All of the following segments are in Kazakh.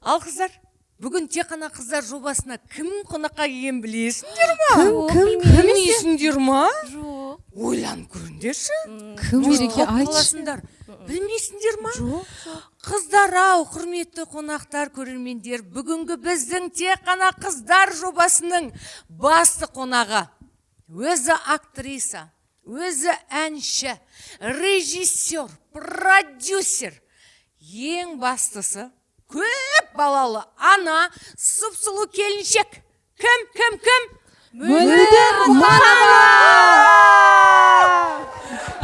Ал, қыздар, бүгін «Тек қана қыздар» жобасына кім қонаққа келгенін білесіңдер ма? Кім, кім? Білмейсіңдер ма? Жоқ. Ойланып көріңдерші. Кім, Мереке, Тауып айтшы. қаласыңдар. Білмейсіңдер ма? Жоқ. Қыздар ау, құрметті қонақтар, көрермендер, бүгінгі біздің «Тек қана қыздар» жобасының басты қонағы өзі актриса, өзі әнші, режиссер, продюсер, ең бастысы көп балалы ана, сұп сұлу келіншек. Кім, кім, кім? Мөлдір Мұханова!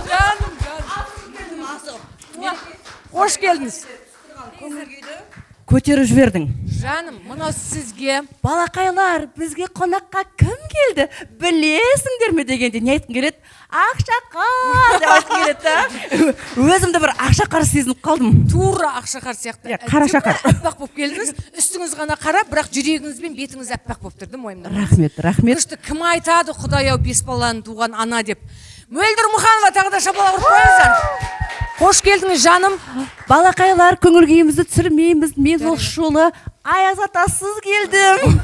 Жаным, жаным, қош келдіңіз! Көтеріп жібердің. Жаным, мынау сізге. Балақайлар, бізге қонаққа кім келді, білесіңдер ме дегенде, не айтқым келеді? Ақшақар деп айтқым келеді да. Өзімді бір ақшақар сезініп қалдым. Тура ақшақар сияқты. Иә, қара шақар. Аппақ болып келдіңіз. Үстіңіз ғана қара, бірақ жүрегіңіз бен бетіңіз аппақ болып тұр да, мойнымда. Рахмет, рахмет. Күшті. Кім айтады, құдай ау, бес баланы туған ана деп? Мөлдір Мұханова! Тағы да шапалақ ұрып қойыңыздар. Қош келдіңіз, жаным! Балақайлар, көңіл күйімізді түсірмейміз. Мен осы жолы Аяз атасыз келдім.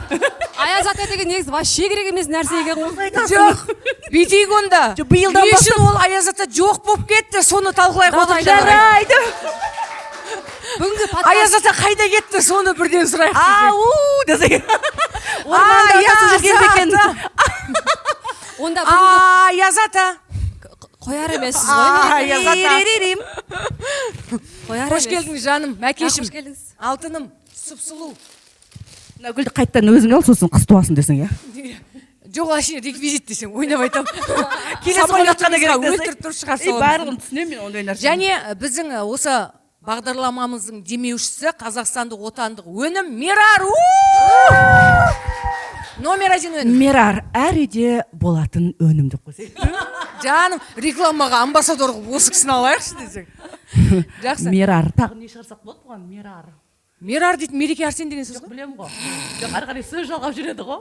Аяз ата деген негізі вообще керек емес нәрсе екен ғой. Жоқ, бүйтейік онда. Жоқ, биылдан Не үшін ол Аяз ата жоқ болып кетті, соны талқылайық отырып. Жарайды. Бүгінгі подкаст Аяз ата қайда кетті, соны бірден сұрайық десек. Ау десең, орманда Аяз атасы жүрген бе екен? ата. Онда бүгінгі Аяз ата! Қояр емессіз ғой. Аяз ата! Риририм. Қояр Қош емес. келдіңіз, жаным, мәкешім! Қош келдіңіз. Алтыным, сұп сұлу. Мына гүлді қайтадан өзің ал, сосын қыз туасың десең, иә. Жоқ, әшейін реквизит десең, ойнап айтамын. Келесі қонаққа да керек десең. Өлтіріп тұрып шығар Ей, саламыз. барлығын түсінемін мен ондай нәрсені. Және біздің осы бағдарламамыздың демеушісі — қазақстандық отандық өнім Мерар. У! Номер один өнім. Мерар — әр үйде болатын өнім деп қойсай. Жаным, рекламаға амбассадор қылып осы кісіні алайықшы десең, жақсы. Мерар. Тағы не шығарсақ болады бұған? Мерар. Мерар дейтін Мереке Арсен деген сөз ғой. Білемін ғой. Жоқ, ары қарай сөз жалғап жүреді ғой.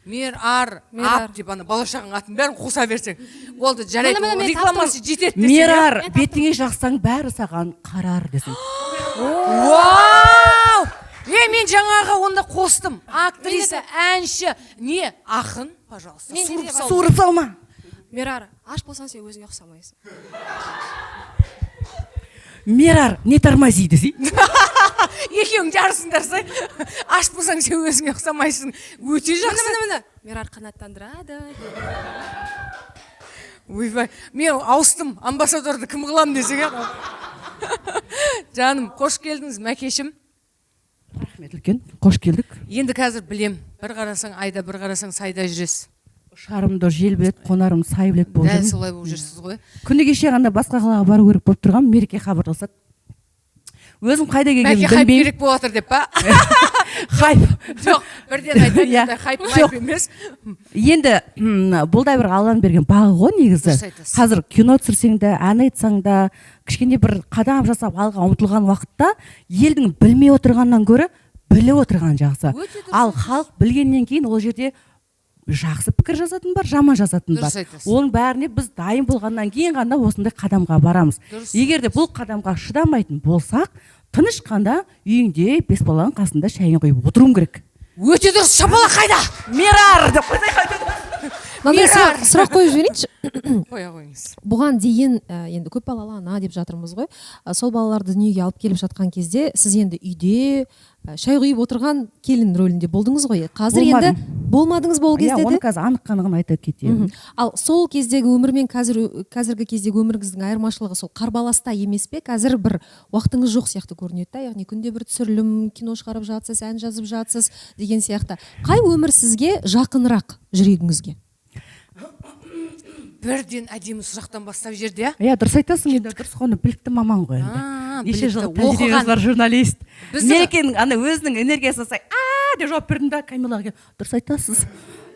Мерар. Мерар. Ап деп, ана бала шағаның атын бәрін қоса берсең болды, жарайды. Міне, міне, мен Рекламасы жетеді десең, иә? Мерар, бетіңе жақсаң, бәрі саған қарар десең. Вау! Е, мен жаңағы онда қостым: актриса, әнші, не, ақын, пожалуйста. Мен Суырып де сал. Суырып салма. Мерар, аш болсаң, сен өзіңе ұқсамайсың. Мерар, не тормози десей. Екеуің жарысыңдар сай. Аш болсаң, сен өзіңе ұқсамайсың, өте Міне, жақсы. міне, міне, Мерар қанаттандырады. Ойбай, мен ауыстым, амбассадорды кім қыламын десең, иә. Жаным, қош келдіңіз, мәкешім! Рахмет үлкен, қош келдік. Енді қазір білем, бір қарасаң айда, бір қарасаң сайда жүресіз. Ұшарымды жел біледі, қонарымды сай біледі болып Дәл жүрмін. солай болып жүрсіз ғой. Күні кеше ғана басқа қалаға бару керек болып тұрған, Мереке хабарласады. Өзім қайда Мәке, келгенімді хайп білмеймін. керек болып жатыр деп па? Хайп. Жоқ, бірден айтайын, Иә. ондай хайп Жоқ. майп емес. Енді бұл да бір Алланың берген бағы ғой негізі. Дұрыс айтасыз. Қазір кино түсірсең де, ән айтсаң да, кішкене бір қадам жасап алға ұмтылған уақытта елдің білмей отырғаннан гөрі біліп отырған жақсы. Өте дұрыс. Ал халық білгеннен кейін ол жерде жақсы пікір жазатын бар, жаман жазатын Дұрыс бар. айтасыз. Оның бәріне біз дайын болғаннан кейін ғана осындай қадамға барамыз. Дұрыс. Егер де бұл қадамға шыдамайтын болсақ, тыныш қана үйіңде бес баланың қасында шайын құйып отыруың керек. Өте дұрыс! Шапалақ қайда? Мерар деп қойсай. Мынандай Мерар! сұрақ қойып жіберейінші. Қоя қойыңыз. Бұған дейін енді көп балалы ана деп жатырмыз ғой. Сол балаларды дүниеге алып келіп жатқан кезде сіз енді үйде шай құйып отырған келін рөлінде болдыңыз ғой. Қазір енді Болмадым. болмадыңыз ба ол Иә, кезде оны де? қазір анық қанығын айта кетемін. Ал сол кездегі өмір мен қазіргі кездегі өміріңіздің айырмашылығы сол қарбаласта емес пе? Қазір бір уақытыңыз жоқ сияқты көрінеді да, яғни күнде бір түсірілім, кино шығарып жатсыз, ән жазып жатсыз деген сияқты. Қай өмір сізге жақынырақ, жүрегіңізге? Бірден әдемі сұрақтан бастап жіберді, иә. Иә, дұрыс айтасың енді, дұрыс қой, оны білікті маман ғой енді. А, Неше жыл білікті, тәжірибесі оқыған. бар журналист. Біздің- Мерекенің ана өзінің энергиясына сай а деп жауап бердім да, Камилаға келіп: «Дұрыс айтасыз,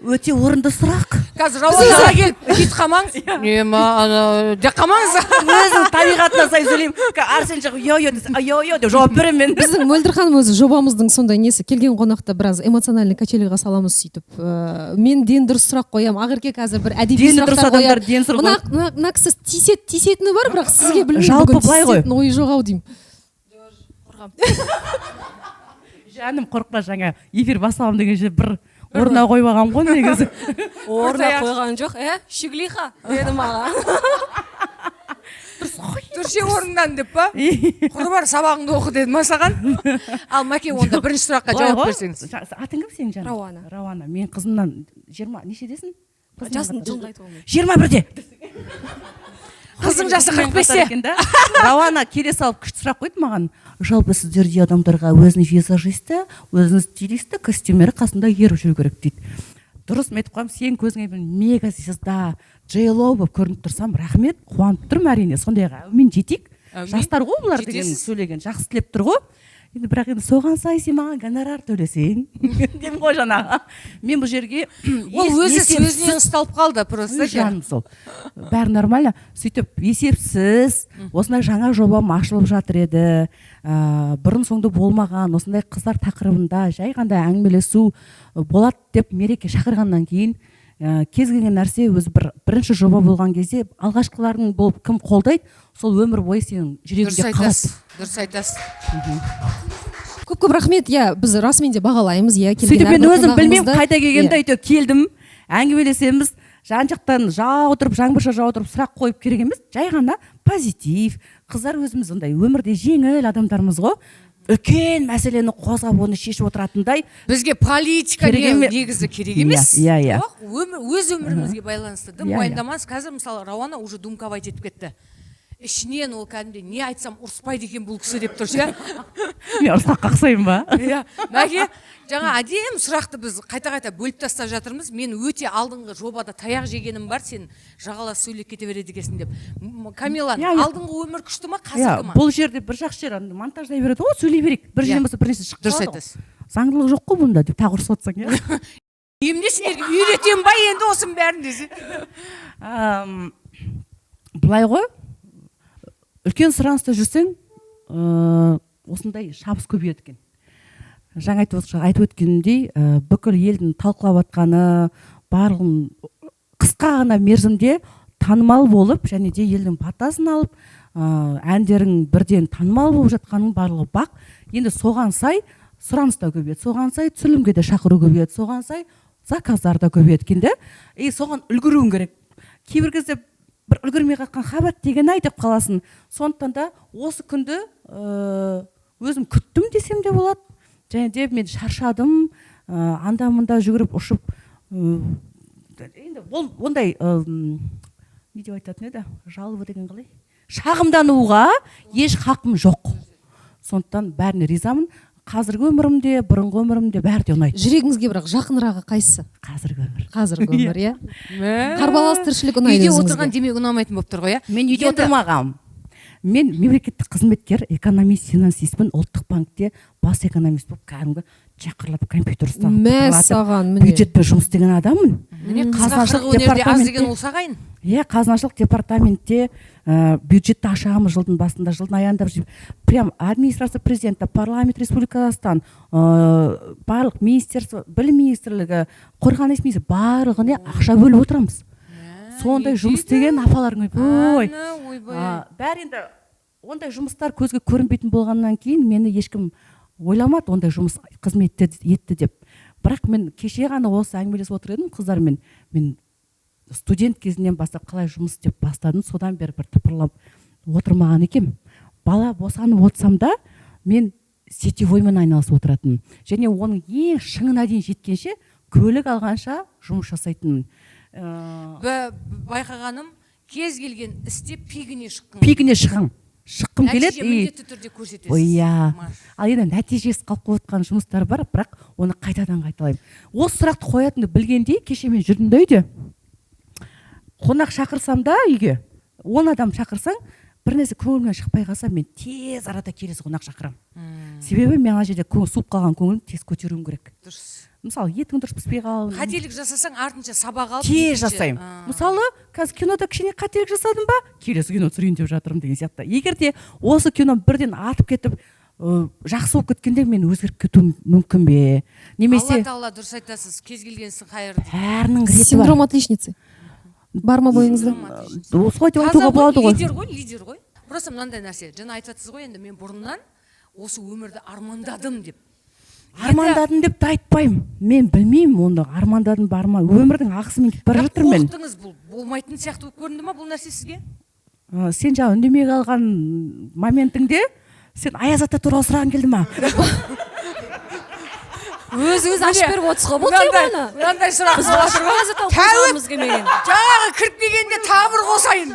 өте орынды сұрақ». Қазір Рауанға келіп бүйтіп қалмаңыз, не ма ана деп қалмаңыз. Өзінің табиғатына сай сөйлеймін. Арсен жақ йо йо десе, йо йо деп жауап беремін мен. Біздің Мөлдір ханым өзі жобамыздың сондай несі, келген қонақты біраз эмоциональный качельға саламыз сөйтіп. Мен ден дұрыс сұрақ қоямын, Ақерке қазір бір әдеби Дені дұрыс сұрақтар адамдар қояды. ден сұрақ Мына кісі тиіседі, тиісетіні бар, бірақ сізге білмеймін, Жалпы бүгін былай ғой. тиісетін ойы жоқ ау деймін. Қорқамын. Жаным, қорықпа, жаңа эфир басталамын дегенше бір орнына қойып алғанмын ғой негізі. Орнына қойған жоқ, ә, щеглиха деді маған. Тұршы орныңнан деп па? Құры бар, сабағыңды оқы деді ма саған? Ал, Мәке, онда бірінші сұраққа Былай жауап ғой, берсеңіз. Атың кім сенің, жаным? Рауана. Рауана, мен қызымнан 20, нешедесің? Қызымнан Жасын қатар. жылды айтуға болмайды. 21-де. Қыздың жасы Қызыммен 45-те. қатар екен да. Рауана келе салып күшті сұрақ қойды маған: жалпы сіздердей адамдарға өзінің визажисті, өзінің стилисті, костюмері қасында еріп жүру керек дейді. Дұрыс, мен айтып қоямын, сенің көзіңе мен мега звезда, Джей Ло болып көрініп тұрсам, рахмет, қуанып тұрмын, әрине, сондайға әумин жетейік. Әумин. Жастар ғой бұлар деген, Жетесіз. сөйлеген жақсы тілеп тұр ғой енді. Бірақ енді соған сай сен маған гонорар төлесең деймін ғой. Жаңағы мен бұл жерге Ол өзі есепсіз- сөзінен ұсталып қалды просто Ой, ше. жаным, сол бәрі нормально. Сөйтіп есепсіз осындай жаңа жобам ашылып жатыр еді, бұрын соңды болмаған осындай қыздар тақырыбында жай ғана әңгімелесу болады деп Мереке шақырғаннан кейін, кез келген нәрсе өзі бір бірінші жоба болған кезде алғашқылардың болып кім қолдайды, сол өмір бойы сенің Дұрыс жүрегіңде қалады. айтасыз, дұрыс айтасыз. Көп көп рахмет, иә, біз расымен де бағалаймыз, иә, келген Сөйтіп мен әрбір өзім білмеймін қонағымызды. қайда келгенімді, Иә. әйтеуір келдім, әңгімелесеміз. Жан жақтан жаудырып, жаңбырша жаудырып сұрақ қойып керек емес, жай ғана позитив. Қыздар өзіміз ондай өмірде жеңіл адамдармыз ғой, үлкен мәселені қозғап, оны шешіп отыратындай Бізге политика керек не, негізі керек емес. Иә, иә, иә. Жоқ, өмір, өз өмірімізге байланысты дым Иә, иә. уайымдамаңыз. Қазір, мысалы, Рауана уже думковать етіп кетті ішінен. Ол кәдімгідей не айтсам ұрыспайды екен бұл кісі деп тұр ше. Мен ұрысқаққа ұқсаймын ба? Иә, Мәке, жаңа әдемі сұрақты біз қайта қайта бөліп тастап жатырмыз. Мен өте алдыңғы жобада таяқ жегенім бар, сен жағалас сөйлеп кете береді екенсің деп. Камилан, Иә, иә. алдыңғы өмір күшті ма, Иә, қазіргі ма? бұл жерде бір жақсы жері, ана монтаждай береді ғой, сөйлей берейік, бір жерден болса, бір нәрсе шығып Дұрыс қалады ғой. айтасыз. Заңдылық жоқ қой бұнда деп тағы ұрысып отырсаң, иә. Емде сендерге үйретемін ба енді осының бәрін десе. Былай ғой, үлкен сұраныста жүрсең, осындай шабыс көбейеді екен. Жаңа айтып өткенімдей, бүкіл елдің талқылап жатқаны, барлығын қысқа ғана мерзімде танымал болып және де елдің батасын алып, әндерің бірден танымал болып жатқанның барлығы бақ. Енді соған сай сұраныс та көбейеді, соған сай түсірілімге де шақыру көбейеді, соған сай заказдар да көбейеді екен да. И соған үлгеруің керек. Кейбір кезде бір үлгермей қалған хабар деген ай деп қаласың. Сондықтан да осы күнді өзім күттім десем де болады. Және де мен шаршадым, анда мында жүгіріп ұшып, енді ол ондай, не деп айтатын еді, жалоба деген қалай, шағымдануға еш хақым жоқ. Сондықтан бәріне ризамын. Қазіргі өмірімде, бұрынғы өмірімде бәрі де ұнайды. Жүрегіңізге бірақ жақынырағы қайсысы? Қазіргі өмір. Қазіргі өмір, иә. Қарбалас тіршілік ұнайды Үйде өзіңізге. отырған демек ұнамайтын болып тұр ғой, иә? Мен үйде Енді- отырмағанмын. Мен мемлекеттік қызметкер, экономист, финансистпін. Ұлттық банкте бас экономист болып, кәдімгі чақырлап компьютер ұстап, Мәссаған, міне. бюджетпен жұмыс істеген адаммын. Міне, қызға Қазынашылық қырық өнерде аз департаментте- деген осы, ағайын. Иә, қазынашылық департаментте, бюджетті ашамыз жылдың басында, жылдың аяғында. Прям администрация президента, парламент Республика Қазақстан, барлық министерство, білім министрлігі, қорғаныс министрлігі, барлығына ақша бөліп отырамыз. Сондай Не жұмыс дейді? істеген апаларың, ой. Ана, ойбай. Бәрі енді ондай жұмыстар көзге көрінбейтін болғаннан кейін, мені ешкім ойламады ондай жұмыс қызметті етті деп. Бірақ мен кеше ғана осы әңгімелесіп отыр едім қыздармен. Мен студент кезімнен бастап қалай жұмыс істеп бастадым, содан бері бір тыпырлап отырмаған екенмін. Бала босанып отырсам да, мен сетевоймен айналысып отыратынмын және оның ең шыңына дейін жеткенше, көлік алғанша жұмыс жасайтынмын. Байқағаным, кез келген істе пигіне шыққың Пигіне шыққым келеді нәтиже и міндетті түрде көрсетесіз. Ой, иә. Маш. Ал енді нәтижесі қалып қойып отқан жұмыстар бар, бірақ оны қайтадан қайталаймын. Осы сұрақты қоятынымды білгендей, кеше мен жүрдім да үйде. Қонақ шақырсам да, үйге 10 адам шақырсаң, бір нәрсе көңілімнен шықпай қалса, мен тез арада келесі қонақ шақырамын. Себебі мен ана жерде суып қалған көңілім тез көтеруім керек. Дұрыс. Мысалы, етің дұрыс піспей қалып, Қателік жасасаң, артынша сабақ алып, тез жасаймын. Мысалы, қазір кинода кішкене қателік жасадым ба, келесі кино түсірейін деп жатырмын деген сияқты. Егер де осы кино бірден атып кетіп, жақсы болып кеткенде, мен өзгеріп кетуім мүмкін бе немесе Алла тағала, дұрыс айтасыз, кез келген істің қайыры дейді. Бәрінің реті бар. Синдром отличницы бар ма бойыңызда? Синдром отличницы. Солай деп Таза айтуға ғой, болады ғой. Лидер ғой, лидер ғой. Просто мынандай нәрсе, жаңа айтып жатсыз ғой енді, мен бұрыннан осы өмірді армандадым деп. Армандадым деп те айтпаймын, мен білмеймін оны, армандадым ба, арман, өмірдің ағысымен кетіп бара Бірақ жатырмын мен. Қорықтыңыз, бұл болмайтын сияқты болып көрінді ма бұл нәрсе сізге? Сен жаңа үндемей қалған моментіңде сен Аяз ата туралы сұрағың келді ма? Өзіңіз ашып беріп отырсыз ғой бұл Мынандай теманы. мынандай сұрақ Біз болып жатыр ғой. Аяз атаны қозғағымыз келмеген. Жаңағы кіріп келгенде тағы бір қосайын,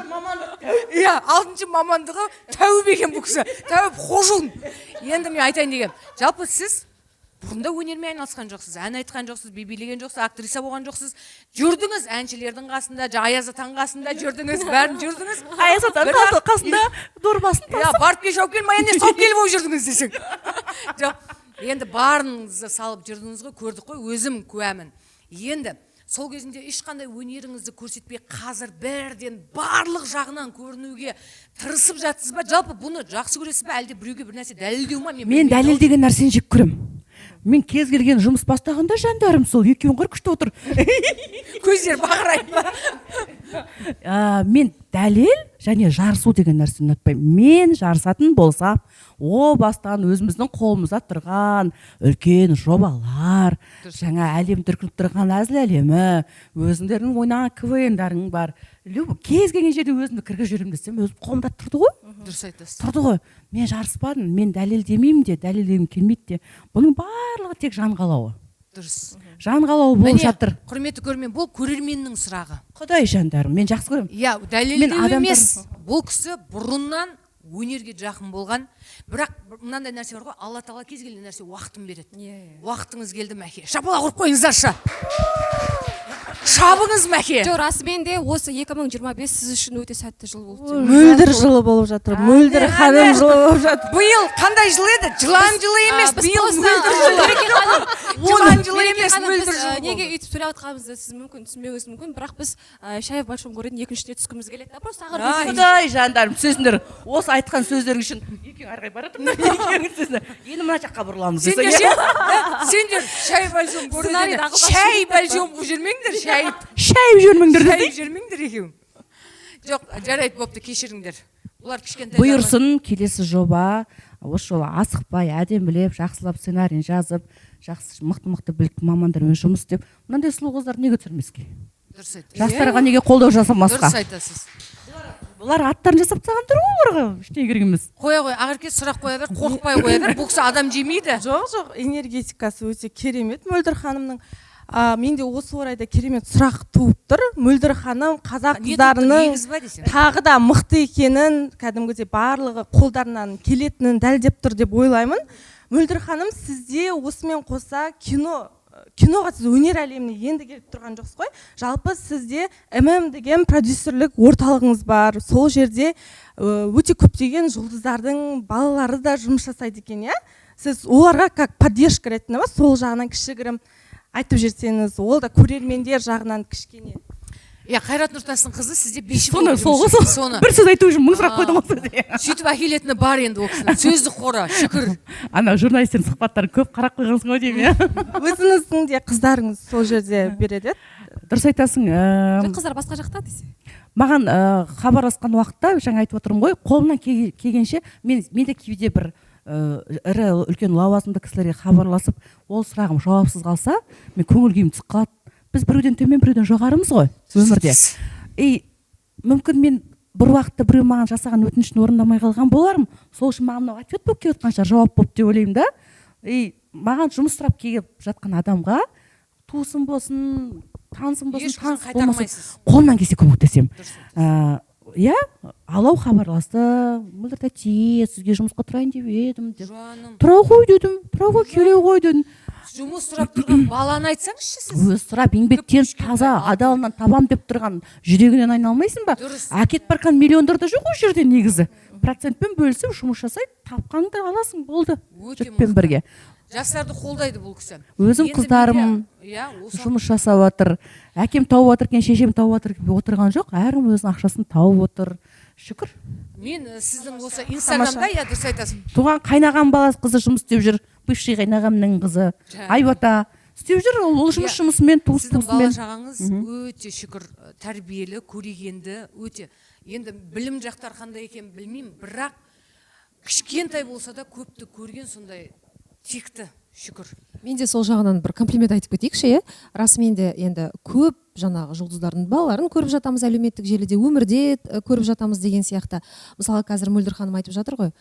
иә, алтыншы мамандығы тәуіп екен бұл кісі, тәуіп қожун. Енді мен айтайын дегенім, жалпы сіз бұрында өнермен айналысқан жоқсыз, ән айтқан жоқсыз, би билеген жоқсыз, актриса болған жоқсыз. Жүрдіңіз әншілердің қасында, жаңа Аяз атаның қасында жүрдіңіз, бәрін жүрдіңіз. Аяз атаның қасында дорбасын Иә, барып кел, жауып кел, майонез тауып кел болып жүрдіңіз десең. Жоқ, енді барыңызды салып жүрдіңіз ғой, көрдік қой, өзім куәмін. Енді сол кезінде ешқандай өнеріңізді көрсетпей, қазір бірден барлық жағынан көрінуге тырысып жатсыз ба? Жалпы бұны жақсы көресіз ба, әлде біреуге бір нәрсе дәлелдеу ма? Мен Мен білмеймін. дәлелдеген нәрсені жек көремін. Мен кез келген жұмыс бастағанда, жандарым, сол екеуің ғыр күшті отыр. Көздері бақырайып па? Мен дәлел және жарысу деген нәрсені ұнатпаймын. Мен жарысатын болсам, о бастан өзіміздің қолымызда тұрған үлкен жобалар, жаңа әлем дүркіреп тұрған әзіл әлемі, өзіңдердің ойнаған КВН-дарың бар. Кез келген жерде өзімді кіргізіп жіберемін десем, өзім қолымда тұрды ғой. Дұрыс айтасыз. Тұрды ғой. Мен жарыспадым, мен дәлелдемеймін де, дәлелдегім келмейді де. Бұның барлығы тек жан қалауы. Жан қалауы болып Міне, жатыр. құрметті көрермен, бұл көрерменнің сұрағы. Құдай, жандарым, мен жақсы көремін. Иә, дәлелдеу Мен адамдар- емес, бұл кісі бұрыннан өнерге жақын болған, бірақ мынандай нәрсе бар ғой, Алла тағала кез келген нәрсе уақытын береді. Иә, иә. Уақытыңыз келді, мәке, шапалақ ұрып қойыңыздаршы, шабыңыз, мәке. Жоқ, расымен де осы 2025 сіз үшін өте сәтті жыл болды деп. Мөлдір жылы болып жатыр, Мөлдір ханым жылы болып жатыр. Биыл қандай жыл еді? Жылан жылы емес, Біз биыл просто, мөлдір жылы. Мереке ханым, Жылан жылы Мереке емес, ханым, мөлдір біз, жылы неге болды. өйтіп сөйлеп жатқанымызды сіз мүмкін түсінбеуіңіз мүмкін, бірақ біз «Шай в большом городе» екіншісіне түскіміз келеді да, просто тақырып. Ай. Құдай, жандарым, түсесіңдер. Осы айтқан сөздерің үшін екеуің ары қарай бара жатырмын, екеуіңнің сөзіне. Енді мына жаққа бұрыламыз Сендер десең, ше, иә? ә, сендер «Шай в большом городе» Сценарийді ағып шай большом қылып жібермеңдер, шайып. Шайып жібермеңдер Шайып десең. жібермеңдер екеуің. Жоқ, жарайды, бопты, кешіріңдер. Бұлар кішкентай. Бұйырсын, келесі жоба осы жолы асықпай, әдемілеп, жақсылап сценарийін жазып, жақсы, мықты мықты білікті мамандармен жұмыс істеп, мынандай сұлу қыздарды неге түсірмеске? Дұрыс айтасыз. Жастарға неге қолдау жасамасқа? Дұрыс айтасыз. Бұлар аттарын жасап тастаған тұр ғой, оларға ештеңе керек емес. Қоя ғой, Ақерке, сұрақ қоя бер, қорықпай қоя бер, бұл кісі адам жемейді. Жоқ, энергетикасы өте керемет Мөлдір ханымның. Менде осы орайда керемет сұрақ туып тұр. Мөлдір ханым қазақ Не туып тұр, қыздарының егіз ба десең? тағы да мықты екенін, кәдімгідей барлығы қолдарынан келетінін дәлелдеп тұр деп ойлаймын. Мөлдір ханым, сізде осымен қоса киноға, сіз өнер әлеміне енді келіп тұрған жоқсыз ғой. Жалпы сізде ММ деген продюсерлік орталығыңыз бар. Сол жерде өте көптеген жұлдыздардың балалары да жұмыс жасайды екен, иә? Сіз оларға как поддержка ретінде ма, сол жағынан кішігірім айтып жіберсеңіз, ол да көрермендер жағынан кішкене. Иә, Қайрат Нұртастың қызы сізде биші Соны болып сол ғой, жүрміз. сол. Соны Бір сөз айту үшін мың сұрақ қойдың ғой сіз. Сөйтіп әкелетіні бар енді, ол кісінің сөздік қоры, шүкір. Ана журналистердің сұхбаттарын көп қарап қойғансың ғой деймін, иә. Өзіңіздің де қыздарыңыз сол жерде береді. Дұрыс айтасың. Жоқ, қыздар басқа жақта десе. Маған хабарласқан уақытта, жаңа айтып отырмын ғой, қолымнан келгенше мен де кейде бір ірі, үлкен лауазымды кісілерге хабарласып, ол сұрағым жауапсыз қалса, мен көңіл күйім түсіп қалады. Біз біреуден төмен, біреуден жоғарымыз ғой өмірде. И мүмкін мен бір уақытта біреу маған жасаған өтінішін орындамай қалған болармын, сол үшін маған мынау ответ болып келіп жатқан шығар, жауап болып деп ойлаймын да. И маған жұмыс сұрап келіп жатқан адамға, туысым болсын, танысым болсын, Ешқашан таныс болмасын, қайтармайсыз. қолымнан келсе көмектесемін. Дұрыс. Иә, Алау хабарласты: «Мөлдір тәте, сізге жұмысқа тұрайын деп едім», – деп. Жаным. «Тұра ғой», – дедім, «тұра ғой, келе ғой», – дедім. Жұмыс сұрап тұрған баланы айтсаңызшы сіз. Өзі сұрап, еңбектен, таза адалынан табам деп тұрған жүрегінен айналмайсың ба? Дұрыс. Әкетіп бара жатқан миллиондар да жоқ ол жерде. Негізі процентпен бөлісіп жұмыс жасайды, тапқаныңды аласың, болды. Өте Жұртпен мықты. бірге. Жастарды қолдайды бұл кісі. Өзім Енді қыздарым иә, осы жұмыс жасап жатыр. Әкем тауып жатыр екен, шешем тауып жатыр деп отырған жоқ, әркім өзінің ақшасын тауып отыр, шүкір. Мен сіздің осы инстаграмда, иә, дұрыс айтасың. Туған қайнағам баласы, қызы жұмыс істеп жүр, бывший қайнағамның қызы Айбота істеп жүр. Ол жұмыс Иә. жұмысымен, туыс Сіздің бала туысымен. шағаңыз өте, шүкір, тәрбиелі, көрегенді өте. Енді білім жақтары қандай екенін білмеймін, бірақ кішкентай болса да көпті көрген сондай. Текті, шүкір. Мен де сол жағынан бір комплимент айтып кетейікші, иә. Расымен де, енді көп жаңағы жұлдыздардың балаларын көріп жатамыз әлеуметтік желіде, өмірде көріп жатамыз деген сияқты. Мысалы, қазір Мөлдір ханым айтып жатыр ғой,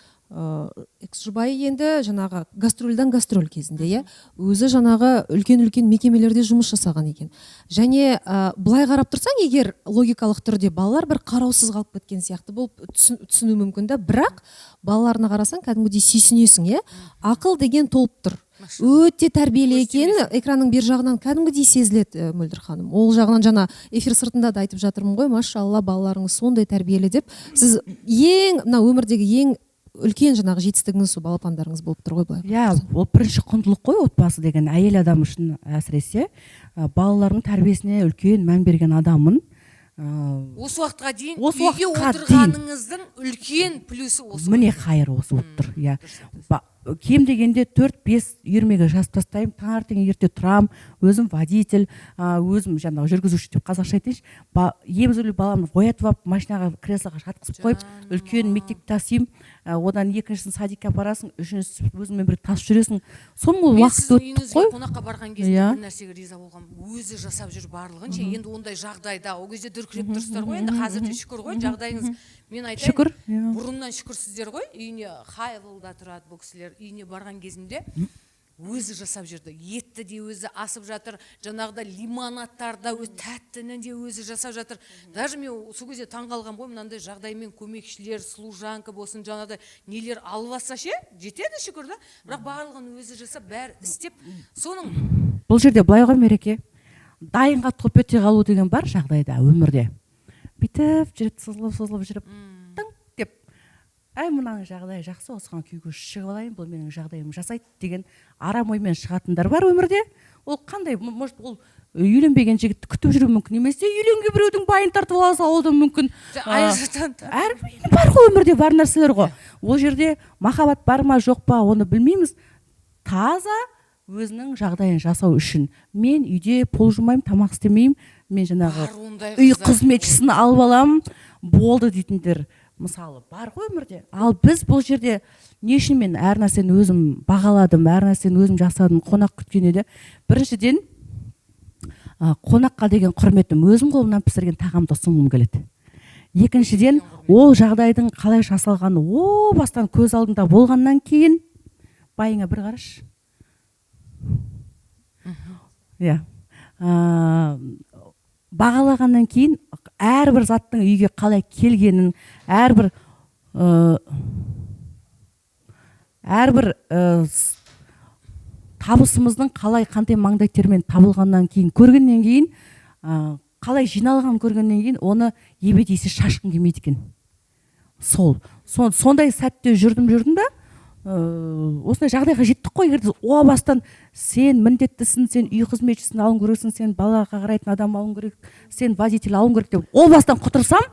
экс жұбайы енді жаңағы гастрольдан гастроль кезінде, иә, өзі жаңағы үлкен үлкен мекемелерде жұмыс жасаған екен. Және былай қарап тұрсаң, егер логикалық түрде, балалар бір қараусыз қалып кеткен сияқты болып түсіну мүмкін да. Бірақ балаларына қарасаң, кәдімгідей сүйсінесің, иә, ақыл деген толып тұр, өте тәрбиелі Көз екені экранның бер жағынан кәдімгідей сезіледі. Мөлдір ханым, ол жағынан жаңа эфир сыртында да айтып жатырмын ғой, машалла, балаларыңыз сондай тәрбиелі деп. Сіз ең мына өмірдегі ең үлкен жаңағы жетістігіңіз сол балапандарыңыз болып тұр ғой былай. Иә, ол бірінші құндылық қой отбасы деген, әйел адам үшін әсіресе. Балалардың тәрбиесіне үлкен мән берген адаммын. Осы уақытқа дейін Осы үйге уақытқа дейін. отырғаныңыздың үлкен плюсы осы. Міне, қайыр осы болып тұр, иә. Кем дегенде 4-5 үйірмеге жазып тастаймын. Таңертең ерте тұрамын, өзім водитель, өзім жаңағы жүргізуші деп қазақша айтайыншы. Емізулі баламды оятып алып, машинаға, креслоға жатқызып қойып, үлкен мектепке тасимын. Одан екіншісін садикке апарасың, үшіншісі өзіңмен бірге тасып жүресің. Соның Мен уақыт сіздің өттік үйіңізге қой. қонаққа барған кезде бір нәрсеге риза болғанмын: өзі жасап жүр барлығын ше. Енді ондай жағдайда, ол кезде дүркіреп тұрсыздар ғой, енді қазір де шүкір ғой жағдайыңыз, мен айтайын. Шүкір, иә. Бұрыннан шүкірсіздер ғой. Үйіне, Хайвылда тұрады бұл кісілер, үйіне барған кезімде өзі жасап жүрді, етті де өзі асып жатыр, жаңағыдай лимонадтарды да өзі, тәттіні де өзі жасап жатыр. Даже мен сол кезде таңғалғанмын ғой, мынандай жағдаймен көмекшілер, служанка болсын, жаңағыдай нелер алып алса ше, жетеді, шүкір да. Бірақ барлығын өзі жасап, бәрі істеп, соның Бұл жерде былай ғой, Мереке, дайынға топ ете қалу деген бар жағдайда. Өмірде бүйтіп жүреді, сызылып сызылып жүріп, тың деп, әй, мынаның жағдайы жақсы, осыған күйеуге шығып алайын, бұл менің жағдайымды жасайды деген арам оймен шығатындар бар өмірде. Ол қандай, может, ол үйленбеген жігітті күтіп жүруі мүмкін немесе үйленген біреудің байын тартып ала салуы да мүмкін. Айжан. Әр бар ғой, өмірде бар нәрселер ғой. Ол жерде махаббат бар ма, жоқ па, оны білмейміз. Таза өзінің жағдайын жасау үшін мен үйде пол жумаймын, тамақ істемеймін, мен жаңағы Бар ондай үй қыздар. қызметшісін алып аламын, болды дейтіндер, мысалы, бар ғой өмірде. Ал біз бұл жерде не үшін мен әр нәрсені өзім бағаладым, әр нәрсені өзім жасадым қонақ күткенде де? Біріншіден, қонаққа деген құрметім, өзім қолымнан пісірген тағамды ұсынғым келеді. Екіншіден, ол жағдайдың қалай жасалғаны о бастан көз алдында болғаннан кейін, байыңа бір қарашы, иә, бағалағаннан кейін әрбір заттың үйге қалай келгенін, әрбір табысымыздың қалай, қандай маңдай термен табылғаннан кейін, көргеннен кейін, қалай жиналғанын көргеннен кейін, оны ебедейсіз шашқың келмейді екен. Сол сондай сәтте жүрдім жүрдім да, осындай жағдайға жеттік қой. Егер де о бастан сен міндеттісің, сен үй қызметшісін алуың керексің, сен балаға қарайтын адам алуың керек, сен водитель алуың керек деп о бастан құтырсам,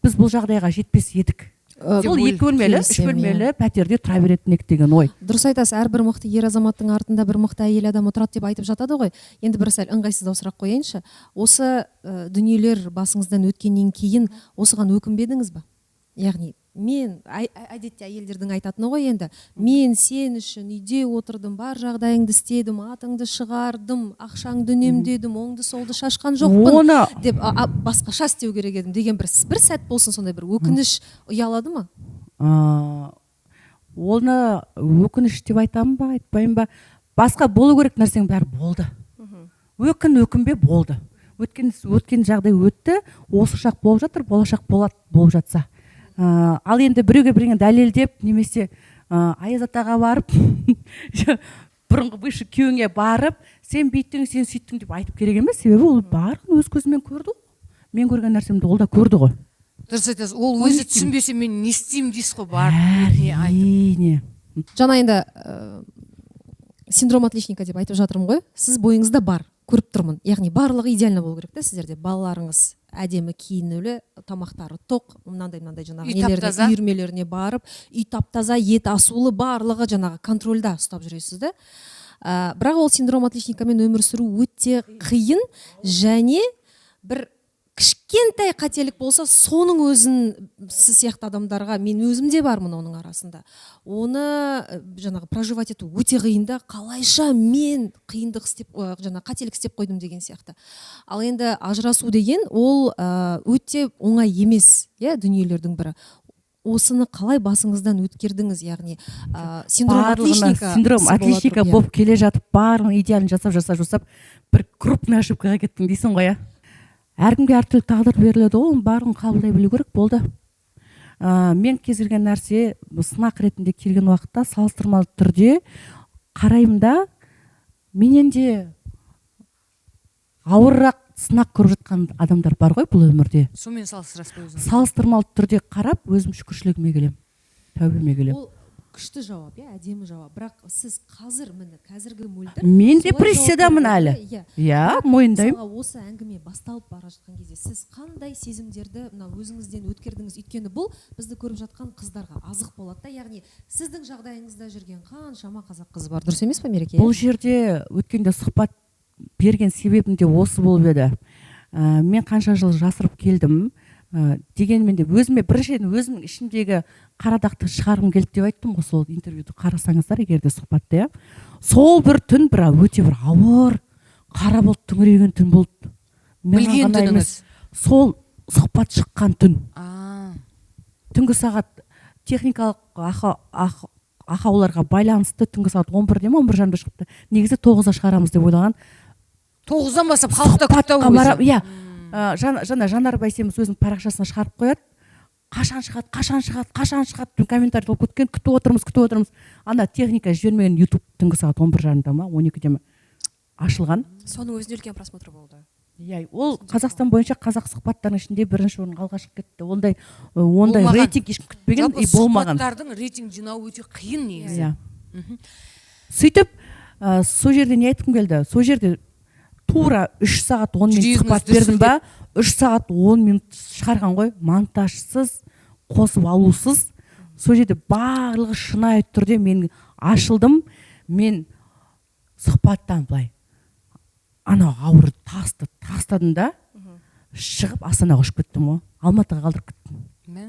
біз бұл жағдайға жетпес едік. Сол 2 бөлмелі, 3 Келісемін, иә. бөлмелі пәтерде тұра беретін едік деген ой. Дұрыс айтасыз, әрбір мықты ер азаматтың артында бір мықты әйел адам отырады деп айтып жатады ғой. Енді бір сәл ыңғайсыздау сұрақ қояйыншы. Осы дүниелер басыңыздан өткеннен кейін осыған өкінбедіңіз ба? Яғни мен әдетте әйелдердің айтатыны ғой енді: мен сен үшін үйде отырдым, бар жағдайыңды істедім, атыңды шығардым, ақшаңды үнемдедім, оңды солды шашқан жоқпын Оны деп, басқаша істеу керек едім деген бір сәт болсын сондай бір өкініш ұялады ма? Оны өкініш деп айтамын ба, айтпаймын ба, басқа болу керек нәрсенің бәрі болды. Өкін, өкінбе, болды. Өткен жағдай өтті, осы шақ болып жатыр, болашақ болады болып жатса. Ал енді біреуге бірдеңе дәлелдеп немесе Аяз атаға барып, бұрынғы бывший күйеуіңе барып, сен бүйттің, сен сөйттің деп айтып керек емес, себебі ол барлығын өз көзімен көрді ғой. Мен көрген нәрсемді ол да көрді ғой. Дұрыс айтасыз. Ол Оны өзі не істеймін? түсінбесе, мен не істеймін дейсіз ғой, барып бетіне айтып. Әрине. Жаңа енді синдром отличника деп айтып жатырмын ғой, сіз бойыңызда бар, көріп тұрмын. Яғни барлығы идеально болу керек та сіздерде: балаларыңыз әдемі киінулі, тамақтары тоқ, мынандай мынандай жаңағы Үй нелеріне, тап-таза. үйірмелеріне барып, үй тап таза, ет асулы, барлығы жаңағы контрольда ұстап жүресіз да. Бірақ ол синдром отличникамен өмір сүру өте қиын және бір Кішкентай қателік болса, соның өзін сіз сияқты адамдарға, мен өзім де бармын оның арасында, оны жаңағы проживать ету өте қиын да. Қалайша мен қиындық істеп, жаңағы қателік істеп қойдым деген сияқты. Ал енді ажырасу деген ол өте оңай емес, иә, дүниелердің бірі. Осыны қалай басыңыздан өткердіңіз? Яғни синдром Барлығына отличника синдром бола отличника тұрып, иә. болып келе жатып, барлығын идеально жасап, жасап, жасап, бір крупный ошибкаға кеттің дейсің ғой, иә. Әркімге әртүрлі тағдыр беріледі ғой, оның барлығын қабылдай білу керек болды. Мен кез келген нәрсе сынақ ретінде келген уақытта салыстырмалы түрде қараймын да, менен де ауырырақ сынақ көріп жатқан адамдар бар ғой бұл өмірде. Сонымен салыстырасыз ба өзіңізді? Салыстырмалы түрде қарап, өзім шүкіршілігіме келемін, тәубеме келемін. Ол күшті жауап, иә, әдемі жауап. Бірақ сіз қазір, міне, қазіргі Мөлдір Мен солай депрессиядамын жауап әлі. берді, иә. Иә, мойындаймын. Мысалға, осы әңгіме басталып бара жатқан кезде сіз қандай сезімдерді мына өзіңізден өткердіңіз? Өйткені бұл бізді көріп жатқан қыздарға азық болады да. Яғни сіздің жағдайыңызда жүрген қаншама қазақ қызы бар, дұрыс емес па, Мереке? Бұл жерде өткенде сұхбат берген себебім де осы болып еді. Мен қанша жыл жасырып келдім, дегенмен де өзіме, біріншіден, өзімнің ішімдегі қара дақты шығарғым келді деп айттым ғой. Сол интервьюді қарасаңыздар егер де, сұхбатты, иә. Сол бір түн бір өте бір ауыр, қара бұлт түңірейген түн болды. Маған Білген ғана түніңіз? емес, сол сұхбат шыққан түн. Түнгі сағат техникалық ақауларға байланысты түнгі сағат 11-де ме, 11:30-да шықты. Негізі 9-да шығарамыз деп ойлаған. 9-дан бастап халық та күтті ау Сұхбатқа өзі. иә. Жаңа Жанар Бәйсеміз өзінің парақшасына шығарып қояды: «Қашан шығады, қашан шығады, қашан шығады?» деп комментарий толып кеткен. Күтіп отырмыз, күтіп отырмыз. Ана техника жібермеген. Ютуб түнгі сағат 11:30-да ма, 12-де ме ашылған. Соның өзінде үлкен просмотр болды. Иә, ол Қазақстан бойынша қазақ сұхбаттарының ішінде бірінші орынға алға шығып кетті. Ондай Болмаған. рейтинг ешкім күтпеген Жалпы и болмаған. сұхбаттардың рейтинг жинау өте қиын негізі. Иә. Сөйтіп, сол жерде не айтқым келді? Сол жерде тура 3 сағат 10 минут Жүрегіңіз сұхбат бердім ба, 3 сағат 10 минут шығарған ғой, монтажсыз, қосып алусыз. Сол жерде барлығы шынайы түрде мен ашылдым. Мен сұхбаттан былай анау ауыр тасты тастадым да, шығып, Астанаға ұшып кеттім ғой, Алматыға қалдырып кеттім. Мә,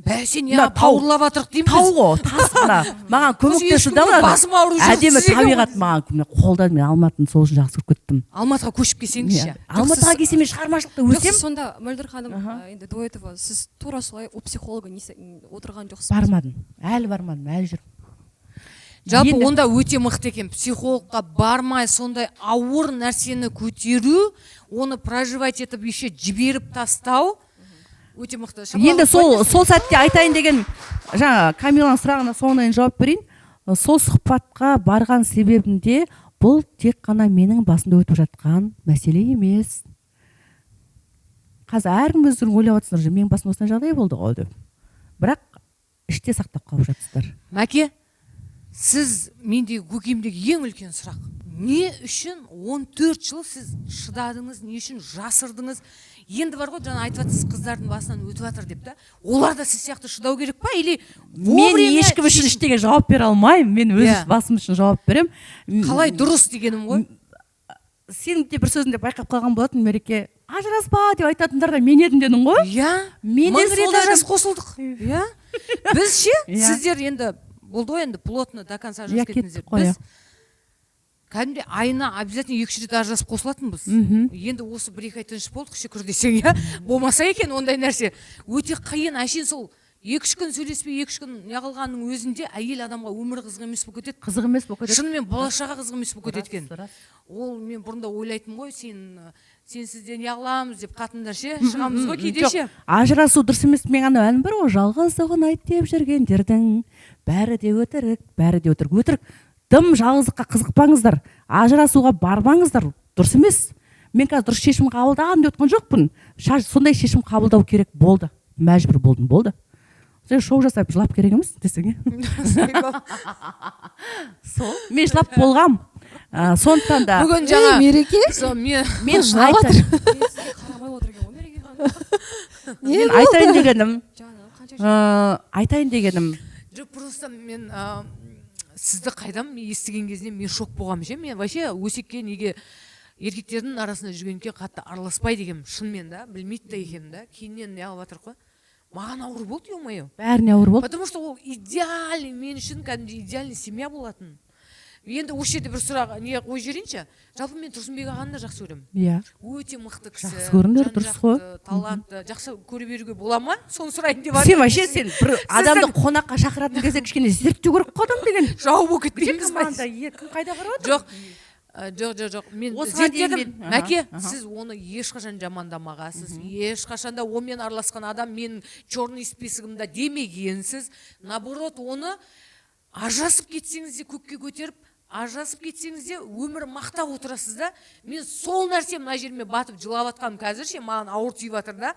бәсе, не Мына тау- бауырлап жатырық дейміз. Тау ғой, тас мына маған көмектесті да. Ешкімде Мына басым ауырып жүр, әдемі сіз екен табиғат маған қолдады. Мен Алматыны сол үшін жақсы көріп кеттім. Алматыға көшіп келсеңізші. Иә. Алматыға келсем, мен шығармашылықта Жоқ, өсем. сіз сонда, Мөлдір ханым, енді до этого сіз тура солай у психолога не отырған жоқсыз ба? Бармадым әлі, бармадым әлі, жүрмін. Жалпы Енді- онда өте мықты екен, психологқа бармай сондай ауыр нәрсені көтеру, оны проживать етіп, еще жіберіп тастау өте мықты. Енді сол сәтте айтайын деген, жаңа Камиланың сұрағына соңынан дейін жауап берейін. Сол сұхбатқа барған себебім де бұл тек қана менің басымда өтіп жатқан мәселе емес. Қазір әркім өздерің ойлап жатсыңдар уже, менің басымда осындай жағдай болды ғой деп, бірақ іште сақтап қалып жатсыздар. Мәке, сіз, мендегі көкейімдегі ең үлкен сұрақ: не үшін 14 жыл сіз шыдадыңыз, не үшін жасырдыңыз? Енді бар ғой, жаңа айтып жатсыз, қыздардың басынан өтіп жатыр деп та, олар да сіз сияқты шыдау керек па или Мен вовремя ешкім үшін шешім- ештеңе жауап бере алмаймын, мен өз басым үшін жауап беремін. Қалай дұрыс дегенім ғой. Сенің де бір сөзіңде байқап қалған болатын, Мереке, «ажыраспа» деп айтатындар да мен едім дедің ғой. Иә. Мен де Мың рет солай ажырасып қосылдық, иә. Біз ше, Иә. сіздер енді болды ғой, енді плотно до конца Иә, ажырасып кеттіңіздер. кеттік қой, Біз кәдімгідей айына обязательно екі үш рет ажырасып қосылатынбыз. Енді осы 1-2 ай тыныш болдық, шүкір десең, иә. Болмаса екен ондай нәрсе, өте қиын. Әшейін сол 2-3 күн сөйлеспей, 2-3 күн неғылғанның өзінде әйел адамға өмір қызық емес болып кетеді. Қызық емес болып кетеді. Шынымен, бала шаға қызық емес болып кетеді екен. Рас, рас. Ол мен бұрында ойлайтынмын ғой, сен, сенсіз де неғыламыз деп, қатындар ше, шығамыз ғой кейде Жоқ, ше. ажырасу дұрыс емес. Мен анау ән бар ғой, жалғыздық ұнайды деп жүргендердің бәрі де өтірік, бәрі де өтірік, өтірік. Дым жалғыздыққа қызықпаңыздар, ажырасуға бармаңыздар, дұрыс емес. Мен қазір дұрыс шешім қабылдадым деп отқан жоқпын. Сондай шешім қабылдау керек болды, мәжбүр болдым, болды. Сен шоу жасап жылап керек емес десең, иә. Сол мен жылап болғам. Сондықтан да Бүгін жаңа Ей, Мереке. Сол мен мен жылап Қарамай отыр екен ғой Мереке ханым. Не? Мен айтайын дегенім Жаным, қанша айтайын дегенім Жоқ, просто мен сізді қайдам естіген кезінде мен шок болғанмын ше. Мен вообще өсекке неге Еркектердің арасында жүргенге қатты араласпайды екенмін шынымен да, білмейді да екенмін да. Кейіннен не қылып жатыр ғой, маған ауыр болды, ё-моё. Бәріне ауыр болды. Потому что ол идеальный, мен үшін кәдімгідей идеальный семья болатын. Енді осы жерде бір сұрақ не қойып жіберейінші. Жалпы мен Тұрсынбек ағаны да жақсы көремін. Өте мықты кісі. Жақсы көріңдер, дұрыс қой. Жан-жақты, талантты. Жақсы көре беруге бола ма, соны сұрайын деп. Сен вообще, сен бір адамды қонаққа шақыратын кезде кішкене зерттеу керек қой адам деген. Жауып болып кетпейміз ба? Команда кім қайда қарап отыр? Жоқ. Жоқ, жоқ, жоқ, мен Осыған дейін зерттедім. Мәке, сіз оны ешқашан жамандамағансыз, ешқашан да онымен араласқан адам менің черный списогымда демегенсіз. Наоборот, оны ажырасып кетсеңіз де көкке көтеріп, ажырасып кетсеңіз де өмір мақтап отырасыз да. Мен сол нәрсе мына жеріме батып жылап жатқаным қазір ше, маған ауыр тиіп жатыр да.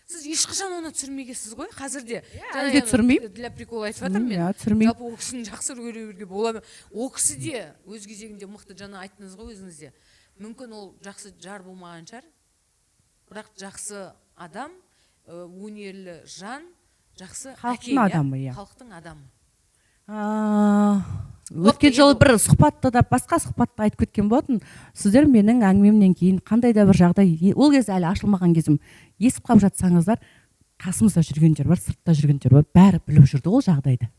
Сіз ешқашан оны түсірмегенсіз ғой қазір де. Әлі де түсірмеймін. Для прикола айтып жатырмын мен. Иә, түсірмеймін. Жалпы ол кісіні жақсы көре беруге бола ма? Ол кісі де өз кезегінде мықты, жаңа айттыңыз ғой өзіңіз де. Мүмкін, ол жақсы жар болмаған шығар, бірақ жақсы адам, өнерлі жан, жақсы Халықтың әке, иә? адамы, иә. Халықтың адамы. Өткен жолы бір сұхбатта да, басқа сұхбатта айтып кеткен болатын. Сіздер менің әңгімемнен кейін қандай да бір жағдай, ол кезде әлі ашылмаған кезім, естіп қалып жатсаңыздар, қасымызда жүргендер бар, сыртта жүргендер бар, бәрі біліп жүрді ол жағдайды.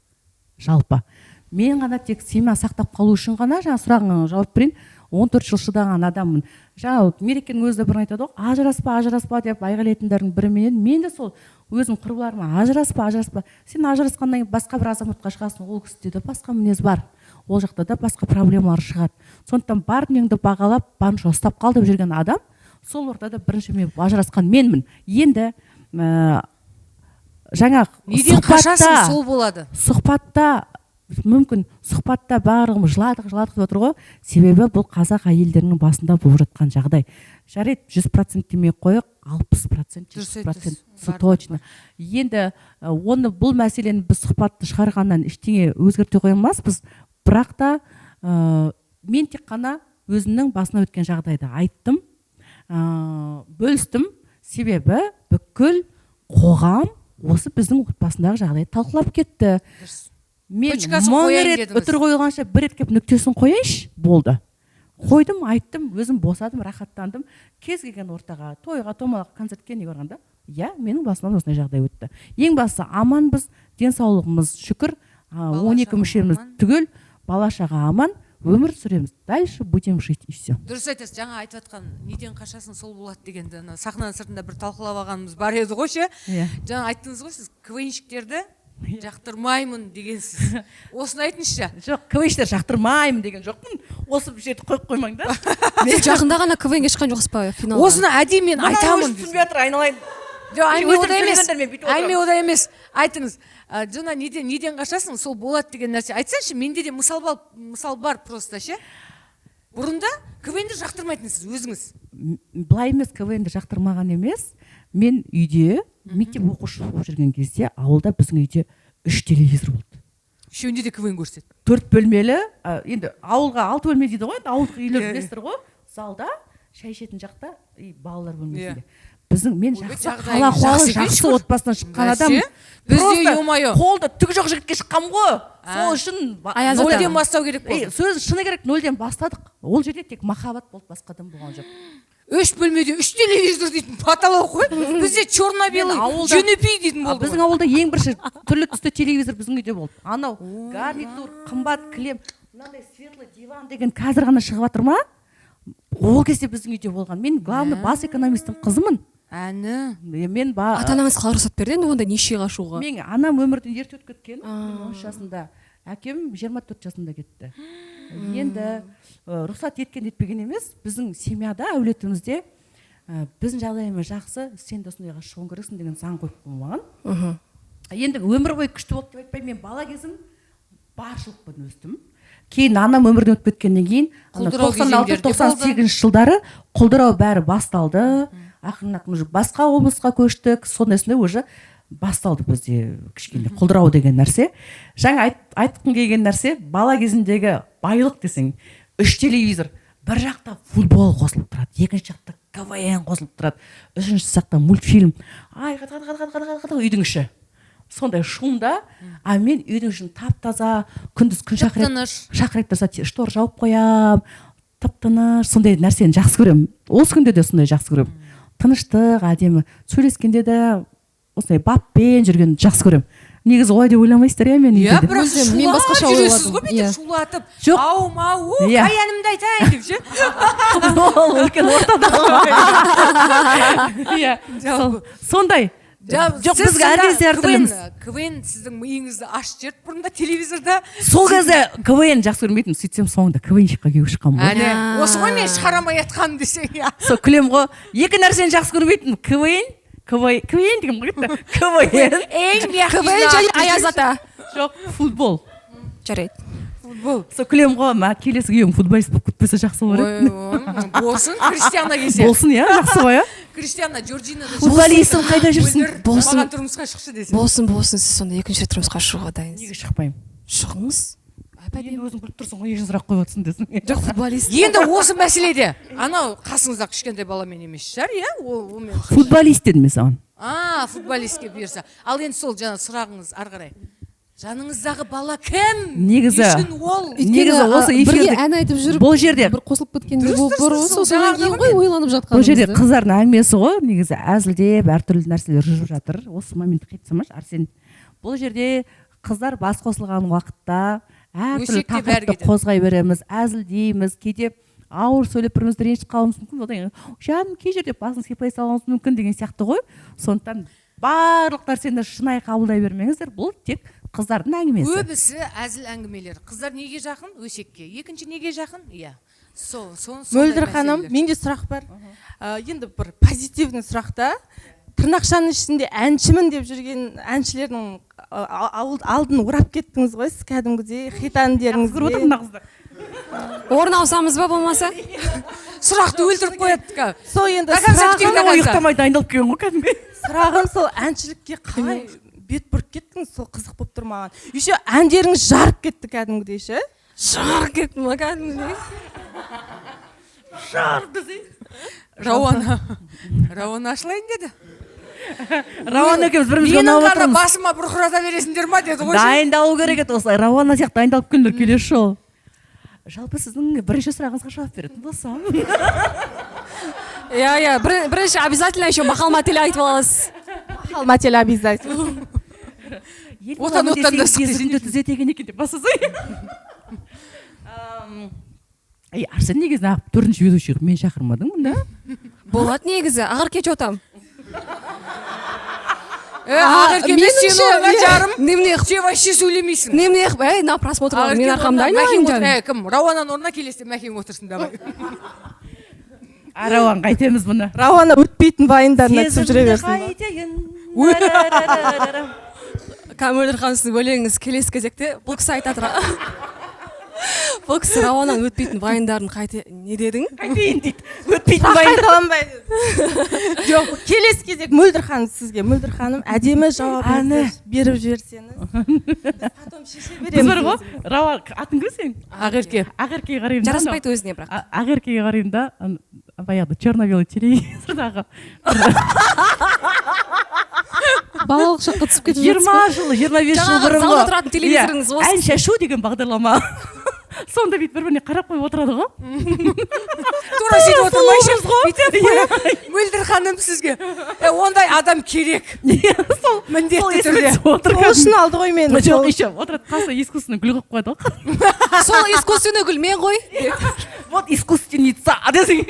Жалпы мен ғана тек семья сақтап қалу үшін ғана, жаңа сұрағыңа жауап берейін, 14 жыл шыдаған адаммын. Жаңа Мерекенің өзі де бұрын айтады ғой, ажыраспа, ажыраспа деп айғайлайтындардың бірі мен едім. Мен де сол өзім құрбыларыма: «Ажыраспа, ажыраспа, сен ажырасқаннан кейін басқа бір азаматқа шығасың, ол кісіде де басқа мінез бар, ол жақта да басқа проблемалар шығады, сондықтан бар дүниеңді бағалап, барынша ұстап қал», — деп жүрген адам. Сол ортада бірінші мен ажырасқан менмін. Енді жаңа Неден қашасың, сол болады. Сұхбатта, мүмкін, сұхбатта барлығымыз жыладық, жыладық деп отыр ғой. Себебі бұл қазақ әйелдерінің басында болып жатқан жағдай. Жарайды, 100% демей ақ қояйық, 60%, Дұрыс 70% айтасыз. Бар, точно. Енді оны, бұл мәселені біз сұхбатты шығарғаннан ештеңе өзгерте қоймаспыз, бірақ та мен тек қана өзімнің басынан өткен жағдайды айттым, бөлістім. Себебі бүкіл қоғам осы біздің отбасындағы жағдайды талқылап кетті. Дұрыс. Мен Точкасын мың қояйын рет дедіңіз. үтір қойылғанша бір рет келіп нүктесін қояйыншы, болды. Қойдым, айттым, өзім босадым, рахаттандым. Кез келген ортаға, тойға, томалаққа, концертке, неге барғанда, иә, менің басымнан осындай жағдай өтті. Ең бастысы, аманбыз, денсаулығымыз шүкір, Бала 12 шаға мүшеміз аман. түгел, бала шаға аман, өмір сүреміз, дальше будем жить, и все. Дұрыс айтасыз. Жаңа айтып жатқан неден қашасың, сол болады дегенді ана сахнаның сыртында бір талқылап алғанымыз бар еді ғой ше. Иә. Жаңа айттыңыз ғой, сіз КВНщиктерді жақтырмаймын дегенсіз. Осыны айтыңызшы. Жоқ, КВНщиктер жақтырмаймын деген жоқпын. Осы жерді қойып қоймаңдар. Сіз жақында ғана КВНге шыққан жоқсыз ба, финалға? Осыны әдейі мен айтамын. Түсінбей жатыр, айналайын. Жоқ, әңгіме Өздерің ода емес. сөйлегендер, мен бүйтіп отырамын. Әңгіме ода емес. Айтыңыз. Жаңа неден қашасың, сол болады деген нәрсе айтсаңшы. Менде де мысал бар, мысал бар просто ше. Бұрында КВНді жақтырмайтынсыз өзіңіз. Былай емес, КВНді жақтырмаған емес. Мен үйде мектеп оқушы болып жүрген кезде ауылда біздің үйде үш телевизор болды. Үшеуінде де КВН көрсетеді. Төрт бөлмелі, енді ауылға алты бөлме дейді ғой, енді ауылдық үйлер білесіздер ғой. Залда, шай ішетін жақта и балалар бөлмесінде. Біздің мен Ойбай, жақсы жағдайыңыз қала ахуалы жақсы екен, жақсы шүкір. отбасынан шыққан Бәсе, адам. бізде, Просто ё-моё. қолда түгі жоқ жігітке шыққанмын ғой. Сол үшін Аяз ата. Нөлден бастау керек Ей, болды. сөз шыны керек, нөлден бастадық. Ол жерде тек махаббат болды, басқа дым болған жоқ. Үш бөлмеде үш телевизор дейтін потолок қой. Бізде черно белый Мен ауылда- жөнепей дейтін А болды біздің ғой. ауылда ең бірінші түрлі түсті телевизор біздің үйде болды. Анау гарнитур, қымбат кілем, мынандай светлый диван деген қазір ғана шығып жатыр ма, ол кезде біздің үйде болған. Мен, главный, бас экономисттің қызымын. Әні. Мен ба Ата анаңыз қалай рұқсат берді енді ондай нешеге қашуға? Мен анам өмірден ерте өтіп кеткен, мен 13 жасында, әкем 24 жасында кетті. Енді рұқсат еткен етпеген емес, біздің семьяда, әулетімізде біздің жағдайымыз жақсы, сен де осындайға шығуың керексің деген заң қойып қоймаған. Енді өмір бойы күшті болды деп айтпаймын. Мен бала кезім баршылықпен өстім. Кейін анам өмірден өтіп кеткеннен кейін, Құлдырау 96, кезеңдері де 98-ші жылдары құлдырау бәрі басталды. Ақырын ақырын уже басқа облысқа көштік. Сондай сондай уже басталды бізде кішкене құлдырау деген нәрсе. Жаңа айтқым келген нәрсе, бала кезіндегі байлық десең, үш телевизор, бір жақта футбол қосылып тұрады, екінші жақта КВН қосылып тұрады, үшінші жақта мультфильм. Ай, қат, қат, қат, қат, қат, қат, үйдің іші сондай шумда. А мен үйдің ішін тап таза, күндіз күн Тып-тыныш. шақырайып тұрса, штор жауып қоямын. Тып тыныш, сондай нәрсені жақсы көремін. Осы күнде де сондай жақсы көремін, тыныштық, әдемі сөйлескенде де осындай баппен жүргенді жақсы көремін. Негізі олай деп ойламайсыздар, иә, мен Иә, үйде де. бірақ сіз Мүлдем, мен шулап басқаша жүресіз ойладым. ғой бүйтіп, Иә. шулатып. Жоқ. Ау мау, Иә. қай әнімді айтайын деп ше. Ол үлкен ортада, иә, сондай. Жоқ, Сіз біз әр сонда кезде әртүрліміз. КВН сіздің миыңызды ашып жіберді бұрында телевизорда. Сол кезде КВН жақсы көрмейтінмін. Сөйтсем, соңында КВНщикқа күйеуге шыққанмын ғой. Әне, осы ғой мен шығара алмай жатқаным десең, иә. Сол күлемін ғой, екі нәрсені жақсы көрмейтінмін: КВН, КВН деген ғой кетті, КВН. Ең мягкий КВН знак. және Аяз ата. Жоқ, футбол. Жарайды. Футбол. Сол күлемін ғой, мә, келесі күйеуім футболист болып кетпесе жақсы болар еді. Ой, ой, болсын, Криштиано келсе. Болсын, иә, жақсы ғой, иә. Криштиано, Джорджино да. Футболистім қайда жүрсін? Мөлдір, Болсын. маған тұрмысқа шықшы десе. Болсын, болсын. Сіз сонда екінші рет тұрмысқа шығуға дайынсыз? Неге шықпаймын? Шығыңыз. Енді өзің біліп тұрсың ғой, не үшін сұрақ қойып отырсың десің. Жоқ, футболист. Енді осы мәселеде анау қасыңыздағы кішкентай баламен емес шығар, иә, ол онымен. Футболист дедім мен саған. А, футболистке бұйырса. Ал енді сол жаңа сұрағыңыз ары қарай: жаныңыздағы бала кім? Негізі- Не үшін ол? Өйткені, Негізі осы бірге эфирде- ән айтып жүріп, бұл жерде бір қосылып кеткендей Дұрыс, болып дұрыс, бар дұрыс, ғой. сол Содан жаңағыда кейін ғой ғой мен. ойланып Бұл жерде жатқанымызды. қыздардың әңгімесі ғой негізі, әзілдеп әртүрлі нәрселер жүріп жатыр. Осы моментті қиып тастамашы, Арсен. Бұл жерде қыздар бас қосылған уақытта әртүрлі Өсек те бәрі тақырыпты кетеді. қозғай береміз, әзілдейміз, кейде ауыр сөйлеп бірімізді ренжітіп қалуымыз мүмкін. Одан кейін жаным кей жерде басын сипай салуымыз мүмкін деген сияқты ғой. Сондықтан барлық нәрсені шынайы қабылдай бермеңіздер, бұл тек қыздардың әңгімесі. Көбісі әзіл әңгімелер. Қыздар неге жақын? Өсекке. Екінші неге жақын? Иә, сол сондай Мөлдір ханым, мәселелер. менде сұрақ бар. Енді бір позитивный сұрақ та. Тырнақшаның ішінде әншімін деп жүрген әншілердің алдын орап кеттіңіз ғой сіз кәдімгідей хит Жақсы көріп әндеріңізге. отырмын мына қызды. Орын ауысамыз ба болмаса? Сұрақты өлтіріп қояды қазір. Сол енді До конца сұрағым, күтейік, до Ана конца. ұйықтамай дайындалып келген ғой кәдімгі. Сұрағым сол: әншілікке қалай бет бұрып кеттіңіз? Сол қызық болып тұр маған. Еще әндеріңіз жарып кетті кәдімгідей ше. Жарып кетті ма кәдімгідей? Жарып десең. Рауана, Рауана ашылайын деді. Рауана екеуміз бірімізге Менің ұнап ғана отырмыз. басыма бұрқырата бересіңдер ма деді ғой. Дайындалу керек еді осылай, Рауана сияқты дайындалып келіңдер келесі жолы. Жалпы сіздің бірінші сұрағыңызға жауап беретін болсам, Иә, бірінші обязательно еще мақал мәтел айтып аласыз. Мақал мәтел обязательно. Ел Отан боламын оттан да десең, сықты. кезіңді түзет екен деп бастасай. Ей, Арсен, негізі неғып төртінші ведущий қылып мені шақырмадың мұнда? Болады негізі. Ақерке, че там? Е, Ақерке емес, сен Меніңше, орнына, иә. жарым. Немене? Сен вообще сөйлемейсің. Немене? Ей, мына просмотрлар Ақерке менің арқамда, орнына Мәкең айналайын отыр. жаным. Е, кім, Рауананың орнына келесі Мәкең отырсын, давай. А, Рауан, қайтеміз бұны? Рауана өтпейтін вайндарына түсіп жүре берсін ба? Қайтейін. Мөлдір ханым, сіздің өлеңіңіз келесі кезекте. Бұл кісі айтады, бұл кісі Рауананың өтпейтін вайндарын қайте не дедің? Қайтейін дейді, өтпейтін Сұрақ вайн. Қайталанбай. Жоқ, келесі кезек, Мөлдір ханым, сізге. Мөлдір ханым, әдемі жауабыңызды Әне. беріп жіберсеңіз, біз потом шеше Біз бар береміз. ғой, Рауан, атың кім сенің? Ақерке. Ақеркеге қараймын да, анау. Жараспайды өзіне бірақ. Ақеркеге қараймын да, баяғыда черно белый телевизордағы Балалық шаққа түсіп кетіп жатсыз 20 ба? жыл, 25 жыл Жаңағы бұрынғы залда тұратын телевизорыңыз Иә, осы. «Ән шашу» деген бағдарлама. Сонда бүйтіп бір біріне қарап қойып отырады ғой. Тура сөйтіп отырмайшы. Бүйтіп. Бүйтіп. Мөлдір ханым, сізге ондай адам керек. Иә, сол Міндетті есіме түрде. түсіп отыр. Сол үшін алды ғой мені. Жоқ, Сол. еще отырады қасына, искусственный гүл қойып қояды ғой. Сол искусственный гүл мен ғой. Вот искусственница десең,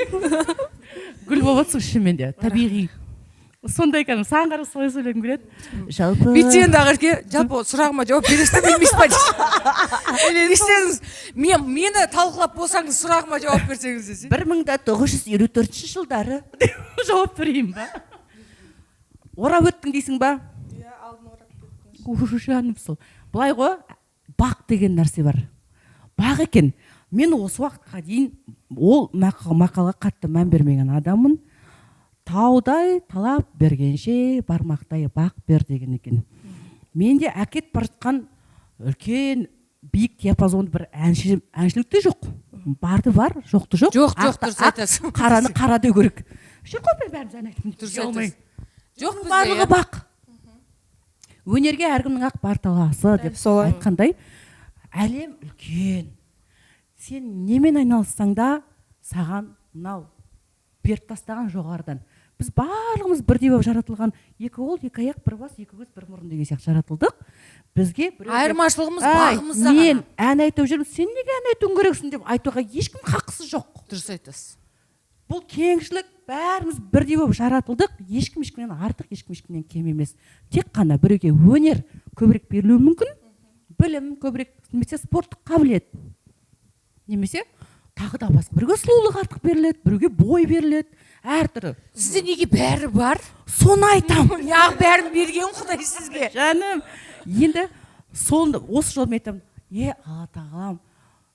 гүл болып отырсың. Шынымен де табиғи сондай, кәдімгі саған қарап солай сөйлегім келеді жалпы. Бүйтсе енді, Ақерке, жалпы сұрағыма жауап бересіз бе, бермейсіз ба дейді. Не істедіңіз? Мен мені талқылап болсаңыз, сұрағыма жауап берсеңіз десе. 1954 жылдары деп жауап берейін ба? Орап өттің дейсің ба? Иә, алдын орап кеттім. Ух, жаным, сол былай ғой, бақ деген нәрсе бар, бақ екен. Мен осы уақытқа дейін ол мақалға қатты мән бермеген адаммын. Таудай талап бергенше, бармақтай бақ бер деген екен. Менде әкет бара жатқан үлкен биік диапазонды бір әнші, әншілік те жоқ. Барды бар, жоқты жоқ. Жоқ, жоқ, Ақты дұрыс ақ, айтасың. қараны қара деу керек. Жүр ғой, мен бәріміз ән айтып Дұрыс ұялмай. айтасың. Жоқ, бізде, Барлығы иә. бақ. Өнерге әркімнің ақ бар таласы деп Солай. айтқандай, әлем үлкен. Сен немен айналыссаң да Саған мынау беріп тастаған жоғарыдан. Біз барлығымыз бірдей болып жаратылған, екі қол, екі аяқ, бір бас, екі көз, бір мұрын деген сияқты жаратылдық. Бізге біреу келіп, Айырмашылығымыз «Әй, бағымызда мен ғана. ән айтып жүрмін, сен неге ән айтуың керексің?» деп айтуға ешкім хақысы жоқ. Дұрыс айтасыз. Бұл кеңшілік, бәріміз бірдей болып жаратылдық, ешкім ешкімнен артық, ешкім ешкімнен кем емес. Тек қана біреуге өнер көбірек берілуі мүмкін, білім көбірек, немесе спорттық қабілет, немесе тағы да басқа. Біреуге сұлулық артық беріледі, біреуге бой беріледі, әртүрлі. Сізде неге бәрі бар? Соны айтамын. Неғып бәрін берген Құдай сізге? Жаным, енді сол осы жолы мен айтамын: е, Алла тағалам,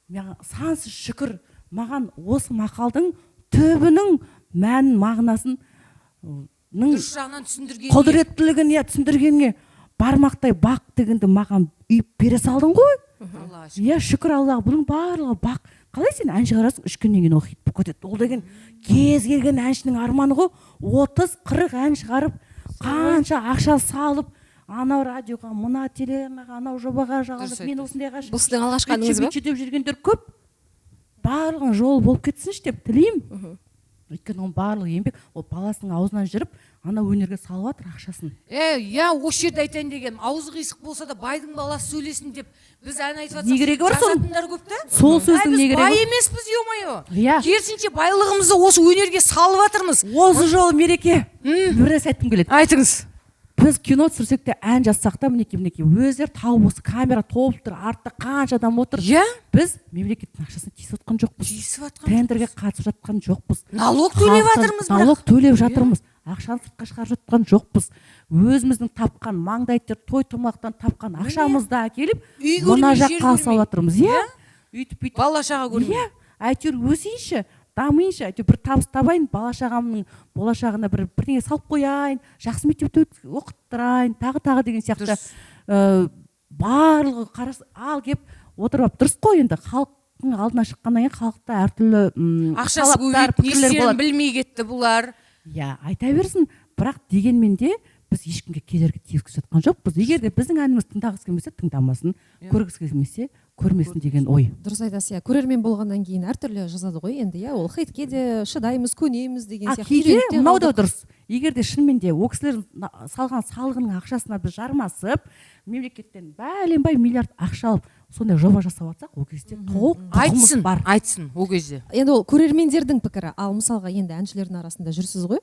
маған сансыз шүкір, маған осы мақалдың түбінің мәнін, мағынасын ның Дұрыс жағынан түсіндірген. құдіреттілігін, иә, түсіндіргенге, бармақтай бақ дегенді маған үйіп бере салдың ғой. Аллаға шүкір. Иә, шүкір Аллаға, бұның барлығы бақ. Қалай сен ән шығарасың, 3 күннен кейін ол хит болып кетеді? Ол деген кез келген әншінің арманы ғой. 30-40 ән шығарып, қанша ақша салып, анау радиоға, мына телеарнаға, анау жобаға жалынып, Дұрыс мен айтасыз. осындайға Бұл сіздің алғашқы әніңіз ба? бүйтші деп жүргендер көп. Барлығының жолы болып кетсінші деп тілеймін, өйткені оның барлығы еңбек. Ол баласының аузынан жүріп, ана өнерге салып жатыр ақшасын. Е, иә, осы жерде айтайын дегенім, аузы қисық болса да, байдың баласы сөйлесін деп біз ән айтып жатсақ, Не керегі бар соның? жазатындар көп та. Сол сөздің Әй, біз не керегі бай бар? емеспіз, ё-моё. Иә. Керісінше, байлығымызды осы өнерге салып жатырмыз. Осы жолы, Мереке, бір нәрсе айтқым келеді. Айтыңыз. Біз кино түсірсек те, ән жазсақ та, мінекей, мінекей, өздері тауып, осы камера толып тұр, артта қанша адам отыр. Біз мемлекеттің ақшасына тиісіп жатқан жоқпыз, Тиісіп жатқан. тендерге қатысып жатқан жоқпыз. Налог төлеп Халықтан жатырмыз бірақ. Налог төлеп жатырмыз, ақшаны сыртқа шығарып жатқан жоқпыз. Өзіміздің тапқан, маңдай тер, той томалақтан тапқан ақшамызды әкеліп, Үй мына көрмей, жер жаққа көрмей. салып жатырмыз, иә, өйтіп бүйтіп Бала шаға көрмей. Иә, әйтеуір өсейінші, дамиыншы, әйтеуір бір табыс табайын, бала шағамның болашағына бір бірдеңе салып қояйын, жақсы мектепте оқыттырайын, тағы тағы деген сияқты. Барлығы қарас ал кеп отырып алып, дұрыс қой енді, халықтың алдына шыққаннан кейін халықта әртүрлі Ақшасы талаптар, көбейіп, не пікірлер істерін болады. білмей кетті бұлар. Иә, айта берсін, бірақ дегенмен де біз ешкімге кедергі тигізіп жатқан жоқпыз. Егер де біздің әнімізді тыңдағысы келмесе, тыңдамасын, көргісі келмесе, көрмесін деген ой. Дұрыс айтасыз, иә. Көрермен болғаннан кейін әртүрлі жазады ғой енді, иә. Ол хейтке де шыдаймыз, көнеміз деген А сияқты. кейде Үйреніп те мынау да қалдық. дұрыс: егер де шынымен де ол кісілер салған салығының ақшасына біз жармасып, мемлекеттен бәленбай миллиард ақша алып, сондай жоба жасап жатсақ, ол кезде толық құқығымыз Айтсын, бар. айтсын ол кезде. Енді ол көрермендердің пікірі. Ал мысалға, енді әншілердің арасында жүрсіз ғой,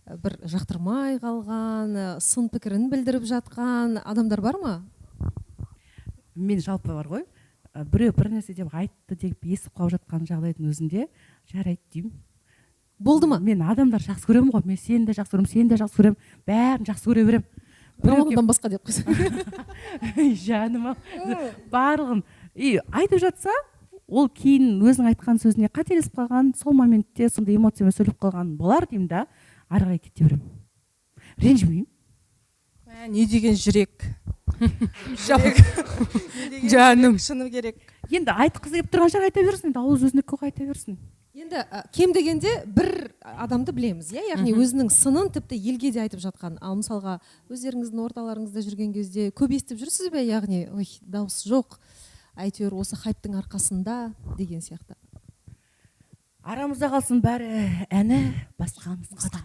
бір жақтырмай қалған, сын пікірін білдіріп жатқан адамдар бар ма? Мен жалпы бар ғой, біреу бір нәрсе деп айтты деп естіп қалып жатқан жағдайдың өзінде жарайды деймін. Болды ма? Мен адамдар жақсы көремін ғой, мен сені де жақсы көремін, сені де жақсы көремін, бәрін жақсы көре беремін. Біреу келіп- Рауандан басқа деп қойса. Жаным ау, барлығын. И айтып жатса, ол кейін өзінің айтқан сөзіне қателесіп қалған, сол моментте сондай эмоциямен сөйлеп қалған болар деймін да, ары қарай кете беремін, ренжімеймін. Мә, не деген жүрек! Не деген Жаным. жүрек, шыны керек. Енді айтқысы келіп тұрған шығар, айта берсін енді, ауыз өзінікі ғой, айта берсін. Енді кем дегенде бір адамды білеміз, иә, яғни өзінің сынын тіпті елге де айтып жатқан. Ал мысалға, өздеріңіздің орталарыңызда жүрген кезде көп естіп жүрсіз бе, яғни ой, дауыс жоқ, әйтеуір осы хайптың арқасында деген сияқты? Арамызда қалсын бәрі, әні басқа нұсқада.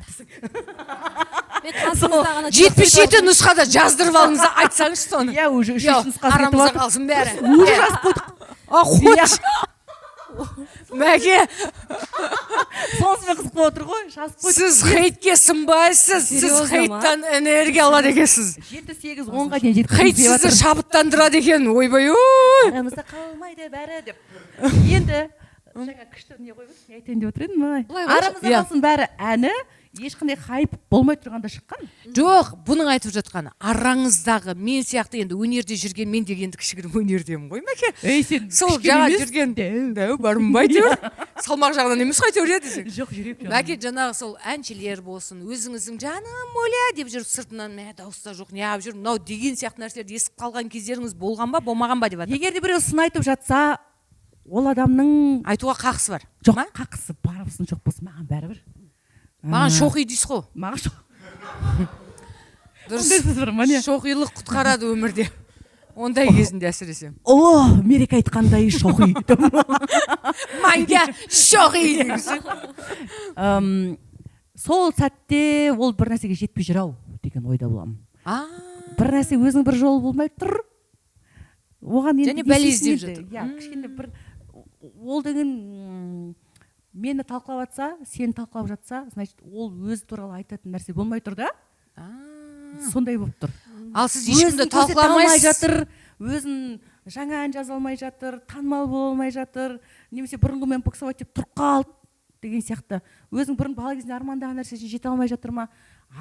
Мен қасыңызда ғана. 77 нұсқада жаздырып алыңыз да, айтсаңызшы соны. Иә, уже Иә, үшінші нұсқасын айтып арамызда жатыр. қалсын бәрі. Уже жазып қойдық. А, қойшы, Мәке. Сонысымен қызық болып отыр ғой, жазып қойдық. Сіз хейтке сынбайсыз, сіз Серьезно ма? хейттан энергия алады екенсіз. Жеті, сегіз, онға дейін жеткізгім Хейт келіп сізді жатыр. шабыттандырады екен, ойбай ой. Арамызда қалмайды бәрі деп. Енді жаңа күшті не қойып, не айтайын деп отыр едім, ай. Былай қойшы. Арамызда қалсын бәрі әні ешқандай хайп болмай тұрғанда шыққан. Жоқ, бұның айтып жатқаны араңыздағы мен сияқты енді өнерде жүрген, мен де енді кішігірім өнердемін ғой, Мәке. Ей, сен Сол жаңа жүрген дәу бармын ба, әйтеуір салмақ жағынан емес қой, әйтеуір, иә десең. Жоқ, жүрек. Мәке, жаңағы сол әншілер болсын, өзіңіздің жаным Оля деп жүріп, сыртынан мә, дауыс та жоқ, неғып жүр мынау деген сияқты нәрселерді естіп қалған кездеріңіз болған ба, болмаған ба деп жатыр. Егер де біреу сын айтып жатса, ол адамның Айтуға қақысы бар Жоқ, ма? қақысы бар болсын, жоқ болсын, маған бәрібір. Маған шоқи дейсіз ғой. Маған Дұрыс. Ондай сөз бар ма, не? Шоқилық құтқарады өмірде. Ондай кезінде әсіресе. Ұлы Мереке айтқандай, шоқи. Маңга шоқи дегісі. Сол сәтте ол бір нәрсеге жетпей жүр ау деген ойда боламын. А, бір нәрсе, өзінің бір жолы болмай тұр оған енді. Және не бәле істейсің іздеп енді? жатыр. Иә, кішкене бір ол деген мені талқылап жатса, сені талқылап жатса, значит, ол өзі туралы айтатын нәрсе болмай тұр да. Сондай болып тұр. Ал сіз ешкімді Өзін көрсете алмай талқыламайсыз. жатыр, өзін жаңа ән жаза алмай жатыр, танымал бола алмай жатыр немесе бұрынғымен боксовать деп тұрып қалды деген сияқты. Өзің бұрын бала кезінде армандаған нәрсесіне жете алмай жатыр ма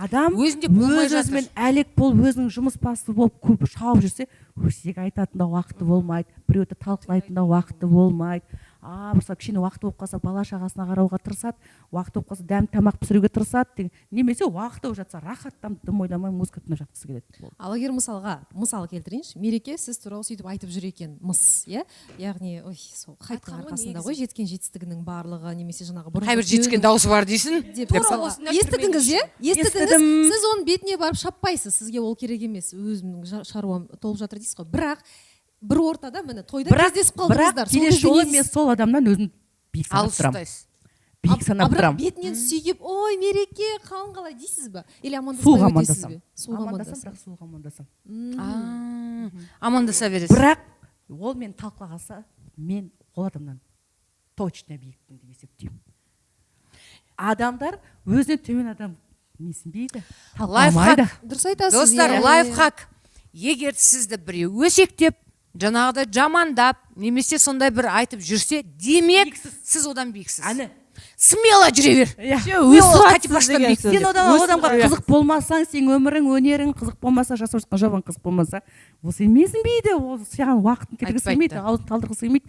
адам? Өзінде болмай өз жатыр. Өзімен әлек болып, өзінің жұмыс басты болып, көп шауып жүрсе, өсек айтатын да уақыты болмайды, біреуді талқылайтын да уақыты болмайды. А мысалы, кішкене уақыты болып қалса, бала шағасына қарауға тырысады, уақыты болып қалса, дәмді тамақ пісіруге тырысады деген, немесе уақыты болып жатса, рахаттанып, дым ойламай, музыка тыңдап жатқысы келеді. Болды. Ал егер мысалға, мысал келтірейінші, Мереке сіз туралы сөйтіп айтып жүр екен мыс, иә, яғни, ой, сол хайптың Айтқан ғой арқасында негізі. ғой жеткен жетістігінің барлығы немесе жаңағы бұрынғы Қайбір жетіскен күйеуінің дауысы бар дейсің. деп. Тура Мысалға, осындай естідіңіз, иә, естідіңіз. Естідім. Сіз оның бетіне барып шаппайсыз, сізге ол керек емес, өзімнің шаруам толып жатыр дейсіз ғой. Бірақ бір ортада, міне, тойда Бірақ кездесіп бірақ қалдыңыздар. Сол келесі кезде жолы не мен дейсіз? сол адамнан өзім биік санап Алыс тұрамын. ұстайсыз. Биік А санап бірақ тұрамын. бетінен сүйіп, «Ой, Мереке, қалың қалай?» дейсіз ба или амандаспай Суық өтесіз амандасамын. бе? Суық Амандасам, амандасам. бірақ суық амандасамын. А, амандаса бересіз. Бірақ ол мені талқылағанса, мен ол адамнан точно биікпін деп есептеймін. Адамдар өзінен төмен адам менсінбейді, талқыламайды. Лайфхак. Дұрыс айтасыз. Достар, иә. лайфхак: егер сізді біреу өсектеп, жаңағыдай жамандап немесе сондай бір айтып жүрсе, демек, сіз одан биіксіз. Әні. Смело жүре бер. Иә. Мен ол Катипаштан биік. Сен одан, ол адамға қызық болмасаң, сенің өмірің, өнерің қызық болмаса, жасап жатқан жобаң қызық болмаса, ол сені менсінбейді, ол саған уақытын кетіргісі Айтпайды келмейді, да. аузын талдырғысы келмейді.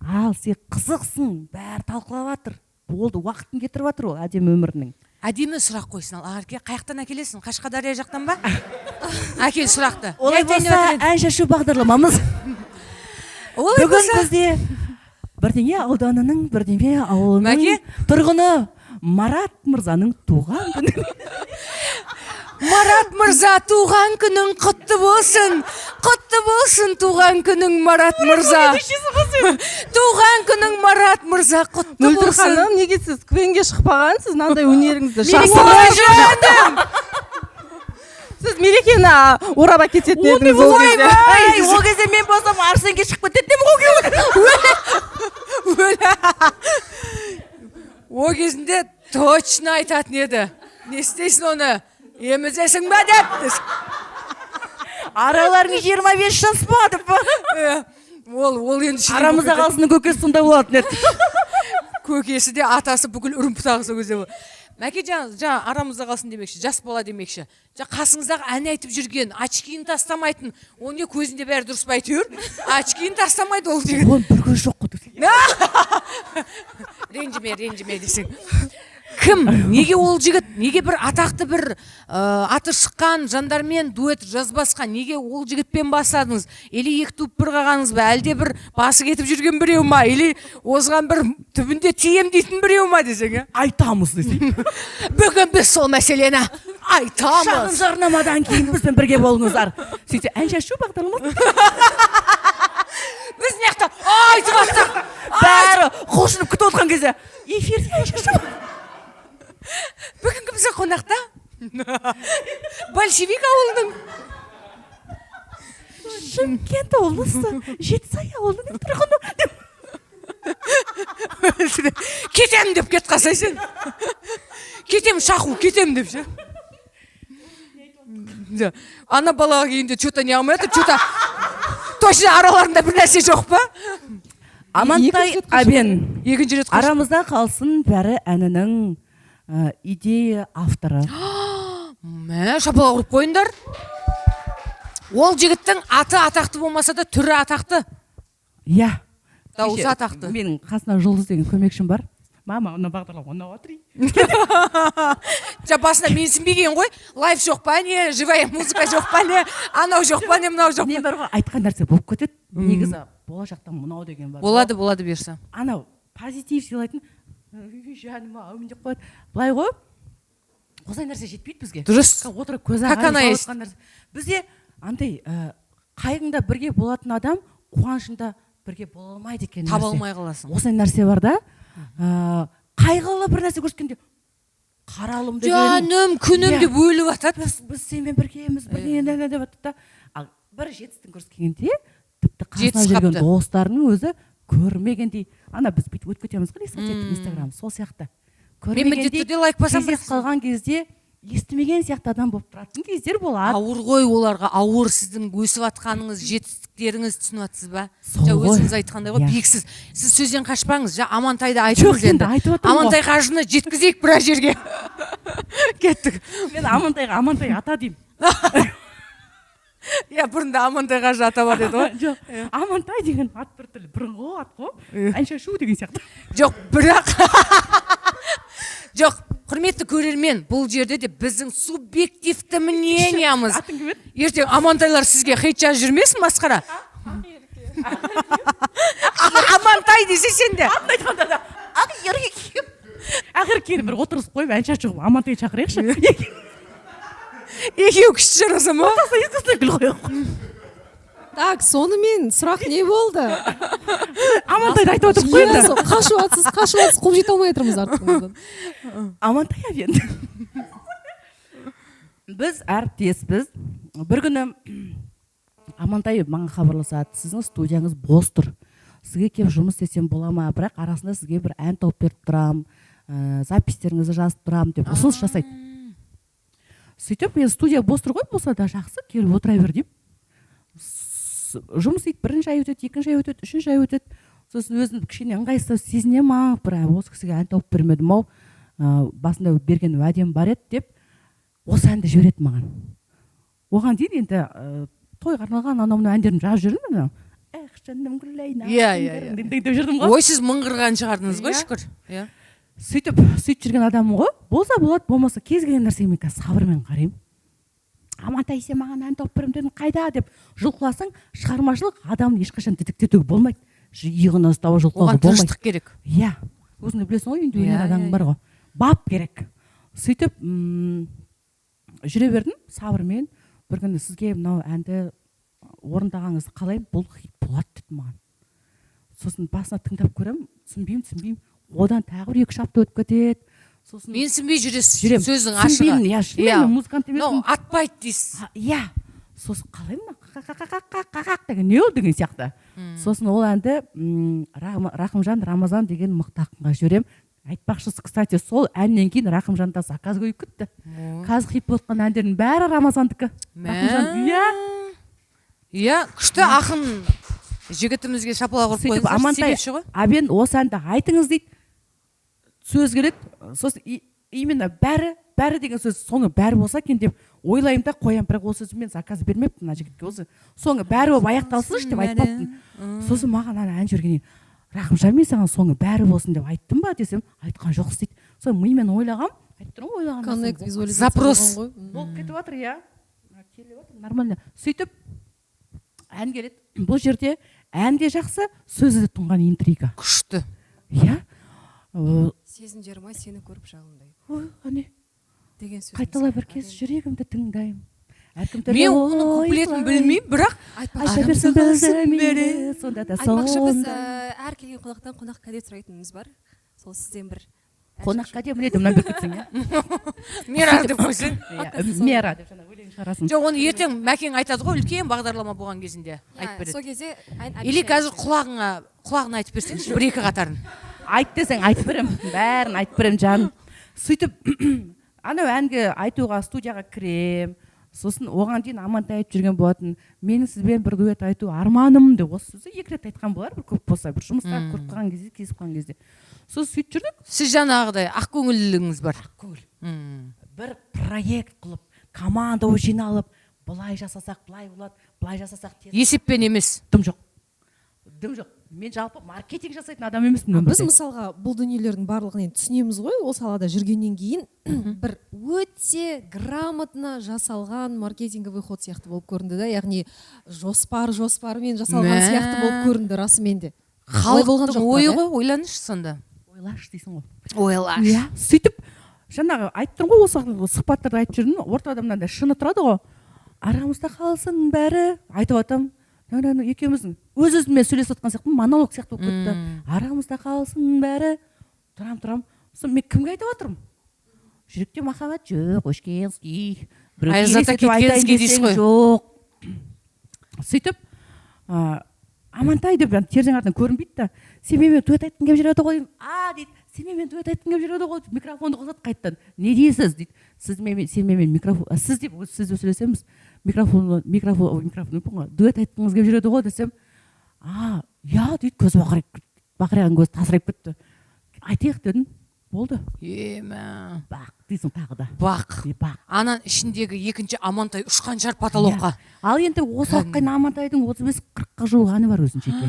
Ал сен қызықсың, бәрі талқылап жатыр, болды, уақытын кетіріп жатыр ол әдемі өмірінің. Әдемі сұрақ қойсын. Ал Ақерке, қай жақтан әкелесің? Қашқадария жақтан ба? Әкел сұрақты. Олай Не айтайын деп болса, жатыр едің? Ән шашу бағдарламамыз. Олай Бүгін болса, бізде Бірдеңе ауданының бірдеме ауылының Мәке? тұрғыны Марат мырзаның туған күні. Марат мырза, туған күнің құтты болсын! Құтты болсын туған күнің, Марат мырза! Туған күнің, Марат мырза, құтты Мөлдір болсын! ханым, неге сіз КВН-ге шықпағансыз? Мынандай өнеріңізді Ой, жасырып жаным! Сіз Мерекені орап әкететін едіңіз ол кезде. Ай, ол кезде мен болсам, Арсенге шығып кететін едім ғой. Өлә. О кезінде точно айтатын еді: «Не істейсің, оны емізесің ба?» деп. «Араларың 25 жас па?» деп. Ол енді шірен. Арамызда қалсынның көкесі сондай болатын еді. Көкесі де, атасы, бүкіл үрім бұтағы сол кезде. Мәке, жаңа арамызда қалсын демекші, жас бала демекші, жаңа қасыңыздағы ән айтып жүрген, очкиін тастамайтын, ол не, көзінде бәрі дұрыс па әйтеуір? Очкиін тастамайды ол деген. Оның бір көзі жоқ қой. Ренжіме, ренжіме десең. Кім, неге ол жігіт, неге бір атақты, бір аты шыққан жандармен дуэт жазбасқа? Неге ол жігітпен бастадыңыз? Или екі туып бір қалғаныңыз ба, әлде бір басы кетіп жүрген біреу ма, или озған бір түбінде тием дейтін біреу ма десең, иә? Айтамыз десең. Бүгін біз сол мәселені Шағын айтамыз. жарнамадан кейін бізбен бірге болыңыздар. Сөйтсе, ән шашу бағдарламасы. Біз мына жақта айтып жатсақ, бәрі құлшынып күтіп отырған кезде эфирде ән шашу. Бүгінгі біздің қонақта Большевик ауылының Шымкент облысы, Жетісай ауылының тұрғыны. Кетем деп кетіп қалсай сен, кетем, шаху, кетем деп ше. Да. Ана балаға келгенде че то не алмай жатыр, че то точно араларында бір нәрсе жоқ па? Амантай Екінші рет қашан? Әбен. Екінші рет қашан? «Арамызда қалсын бәрі» әнінің идея авторы. Мә, шапалақ ұрып қойыңдар! Ол жігіттің аты атақты болмаса да, түрі атақты. Иә. Дауысы Кеше атақты. Менің қасына Жұлдыз деген көмекшім бар. «Мама, мына бағдарлама ұнап жатыр». Жа, басында менсінбеген ғой: лайв жоқ па, не живая музыка жоқ па, не анау жоқ па, не мынау жоқ Мен па. бар ғой, айтқан нәрсе болып кетеді негізі. Болашақта мынау деген бар. Болады, болады, бұйырса. Анау позитив сыйлайтын: «Үй, жаным, әумин», — деп қояды. Былай ғой, осындай нәрсе жетпейді бізге. Дұрыс. Отырып көз Как она ағарып есть. жатқан нәрсе. Бізде андай Қайғыңда бірге болатын адам қуанышында бірге бола алмайды екен. Таба Нәрсе. алмай қаласың. Осындай нәрсе бар да. Қайғылы бір нәрсе көрсеткенде, қаралым деген, жаным, күнім Иә. деп өліп жатады. Біз сенімен біргеміз, бірдеңе деп жатады да. Ал бір жетістігін көрсеткенде, тіпті қасында Жетісіп жүрген қапты. достарының өзі көрмегендей. Ана біз бүйтіп өтіп кетеміз ғой, инстаграм сол сияқты. Мен міндетті түрде лайк басамын. Кездесіп қалған кезде естімеген сияқты адам болып тұратын кездер болады. Ауыр ғой оларға, ауыр сіздің өсіп жатқаныңыз, жетістіктеріңіз, түсініп жатсыз ба? Сол Жаңа ғой. өзіңіз айтқандай ғой. Иә. Биіксіз, сіз сөзден қашпаңыз. Жаңа Амантайды Жоқ, айтыңыз енді енді. айтып отырмын ғой. Амантай қажыны жеткізейік біраз жерге. Кеттік. Мен Амантайға Амантай ата деймін. Иә, бұрында Амантай қажы ата бар еді ғой. Жоқ, Амантай деген ат біртүрлі, бұрынғы ат қой, әнші шу деген сияқты. Жоқ, бірақ жоқ, құрметті көрермен, бұл жерде де біздің субъективті мнение мыз. Атың кім еді? Ертең Амантайлар сізге хейт жазып жүрмесін, масқара. Амантай десе сен де. Атын айтқанда да Ақерке, Ақеркені бір отырғызып қойып, әнші шығып, Амантай шақырайықшы. Екеуі күшті жараса ма? Екеуісіне гүл қояйық. Так, сонымен сұрақ не болды? Амантайды айтып отырып қой Иә, енді. сол қашып жатсыз, қашып жатсыз, қуып жете алмай отырмыз артыңыздан. Амантай енді, біз әріптеспіз. Бір күні Амантай маған хабарласады: «Сіздің студияңыз бос тұр, сізге келіп жұмыс істесем бола ма? Бірақ арасында сізге бір ән тауып беріп тұрамын, запись теріңізді жазып тұрамын», — деп ұсыныс жасайды. Сөйтіп мен: «Студия бос тұр ғой, болса да жақсы, келіп отыра бер», — деймін. Жұмыс істейді. Бірінші ай өтеді, екінші ай өтеді, үшінші ай өтеді. Сосын өзім кішкене ыңғайсыз сезінемін: «А, бір осы кісіге ән тауып бермедім ау, басында берген уәдем бар еді», — деп осы әнді жібереді маған. Оған дейін енді тойға арналған анау мынау әндерімді жазып жүрдім, анау «Эх, жаным, гүләйна» Иә, иә, иә. деп жүрдім ғой. Ой, сіз мыңғырған шығардыңыз ғой. Иә. Шүкір, иә. Сөйтіп жүрген адаммын ғой. Болса болады, болмаса, кез келген нәрсеге мен қазір сабырмен қараймын. «Амантай, сен маған ән тауып беремін дедің, қайда?» — деп жұлқыласаң, шығармашылық адамды ешқашан дітіктетуге болмайды, иығынан ұстап жұлқылауға Оған болмайды. тыныштық керек. Иә, өзің де білесің ғой енді, өнер адамың бар ғой, бап керек. Сөйтіп жүре бердім сабырмен. Бір күні: «Сізге мынау әнді орындағаныңызды қалаймын, бұл хит болады», — деді маған. Сосын басына тыңдап көремін, түсінбеймін, түсінбеймін. Одан тағы бір 2-3 апта өтіп кетеді. Сосын Менсінбей жүресіз. Жүремін. Сөздің ашығы. Түсінбеймін, иә, шынымен мен музыкант Мынау емеспін. атпайды дейсіз. А, иә. Сосын қалай мына қақ деген не ол деген сияқты. Сосын ол әнді Рахымжан Рамазан деген мықты ақынға жіберемін. Айтпақшы, кстати, сол әннен кейін Рахымжанда заказ көбейіп кетті. Қазір хит болып жатқан әндердің бәрі Рамазандікі. Рахымжан, иә. Иә, күшті ақын жігітімізге шапалақ ұрып Сөйтіп қойыңыздаршы, Амантай себепші ғой. «Абен, осы әнді айтыңыз», — дейді. Сөз келеді. Сосын именно «бәрі, бәрі» деген сөз, соңы бәрі болса екен деп ойлаймын да қоямын. Бірақ ол сөзді мен заказ бермеппін мына жігітке, осы соңы бәрі болып аяқталсыншы деп айтпаппын. Сосын маған ана ән жібергеннен кейін: «Рахымжан, мен саған соңы бәрі болсын деп айттым ба?» — десем, «Айтқан жоқсыз», — дейді. Соны мимен ойлағанмын, айтып тұрмын ғой, ойлаған нәрсем Коннект, визуализация Запрос. болған ғой. Болып кетіп жатыр, иә, келіп жатыр нормально. Сөйтіп ән келеді. Бұл жерде ән де жақсы, сөзі де тұнған интрига. Күшті. Иә. Сезімдерім ай, сені көріп жалындай Ой, әне деген сөз. Қайтала бір кез жүрегімді тыңдаймын, әркім Мен оның куплетін білмеймін, бірақ айта берсін бізді мейлі, сонда да Айтпақшы, біз сонда. Әр келген қонақтан қонақ кәде сұрайтынымыз бар. Сол сізден бір Қонақ кәде біледі, мына беріп кетсең, иә. Мера деп қойсаң. Иә, мера деп жаңа өлең шығарасың. Жоқ, оны ертең Мәкең айтады ғой, үлкен бағдарлама болған кезінде айтып береді. Сол кезде ән Или қазір құлағыңа, құлағына айтып берсеңші бір екі қатарын. Айт десең, айтып беремін, бәрін айтып беремін, жаным. Сөйтіп анау әнге айтуға студияға кірем. Сосын оған дейін Амантай айтып жүрген болатын: «Менің сізбен бір дуэт айту арманым», — деп. Осы сөзді екі рет айтқан болар, бір көп болса, бір жұмыста көріп қалған кезде, кездесіп қалған кезде. Сосын сөйтіп жүрдік. Сіз жаңағыдай ақкөңілділігіңіз бар. Көңіл. Бір проект қылып, команда болып жиналып, былай жасасақ былай болады, былай жасасақ тез. Есеппен емес. Дым жоқ, дым жоқ. Мен жалпы маркетинг жасайтын адам емеспін Біз өмірде. мысалға бұл дүниелердің барлығын енді түсінеміз ғой ол салада жүргеннен кейін. Бір өте грамотно жасалған маркетинговый ход сияқты болып көрінді да, яғни жоспар жоспармен жасалған Мә. сияқты болып көрінді расымен де. Олай болған Халықтың жоқ па, ойы да? ғой, ойлаңызшы сонда. Ойлашы дейсің ғой. Ойлашы. Иә, сөйтіп жаңағы айтып тұрмын ғой, осы сұхбаттарда айтып жүрмін. Ортада мынандай шыны тұрады ғой. Арамызда қалсын бәрі айтып жатамын. Екеуміздің өз өзіммен сөйлесіп жатқан сияқтымын, монолог сияқты болып кетті. Арамызда қалсын бәрі. Тұрам, тұрам, сосын мен кімге айтып жатырмын? Жүректе махаббат жоқ, өшкенский. Біреуге Аяз ата елестетіп айтайын кеткенский дейсіз десең, ғой. Жоқ, сөйтіп Амантай деп, ана терезенің артынан көрінбейді да, сен менімен дуэт айтқың келіп жүреді ғой. А, дейді, сен менімен дуэт айтқың келіп жүреді ғой. Микрофонды қосады қайтадан. Не дейсіз, дейді. Сіз менімен, сен менімен микрофон, сіз деп, сіз деп сөйлесеміз. Микрофон, микрофон, ой, микрофон деппін ғой, дуэт айтқыңыз келіп жүреді ғой десем, а, иә, дейді. Көзі бақырайып, бақырайған көзі тасырайып кетті. Айтайық дедім, болды. Емә. Бақ дейсің тағы да. Бақ. Е, бақ. Ананың ішіндегі екінші Амантай ұшқан шығар потолокқа. Иә. Ал енді осы уақытқа дейін Амантайдың 35-40-қа жуық әні бар өзінің жеке.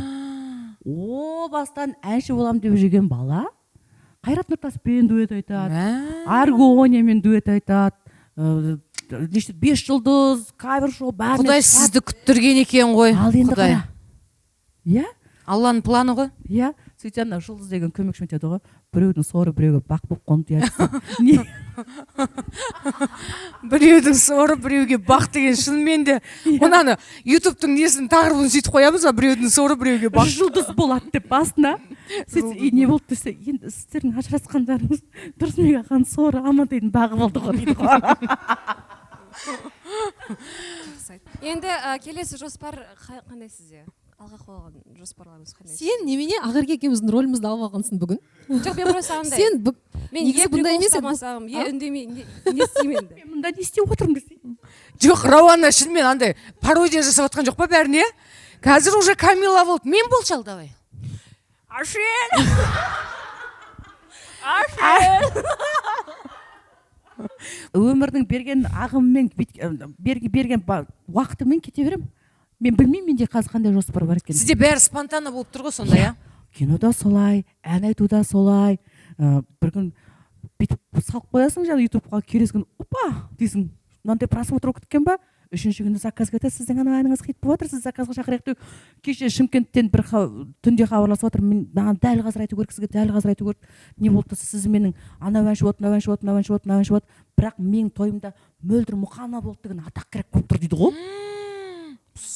О бастан әнші боламын деп жүрген бала Қайрат Нұртаспен дуэт айтады, Мә. Аргониямен дуэт айтады, неше «Бес жұлдыз» кавер шоу бәріне Құдай шығады. сізді күттірген екен ғой. Ал енді Құдай. қара, иә. Алланың планы ғой. Иә, сөйтсе ана Жұлдыз деген көмекшім айтады ғой: біреудің соры біреуге бақ болып қонды, иә, не. Біреудің соры біреуге бақ деген шынымен де, мынаны Ютубтың несін, тақырыбын сөйтіп қоямыз ба: біреудің соры біреуге бақ. Жұлдыз болады деп басына. Сөйтсе, и не болды десе, енді сіздердің ажырасқандарыңыз Тұрсынбек ағаның соры Амантайдың бағы болды ғой дейді ғой. Енді келесі жоспар қандай сізде? Алға қойған жоспарларыңыз қандай? Сен немене, Ақерке екеуміздің рөлімізді алып алғансың бүгін? Жоқ, мен просто андай Сен мен негізі е бұндай прикол емес еді. ұстамасам, е А? үндемей не істеймін енді? Мен мұнда не істеп отырмын десе. Жоқ, Рауана шынымен андай пародия жасап жатқан жоқ па бәріне? Қазір уже Камила болды. Мен болшы, ал давай. Ашел, Ашел. Өмірдің берген ағымымен, берген уақытымен кете беремін. Мен білмеймін, менде қазір қандай жоспар бар екенін. Сізде бәрі спонтанно болып тұр ғой сонда, иә? Кинода солай, ән айтуда солай. Бір күн бүйтіп салып қоясың жаңағы Ютубқа, келесі күні опа дейсің, мынандай просмотр болып кеткен ба. Үшінші күні заказ кетеді: сіздің анау әніңіз хит болып жатыр, сізді заказға шақырайық деп. Кеше Шымкенттен бір түнде хабарласып жатыр. Мен, маған дәл қазір айту керек, сізге дәл қазір айту керек. Не болды десе, сіз менің анау әнші болады, мынау әнші болады, мынау әнші болады, мынау әнші болады, бірақ менің тойымда Мөлдір Мұқанова болды деген атақ керек болып тұр дейді ғой.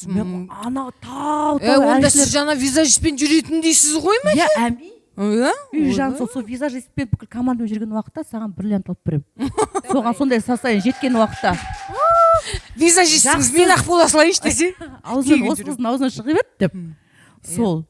Мен ана тау Е, тау онда әншілер сіз жаңа визажистпен жүретін дейсіз ғой ма? Иә, әмин. Иә. Үй, жан, сол визажистпен, бүкіл командамен жүрген уақытта саған бриллиант алып беремін. Соған сондай состояние жеткен уақытта. Визажистіңіз Жақсы. мен ақ бола салайыншы десе. Аузынан Тегін осы жүріп. қыздың аузынан шығып еді деп. Сол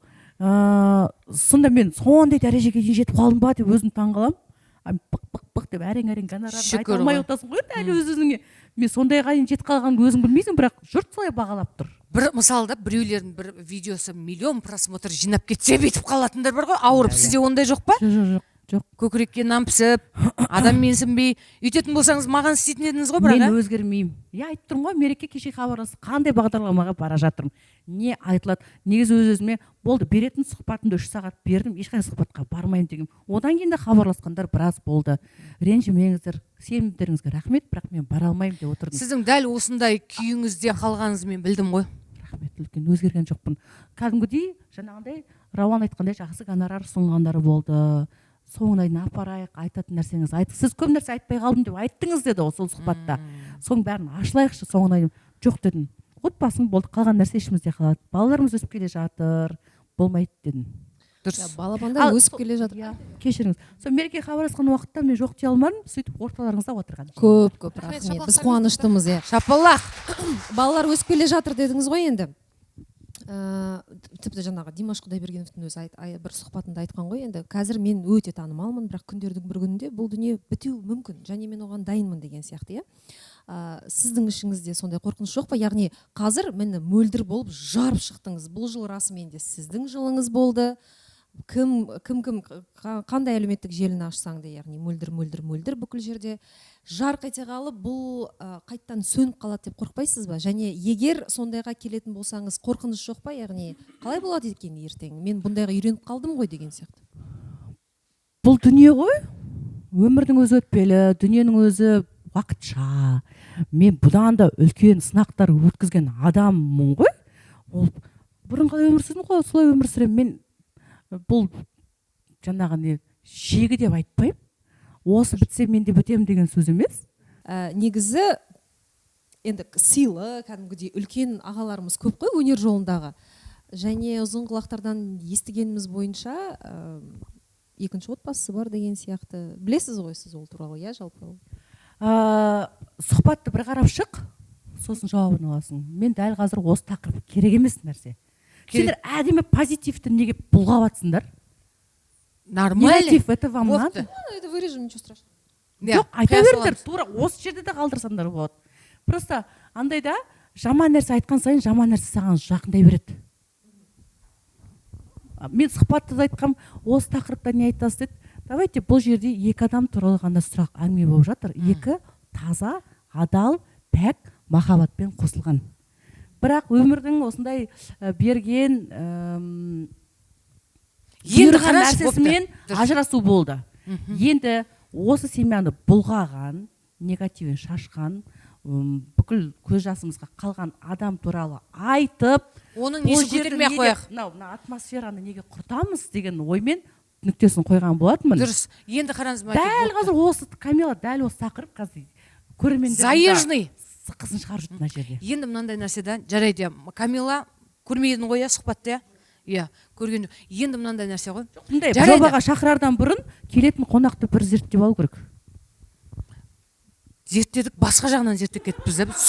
сонда мен сондай дәрежеге дейін жетіп қалдым ба деп өзім таңқаламын. А пық пық пық деп әрең әрең гонорарды айта Шүкір алмай ғой. отырсың ғой енді әлі өз өзіңе. Мен сондайға дейін жетіп қалғаныңды өзің білмейсің, бірақ жұрт солай бағалап тұр. Бір мысалы да, біреулердің бір видеосы миллион просмотр жинап кетсе, бүйтіп қалатындар бар ғой ауырып. Сізде ондай жоқ па? Жоқ, жоқ, жоқ, жоқ. Көкірекке нан пісіп, адам менсінбей өйтетін болсаңыз, маған істейтін едіңіз ғой, бірақ Мен ә? өзгермеймін, иә, айтып тұрмын ғой. Мереке кеше хабарласты: қандай бағдарламаға бара жатырмын, не айтылады? Негізі өз өзіме болды, беретін сұхбатымды 3 сағат бердім, ешқандай сұхбатқа бармаймын деген. Одан кейін де хабарласқандар біраз болды. Ренжімеңіздер, сенімдеріңізге рахмет, бірақ мен бара алмаймын деп отырдым. Сіздің дәл осындай күйіңізде қалғаныңызды мен білдім ғой. Рахмет үлкен. Өзгерген жоқпын кәдімгідей. Жаңағындай Рауан айтқандай, жақсы гонорар ұсынғандар болды. Соңына дейін апарайық, айтатын нәрсеңізді айт, сіз көп нәрсе айтпай қалдым деп айттыңыз деді ғой сол сұхбатта, соның бәрін ашылайықшы соңына дейін. Жоқ дедім, отбасың болды, қалған нәрсе ішімізде қалады, балаларымыз өсіп келе жатыр, болмайды дедім. Дұрыс. Балапандар Ал өсіп келе жатыр. Иә, кешіріңіз, сол Мереке хабарласқан уақытта мен жоқ дей алмадым. Сөйтіп орталарыңызда отырған. Көп көп Рахмет, рахмет, шапалақ. Біз қуаныштымыз, иә. Шапалақ. Балалар өсіп келе жатыр дедіңіз ғой енді. Тіпті жаңағы Димаш Құдайбергеновтің өзі бір сұхбатында айтқан ғой енді: қазір мен өте танымалмын, бірақ күндердің бір күнінде бұл дүние бітуі мүмкін және мен оған дайынмын деген сияқты, иә. Сіздің ішіңізде сондай қорқыныш жоқ па? Яғни қазір міне Мөлдір болып жарып шықтыңыз, бұл жыл расымен де сіздің жылыңыз болды. Кім кім кім қандай әлеуметтік желіні ашсаң да, яғни Мөлдір, Мөлдір, Мөлдір бүкіл жерде жарқ ете қалып, бұл қайттан сөніп қалады деп қорықпайсыз ба? Және егер сондайға келетін болсаңыз, қорқыныш жоқ па, яғни қалай болады екен ертең, мен бұндайға үйреніп қалдым ғой деген сияқты? Бұл дүние ғой, өмірдің өзі өтпелі, дүниенің өзі уақытша. Мен бұдан да үлкен сынақтар өткізген адаммын ғой. Ол бұрын қалай өмір сүрдім ғой, солай өмір сүремін мен. Бұл жаңағы не шегі деп айтпаймын, осы бітсе, мен де бітемін деген сөз емес. Негізі Енді сыйлы, кәдімгідей үлкен ағаларымыз көп қой өнер жолындағы. Және ұзын құлақтардан естігеніміз бойынша, екінші отбасысы бар деген сияқты. Білесіз ғой сіз ол туралы, иә, жалпы? Сұхбатты бір қарап шық, сосын жауабын аласың. Мен дәл қазір осы тақырып керек емес нәрсе. Керек. Сендер әдемі позитивті неге бұлғап жатсыңдар? Нормально. Негатив это вам Бопты. надо? Ну, это вырежем, ничего страшного. Иә, Жоқ, айта қоя беріңдер. саламыз. Тура осы жерде де қалдырсаңдар болады. Просто андай да, жаман нәрсе айтқан сайын жаман нәрсе саған жақындай береді. Мен сұхбатта да айтқам, осы тақырыпта не айтасыз деді. Давайте, бұл жерде екі адам туралы ғана сұрақ, әңгіме болып жатыр. Екі таза, адал, пәк махаббатпен қосылған, бірақ өмірдің осындай берген Енді бұйырған қарашы, нәрсесімен бопты. Дұрыс. ажырасу болды. Енді осы семьяны бұлғаған, негативін шашқан, бүкіл көз жасымызға қалған адам туралы айтып, Оның бұл несін жерді көтермей ақ неге- қояйық. Мынау мына атмосфераны неге құртамыз деген оймен нүктесін қойған болатынмын. Дұрыс. Енді қараңыз, Мәке, Дәл бопты. қазір осы Камила, дәл осы тақырып қазір көрермендердің Заезжный. сықысын шығарып жүрді мына жерде. Енді мынандай нәрсе да, жарайды, иә, Камила, көрмедің ғой, иә, сұхбатты, иә, көрген жоқ. Енді мынандай нәрсе ғой. Мындай Жарайды. жобаға шақырардан бұрын келетін қонақты бір зерттеп алу керек. Зерттедік, басқа жағынан зерттеп кетіппіз да біз.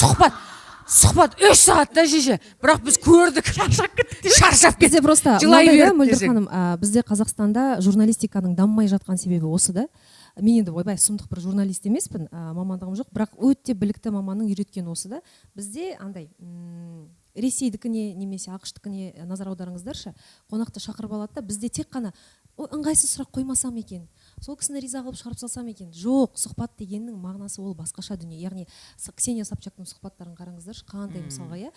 Сұхбат 3 сағат та, шеше, бірақ біз көрдік, шаршап кеттік, шаршап кеттік. Бізде просто Жылай мынандай да, беріп Мөлдір десең. ханым, бізде Қазақстанда журналистиканың дамымай жатқан себебі осы да. Мен енді, ойбай, сұмдық бір журналист емеспін, мамандығым жоқ, бірақ өте білікті маманның үйреткені осы да. Бізде андай, Ресейдікіне немесе АҚШ-тікіне назар аударыңыздаршы, қонақты шақырып алады да, бізде тек қана: «Ой, ыңғайсыз сұрақ қоймасам екен, сол кісіні риза қылып шығарып салсам екен». Жоқ, сұхбат дегеннің мағынасы ол басқаша дүние. Яғни Ксения Собчактың сұхбаттарын қараңыздаршы, қандай, мысалға, иә,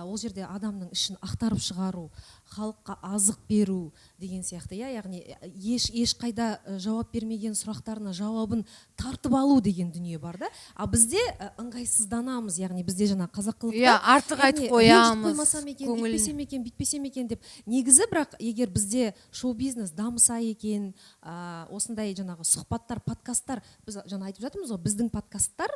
ол жерде адамның ішін ақтарып шығару, халыққа азық беру деген сияқты, иә. Яғни ешқайда жауап бермеген сұрақтарына жауабын тартып алу деген дүние бар да. А бізде ыңғайсызданамыз, яғни бізде жаңа қазақылықта, Иә, артық айтып яғни, қоямыз, ренжітіп қоймасам екен, көңілін. үйтпесем екен, бүйтпесем екен деп. Негізі, бірақ егер бізде шоу бизнес дамыса екен, осындай жаңағы сұхбаттар, подкасттар, біз жаңа айтып жатырмыз ғой, біздің подкасттар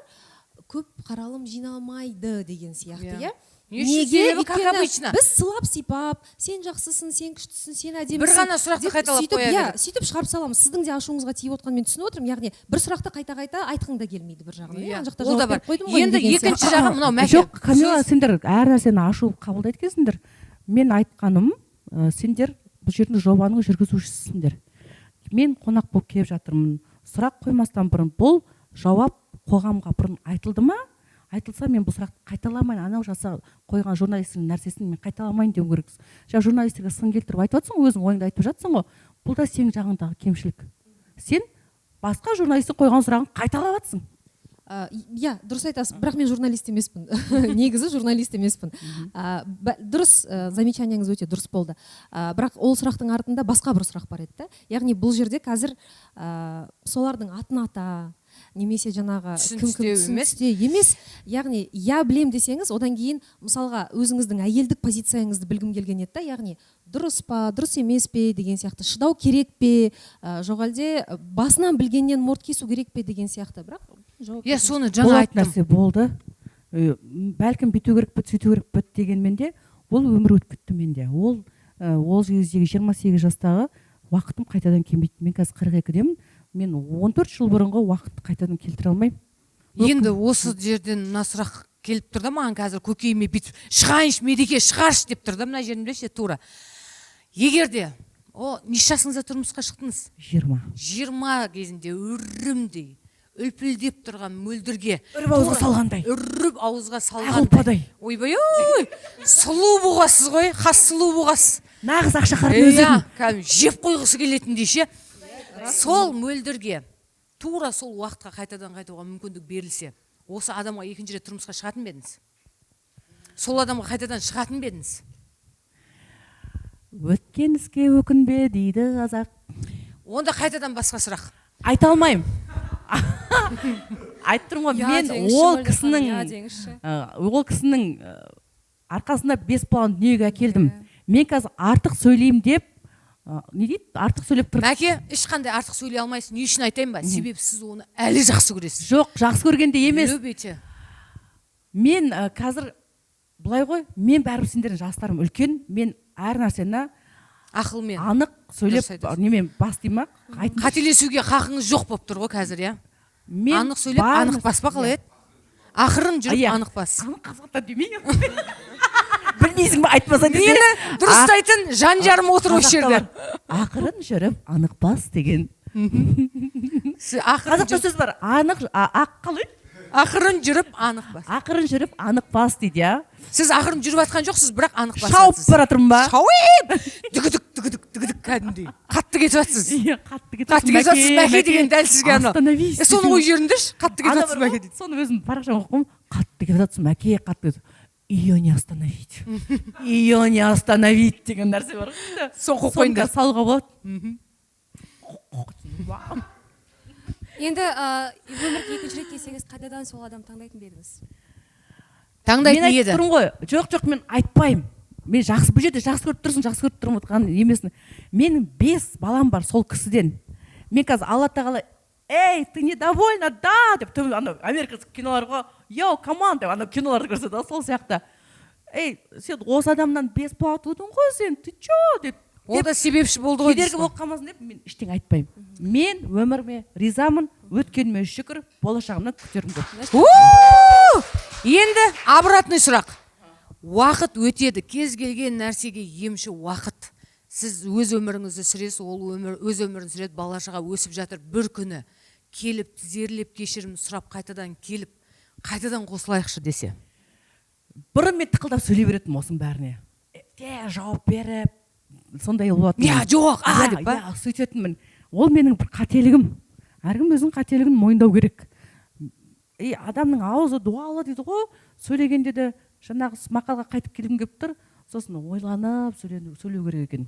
көп қаралым жиналмайды деген сияқты, Иә. иә. Не үшін? Себебі, как Өйткені обычно. біз сылап сипап, сен жақсысың, сен күштісің, сен әдемісің Бір ғана сұрақты деп қайталап сөйтіп, қоя иә, береді. сөйтіп шығарып саламыз. Сіздің де ашуыңызға тиіп отқанын мен түсініп отырмын. Яғни бір сұрақты қайта қайта айтқың да келмейді бір жағынан, иә, Иә, ана жақта ол да жауап бар. беріп қойдым ғой Енді деген екінші сияқты. жағы мынау, Мәке. Жоқ, Камила, Сөз- сендер әр нәрсені ашу қабылдайды екенсіңдер. Мен айтқаным, сендер бұл жердің, жобаның жүргізушісісіңдер. Мен қонақ болып келіп жатырмын. Сұрақ қоймастан бұрын бұл жауап қоғамға бұрын айтылды ма? Айтылса, мен бұл сұрақты қайталамайын, анау жаса қойған журналисттің нәрсесін мен қайталамайын деу керексің. Жаңа журналистерге сын келтіріп айтып жатрсың ғой, өзің ойыңды айтып жатсың ғой. Бұл да сенің жағыңдағы кемшілік. Сен басқа журналисттің қойған сұрағын қайталап жатсың. Иә, дұрыс айтасыз, бірақ мен журналист емеспін, негізі журналист емеспін. Дұрыс, замечанияңыз өте дұрыс болды. Бірақ ол сұрақтың артында басқа бір сұрақ бар еді да. Яғни бұл жерде қазір солардың атын ата немесе жаңағы Түсін кім кім түстеу түсін емес. түстеу емес. Яғни иә, білем десеңіз, одан кейін, мысалға, өзіңіздің әйелдік позицияңызды білгім келген еді да. Яғни дұрыс па, дұрыс емес пе деген сияқты, шыдау керек пе, жоқ әлде басынан білгеннен морт кесу керек пе деген сияқты. Бірақ жауап Иә, бердіңіз. соны жаңа Болатын айттым. нәрсе болды. Бәлкім, бүйту керек пе, сөйту керек пе дегенмен де, ол өмір өтіп кетті менде. Ол кездегі 28 жастағы уақытым қайтадан келмейді. Мен қазір 42-демін. Мен 14 жыл бұрынғы уақытты қайтадан келтіре алмаймын. Енді осы жерден мына сұрақ келіп тұр да маған қазір, көкейіме бүйтіп шығайыншы, Мереке, шығаршы деп тұр да мына жерімде ше тура. Егер де о неше жасыңызда тұрмысқа шықтыңыз? 20. 20 кезінде үрімдей үлпілдеп тұрған Мөлдірге, Үріп ауызға салғандай. Үріп ауызға салғандай. Ұлпадай. Ойбай ой, сұлу бұғасыз ғой, хас сұлу бұғасыз. Нағыз ақшақардың өзі. Иә, кәдімгі жеп қойғысы келетіндей ше. Сол Мөлдірге тура сол уақытқа қайтадан қайтуға мүмкіндік берілсе, осы адамға екінші рет тұрмысқа шығатын ба едіңіз? Сол адамға қайтадан шығатын ба едіңіз? Өткен іске өкінбе дейді қазақ. Онда қайтадан басқа сұрақ. Айта алмаймын, айтып тұрмын ғой. Иә Мен деңізші, ол Мөлдір кісінің ханым, иә деңізші. Ол кісінің арқасында бес баланы дүниеге әкелдім. Мен қазір артық сөйлеймін деп, не дейді, артық сөйлеп тұр. Мәке, ешқандай артық сөйлей алмайсыз. Не үшін, айтайын ба? Себебі сіз оны әлі жақсы көресіз. Жоқ, жақсы көргенде емес. Любите. Мен қазір былай ғой, мен бәрібір сендердің жастарым үлкен, мен әр нәрсені ақылмен анық сөйлеп, Дұрыс айтасың. немен бас деймін ма, айтыңызшы. Қателесуге хақыңыз жоқ болып тұр ғой қазір, иә? Мен Анық сөйлеп, бар анық баспа, қалай еді? Ақырын жүріп, Иә. анық бас. Анық қазақтар демей, білмейсің ба, айтпаса десе. Мені дұрыстайтын жан жарым отыр осы Қазақта жерде. бар, ақырын жүріп, анық бас деген. Сіз ақырын Қазақта жүріп, сөз бар, анық ақ қалай? Ақырын жүріп, анық бас. Ақырын жүріп, анық бас дейді, иә. Сіз ақырын жүріп жатқан жоқсыз, бірақ анық басасыз. Шауып бара жатырмын ба? Шауып, дүгідік, дүгідік, дүгідік, кәдімгідей қатты кетіп жатсыз. Иә, қатты кетіп. Қатты кетіп жатсыз, Мәке деген дәл сізге анау. Остановись. Соны қойып жіберіңдерші, қатты кетіп Ана жатсыз, бар Мәке ғой, дейді. Соны өзім парақшама қойып қойдым. Қатты кетіп жатсың, Мәке, қатты кетіп, ее не остановить, ее не остановить деген нәрсе бар ғой. Соны қойып Соны қойыңдар. Салуға болады. Енді өмірге екінші рет келсеңіз, қайтадан сол адам таңдайтын ба едіңіз? Таңдайтын Мен айтып еді. тұрмын ғой, жоқ, жоқ, мен айтпаймын. Мен жақсы, бұл жерде жақсы көріп тұрсың, жақсы көріп тұрмын отырған емесін. Менің бес балам бар сол кісіден. Мен қазір Алла тағала: «Эй, ты недовольна, да?» — деп, төмен анау американский кинолар ғой, «Yo, come on» деп, анау киноларды көрсетеді ғой, сол сияқты: «Ей, сен осы адамнан бес бала тудың ғой, сен, ты че?» — деп. Ол да себепші болды ғой Кедергі дейсіз ғой. болып қалмасын деп, мен ештеңе айтпаймын. Мен өміріме ризамын, өткеніме шүкір, болашағымнан күтерім көп. У! Енді обратный сұрақ. Уақыт өтеді, кез келген нәрсеге емші уақыт. Сіз өз өміріңізді сүресіз, ол өмір өз өмірін сүреді, бала шаға өсіп жатыр. Бір күні келіп, тізерлеп кешірім сұрап, қайтадан келіп, қайтадан қосылайықшы десе? Бұрын мен тықылдап сөйлей беретінмін осының бәріне. Те жауап беріп, сондай болатын. Иә, жоқ, а Иә, деп па? Иә, сөйтетінмін. Ол менің бір қателігім. Әркім өзінің қателігін мойындау керек. И адамның аузы дуалы дейді ғой. Сөйлегенде де жаңағы мақалға қайтып келгім келіп тұр. Сосын ойланып сөйлеу керек екен.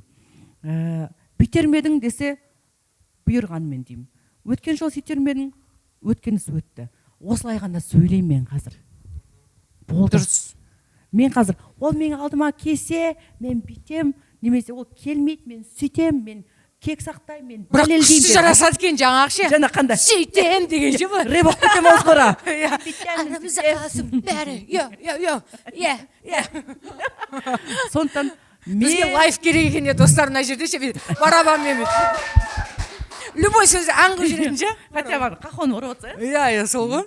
Бүйтер ме едің десе, бұйырғанмен деймін. Өткен жолы сөйтер ме едің, өткен іс өтті. Осылай ғана сөйлеймін мен қазір, болды. Дұрыс. Мен қазір ол менің алдыма келсе, мен бүйтем, немесе ол келмейді, мен сөйтем, мен кек сақтаймын, мен Бірақ дәлелдеймін күшті деп. жарасады екен жаңағы ше. Жаңа қандай? Сөйтем деген ше былай. Рэп оқып кетемін озғыра. Иә, арамызда қалсын бәрі, иә, иә, иә, иә, иә. Сондықтан Бізге мен лайф керек екен, иә, достар, мына жерде ше, бүйтіп барабанмен бүйтіп любой сөзді ән қылып жіберетін ше. Хотя бы кахон ұрып отырса, Иә, иә, сол ғой.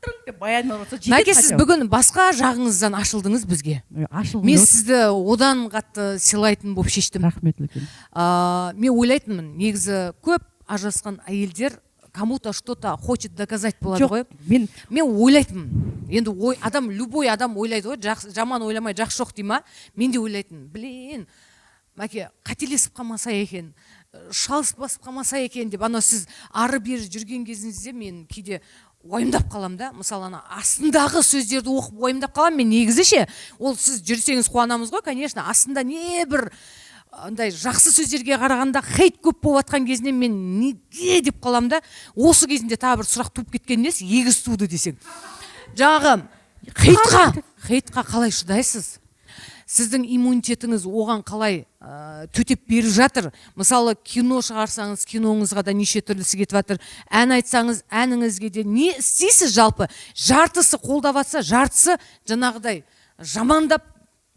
Трың деп баян ұрып отырса, жетеді. Мәке, сіз Хотя бы. бүгін басқа жағыңыздан ашылдыңыз бізге. Ашылғым Мен келіп. сізді одан қатты сыйлайтын болып шештім. Рахмет үлкен. Мен ойлайтынмын, негізі көп ажырасқан әйелдер кому-то что-то хочет доказать болады Жоқ, ғой. мен Мен ойлайтынмын енді, ой, адам, любой адам ойлайды ғой, жақсы жаман ойламай жақсы жоқ дей ма. Мен де ойлайтынмын: блин, Мәке қателесіп қалмаса екен, шалыс басып қалмаса екен деп. Анау сіз ары бері жүрген кезіңізде мен кейде уайымдап қаламын да. Мысалы, ана астындағы сөздерді оқып уайымдап қаламын мен негізі ше. Ол сіз жүрсеңіз, қуанамыз ғой, конечно. Астында не бір андай жақсы сөздерге қарағанда хейт көп болып жатқан кезінде мен неге деп қаламын да. Осы кезінде тағы бір сұрақ туып кеткен несі, егіз туды десең, жаңағы хейтқа қалай шыдайсыз? Сіздің иммунитетіңіз оған қалай төтеп беріп жатыр? Мысалы, кино шығарсаңыз, киноңызға да неше түрлісі кетіп жатыр, ән айтсаңыз, әніңізге де. Не істейсіз жалпы? Жартысы қолдап жатса, жартысы жаңағыдай жамандап,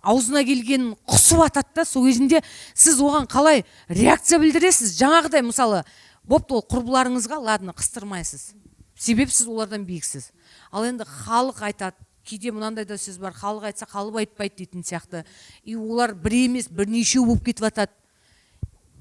аузына келгенін құсып атады да. Сол кезінде сіз оған қалай реакция білдіресіз? Жаңағыдай, мысалы, бопты, ол құрбыларыңызға, ладно, қыстырмайсыз, себебі сіз олардан биіксіз. Ал енді халық айтады, кейде мынандай да сөз бар: халық айтса, қалып айтпайды дейтін сияқты. И олар бір емес, бірнешеу болып кетіп жатады.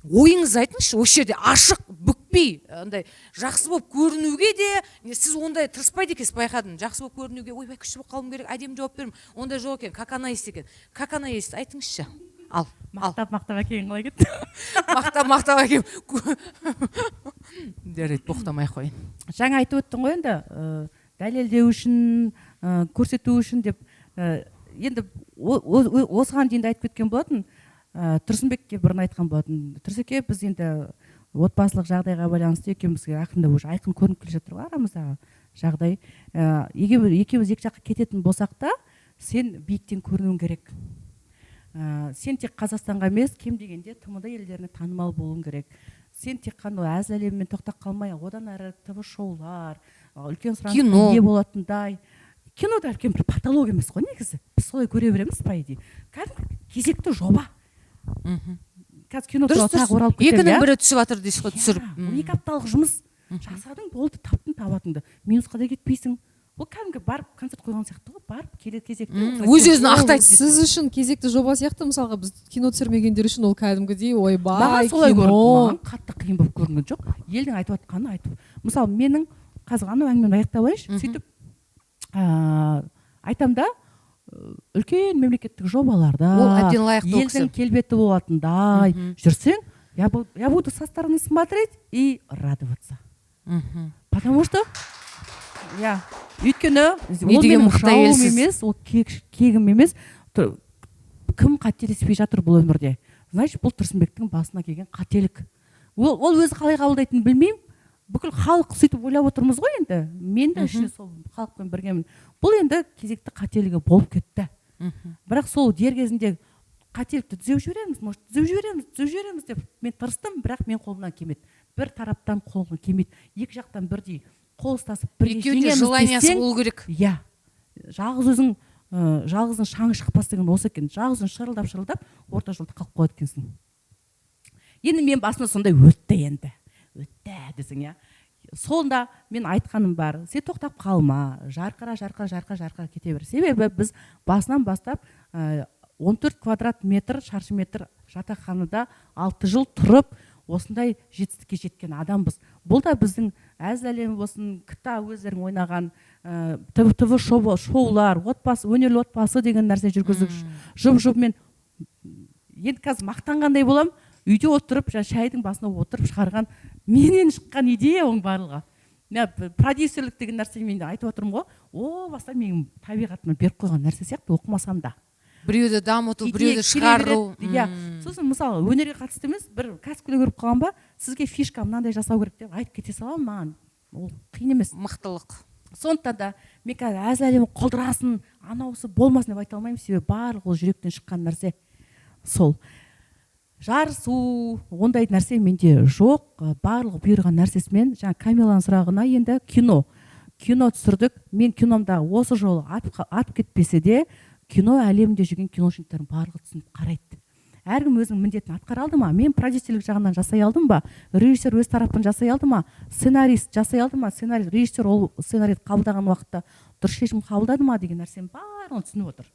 Ойыңызды айтыңызшы осы жерде ашық, бүкпей, андай жақсы болып көрінуге де не, сіз ондай тырыспайды екенсіз, байқадым. Жақсы болып көрінуге, ойбай, күшті болып қалуым керек, әдемі жауап беремін, ондай жоқ екен. Как она есть екен, как она есть, айтыңызшы, ал, ал. Мақтап, мақтап әкең қалай кетті? Мақтап, мақтап әкем. Жарайды, боқтамай ақ қояйын. Жаңа айтып өттің ғой енді, дәлелдеу үшін, көрсету үшін деп. Енді осыған дейін де айтып кеткен болатын. Тұрсынбекке бұрын айтқан болатын: «Тұрсеке, біз енді отбасылық жағдайға байланысты екеумізге ақырында уже айқын көрініп келе жатыр ғой арамыздағы жағдай. Егер екеуміз екі жаққа кететін болсақ та, сен биіктен көрінуің керек. Сен тек Қазақстанға емес, кем дегенде ТМД елдеріне танымал болуың керек. Сен тек қана әзіл әлемімен тоқтап қалмай, одан әрі ТВ шоулар, үлкен сұранысқа Кино. ие болатындай Кино да үлкен бір патология емес қой негізі, біз солай көре береміз, по идее. Кәдімгі кезекті жоба. Қазір кино Дұрыс. туралы тағы оралып кетемін, Екінің иә? бірі түсіп жатыр дейсіз ғой, түсіріп. Иә, ол 2 апталық жұмыс жасадың, болды, таптың табатыныңды, минусқа да кетпейсің. Ол кәдімгі барып концерт қойған сияқты ғой, барып келе кезекті. Өз өзін Ол ақтайды дейсіз. Сіз үшін кезекті жоба сияқты, мысалға, біз кино түсірмегендер үшін ол кәдімгідей ойбай, Маған солай кино. көрінді, маған қатты қиын болып көрінген жоқ. Елдің айтып жатқанын айтып, мысалы, менің қазір анау әңгімемді аяқтап алайыншы. Сөйтіп айтамын да, үлкен мемлекеттік жобаларда Ол әбден лайықты ол елдің кісі. келбеті болатындай жүрсең, я буду со стороны смотреть и радоваться, потому что, иә, өйткені Не ол деген менің мықты жауым әйелсіз. емес, ол кегім емес. Кім қателеспей жатыр бұл өмірде? Значит, бұл Тұрсынбектің басына келген қателік. Ол өзі қалай қабылдайтынын білмеймін, бүкіл халық сөйтіп ойлап отырмыз ғой енді, мен де ішінде сол халықпен біргемін. Бұл енді кезекті қателігі болып кетті. Бірақ сол дер кезінде қателікті түзеп жібереміз, может, түзеп жібереміз, түзеп жібереміз деп мен тырыстым, бірақ мен қолымнан келмеді. Бір тараптан қолым келмейді, екі жақтан бірдей қол ұстасып, бірге Екеуінде жеңеміз желаниясы десең, болу керек. Иә, жалғыз өзің, жалғыздың шаңы шықпас деген осы екен. Жалғыз өзің шырылдап шырылдап орта жолда қалып қояды екенсің. Енді мен басымда сондай өтті, енді өтті десең, иә. Сонда мен айтқаным бар: сен тоқтап қалма, жарқыра, жарқыра, жарқыра, жарқыра кете бер. Себебі біз басынан бастап 14 квадрат метр, шаршы метр жатақханада 6 жыл тұрып, осындай жетістікке жеткен адамбыз. Бұл да біздің әзіл әлемі болсын, КТА, өздерің ойнаған ТВ шоулар, отбасы, өнерлі отбасы деген нәрсе жүргіздік жұп жұбымен. Енді қазір мақтанғандай боламын, үйде отырып, жаңа шайдың басына отырып шығарған, менен шыққан идея оның барлығы. Мен продюсерлік деген нәрсе, мен айтып отырмын ғой, о баста менің табиғатыма беріп қойған нәрсе сияқты, оқымасам да. Біреуді дамыту, Идея біреуді келе шығару. береді, иә. Сосын, мысалы, өнерге қатысты емес, бір кәсіпкерлер көріп қалған ба, сізге фишка мынандай жасау керек деп айтып кете саламын, маған ол қиын емес. Мықтылық. Сондықтан да мен қазір әзіл әлемі құлдырасын, анауысы болмасын деп айта алмаймын, себебі барлығы ол жүректен шыққан нәрсе. Сол жарысу, ондай нәрсе менде жоқ. Барлығы бұйырған нәрсесімен. Жаңа Камиланың сұрағына енді, кино түсірдік. Мен киномда осы жолы атып кетпесе де, кино әлемінде жүрген киношниктердің барлығы түсініп қарайды. Әркім өзінің міндетін атқара алды ма, мен продюсерлік жағынан жасай алдым ба, режиссер өз тарапын жасай алды ма, сценарист жасай алды ма, сценарист, режиссер ол сценарийді қабылдаған уақытта дұрыс шешім қабылдады ма деген нәрсенің барлығын түсініп отыр.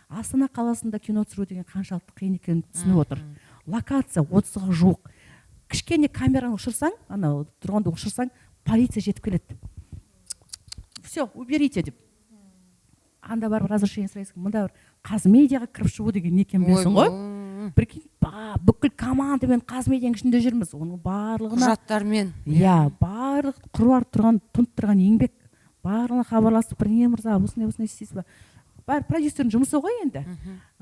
Астана қаласында кино түсіру деген қаншалықты қиын екенін түсініп отыр. Локация 30-ға жуық. Кішкене камераны ұшырсаң, анау дронды ұшырсаң, полиция жетіп келеді, «Все, уберите» деп. Анда барып разрешение сұрайсың, мында бір Қазмедиаға кіріп шығу деген не екенін білесің ғой. Ойбой. Прикинь, бүкіл командамен Қазмедианың ішінде жүрміз, оның барлығына. Құжаттармен. Иә, барлық қыруар тұрған, тұнып тұрған еңбек. Барлығына хабарласып, бірдеңе мырза, осындай осындай істейсіз ба? Бәрі продюсердің жұмысы ғой енді.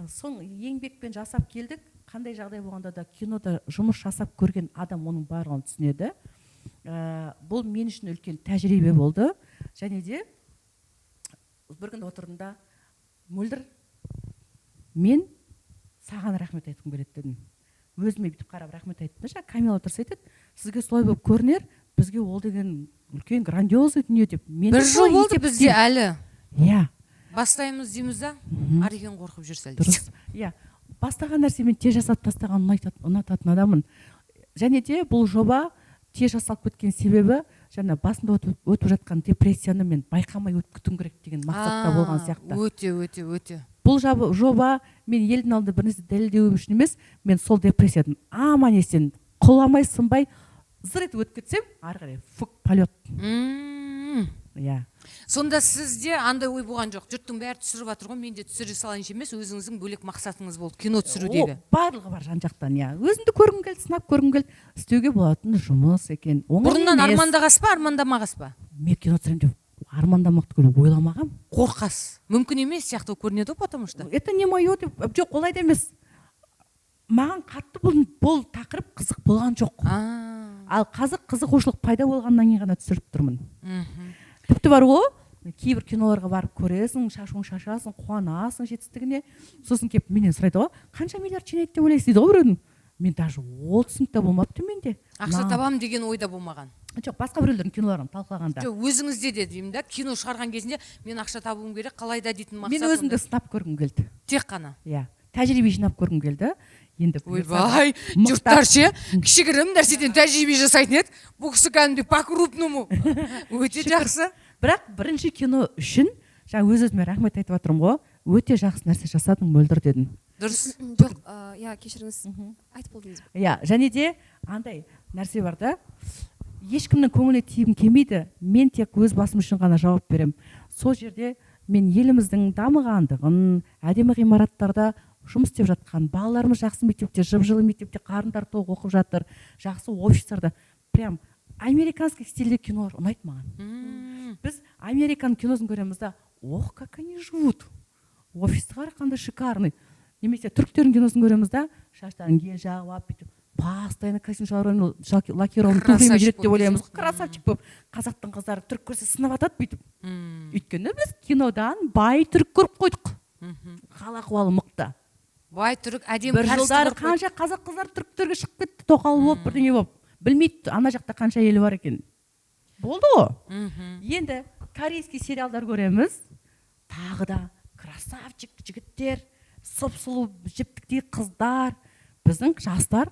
Сол еңбекпен жасап келдік. Қандай жағдай болғанда да, кинода жұмыс жасап көрген адам оның барлығын түсінеді. Бұл мен үшін үлкен тәжірибе болды. Және де бір күні отырдым да: «Мөлдір, мен саған рахмет айтқым келеді», – дедім. Өзіме бүйтіп қарап рахмет айттым да. Жаңа Камила тұрса айтады: «Сізге солай болып көрінер, бізге ол деген үлкен грандиозный дүние», – деп. Мен де Бір жыл солай болды бізде есептеймін. Әлі Иә. бастаймыз дейміз да, Арекен қорқып жүр сәл. Дұрыс, иә. Бастаған нәрсемен тез жасап тастаған ұнататын адаммын. Және де бұл жоба тез жасалып кеткен себебі жаңа басында өтіп жатқан депрессияны мен байқамай өтіп кетуім керек деген мақсатта болған сияқты. Өте, өте, өте. Бұл жоба мен елдің алдында бір нәрсе дәлелдеуім үшін емес, мен сол депрессиядан аман есен құламай, сынбай, зыр етіп өтіп кетсем, ары қарай фук, полет. Иә. Сонда сізде андай ой болған жоқ: жұрттың бәрі түсіріп жатыр ғой, мен де түсіре салайыншы емес, өзіңіздің бөлек мақсатыңыз болды кино түсірудегі? О, барлығы бар жан жақтан, иә. Өзімді көргім келді, сынап көргім келді, істеуге болатын жұмыс екен, оңай Бұрыннан емес. армандағансыз ба, армандамағансыз ба? Мен кино түсіремін деп армандамақ түгіл, ойламағанмын. Қорқасыз, мүмкін емес сияқты болып көрінеді ғой, потому что. Это не мое деп. Жоқ, олай да емес, маған қатты бұл тақырып қызық болған жоқ. Ал қазір қызығушылық пайда болғаннан кейін ғана түсіріп тұрмын. Тіпті бар ғой, кейбір киноларға барып көресің, шашуың шашасың, қуанасың жетістігіне. Сосын келіп менен сұрайды ғой: «Қанша миллиард жинайды деп ойлайсыз?» – дейді ғой біреудің. Мен даже ол түсінік те болмапты менде. Ақша табамын деген ойда болмаған. Жоқ, басқа біреулердің киноларын талқылағанда. Жоқ, өзіңізде де деймін да, кино шығарған кезінде мен ақша табуым керек қалай да дейтін мақсат. Мен өзімді Ондай. сынап көргім келді. Тек қана. Иә, тәжірибе жинап көргім келді енді, бұйырса да Ойбай, мықтап. Жұрттар ше, кішігірім нәрседен тәжірибе жасайтын еді, бұл кісі кәдімгідей по крупному, өте жақсы. Бірақ бірінші кино үшін жаңа өз өзіме рахмет айтып жатырмын ғой, өте жақсы нәрсе жасадың, Мөлдір, дедім. Дұрыс. Жоқ, иә, кешіріңіз, айтып болдыңыз ба? Иә, және де андай нәрсе бар да, ешкімнің көңіліне тигім келмейді, мен тек өз басым үшін ғана жауап беремін. Сол жерде мен еліміздің дамығандығын, әдемі ғимараттарда жұмыс істеп жатқан балаларымыз, жақсы мектепте, жып жылы мектепте, қарындары тоқ оқып жатыр, жақсы офистарда, прям американский стильде кинолар ұнайды маған. Біз американың киносын көреміз да, ох, как они живут, офисті қара, қандай шикарный. Немесе түріктердің киносын көреміз да, шаштарын гель жағып алып, бүйтіп постоянно костюм шалбармен, лакированный туфлимен Красавчик жүреді деп болып ойлаймыз дейсің. Ғой, красавчик болып. Қазақтың қыздары түрік көрсе, сынып атады бүйтіп, өйткені біз кинодан бай түрік көріп қойдық, хал ахуалы мықты. Бай түрік, әдемі Бір кәрісті жылдары көріп қойдық. қанша қазақ қыздары түріктерге шығып кетті, тоқал болып, бірдеңе болып, білмейді ана жақта қанша әйелі бар екен, болды ғой. Енді корейский сериалдар көреміз, тағы да красавчик жігіттер, сұп сұлу жіптіктей қыздар. Біздің жастар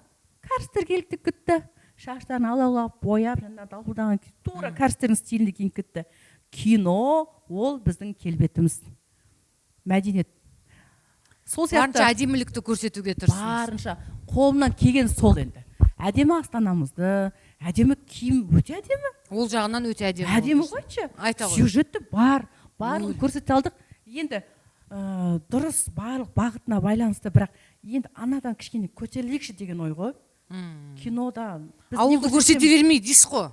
кәрістерге еліктеп кетті, шаштарын алаулап бояп, жаңағы далпылдаған, тура кәрістердің стилінде киініп кетті. Кино ол біздің келбетіміз, мәдениет, сол сияқты. Барынша әдемілікті көрсетуге тырыстыңыз. Барынша қолымнан келген сол енді, әдемі астанамызды, әдемі киім, өте әдемі. Ол жағынан өте әдемі Әдемі болды. ғой ше. Айта ғой. Сюжеті бар, барлығын көрсете алдық енді, дұрыс, барлық бағытына байланысты. Бірақ енді анадан кішкене көтерілейікші деген ой ғой. Кинода біз не Ауылды көрсете көрсетеміз? бермей дейсіз ғой.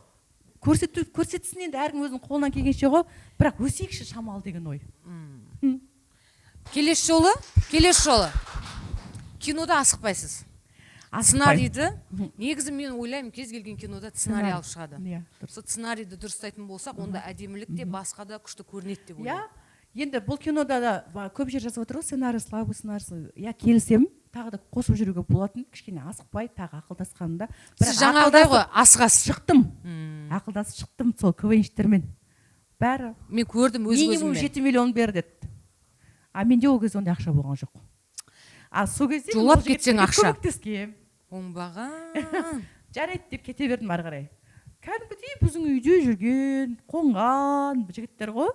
Көрсету, көрсетсін енді, әркім өзінің қолынан келгенше ғой, бірақ өсейікші шамалы деген ой. Келесі жолы кинода асықпайсыз. Асықпаймын. Сценарийді негізі, мен ойлаймын, кез келген кинода сценарий алып шығады. Иә, дұрыс. Сол сценарийді дұрыстайтын болсақ, онда әдемілік те, басқа да күшті көрінеді деп Иә, ойлаймын. Енді бұл кинода да көп жер жазып отыр ғой, сценарий слабый, сценарий. Иә, келісемін, тағы да қосып жүруге болатын, кішкене асықпай, тағы ақылдасқанында. Сіз жаңағыдай ғой, асығасыз. Шықтым, ақылдасып шықтым сол КВНщиктермен бәрі. Мен көрдім өз Минимум көзіммен. 7 миллион бер деді, а менде ол кезде ондай ақша болған жоқ. А сол кезде мен Жолап ол кетсең жігіттерге ақша. көмектескенмін. Оңбаған. Жарайды деп кете бердім ары қарай. Кәдімгідей біздің үйде жүрген, қонған жігіттер ғой.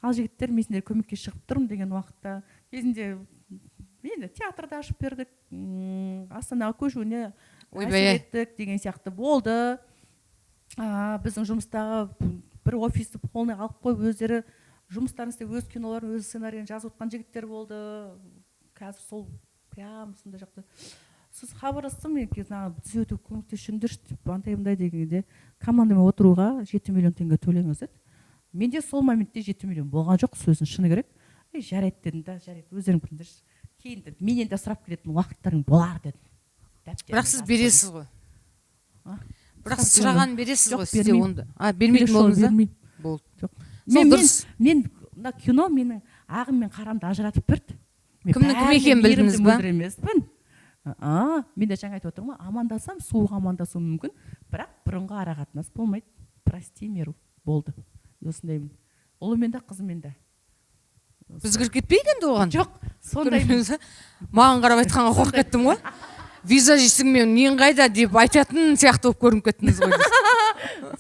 Ал жігіттер, мен сендерге көмекке шығып тұрмын деген уақытта, кезінде енді театрда ашып бердік, Астанаға көшуіне Ойбай. Әсер еттік деген сияқты болды. Біздің жұмыстағы бір офисті полный алып қойып, өздері жұмыстарын істеп, өз киноларын, өз сценарийін жазып отқан жігіттер болды. Қазір сол прям сондай жақта. Сосын хабарластым мен, маған түзету, көмектесіп жүріңдерші деп, андай мындай дегенде, командамен отыруға 7 миллион теңге төлеңіз деді. Менде сол моментте 7 миллион болған жоқ, сөздің шыны керек. Ей, жарайды дедім да, жарайды, өздерің біліңдерші, кейін дедім, менен де сұрап келетін уақыттарың болар дедім. Дәптеріме Бірақ сіз жазып бересіз ғой. А? Бірақ сіз Сұрап сұрағанын бересіз Жоқ, ғой сізде. Бермеймін. Онда а бермейтін Келесі жолы болдыңыз да? бермеймін. Болды. Жоқ. Сол Мен, дұрыс. мен мына кино менің ағым мен қарамды ажыратып берді. Мен Кімнің кім бәріне екенін білдіңіз мейірімді, ба? мөлдір емеспін. А, мен де жаңа айтып отырмын ғой, амандасам, суық амандасуым мүмкін, бірақ бұрынғы ара қатынас болмайды. Прости, Меру, болды. Осындаймын. Ұлыммен де, қызыммен де. Біз кіріп кетпейік енді оған. Жоқ, сондаймын. Көрдіңіз ба? Маған қарап айтқанға қорқып кеттім ғой, визажистіңмен нең қайда деп айтатын сияқты болып көрініп кеттіңіз ғой.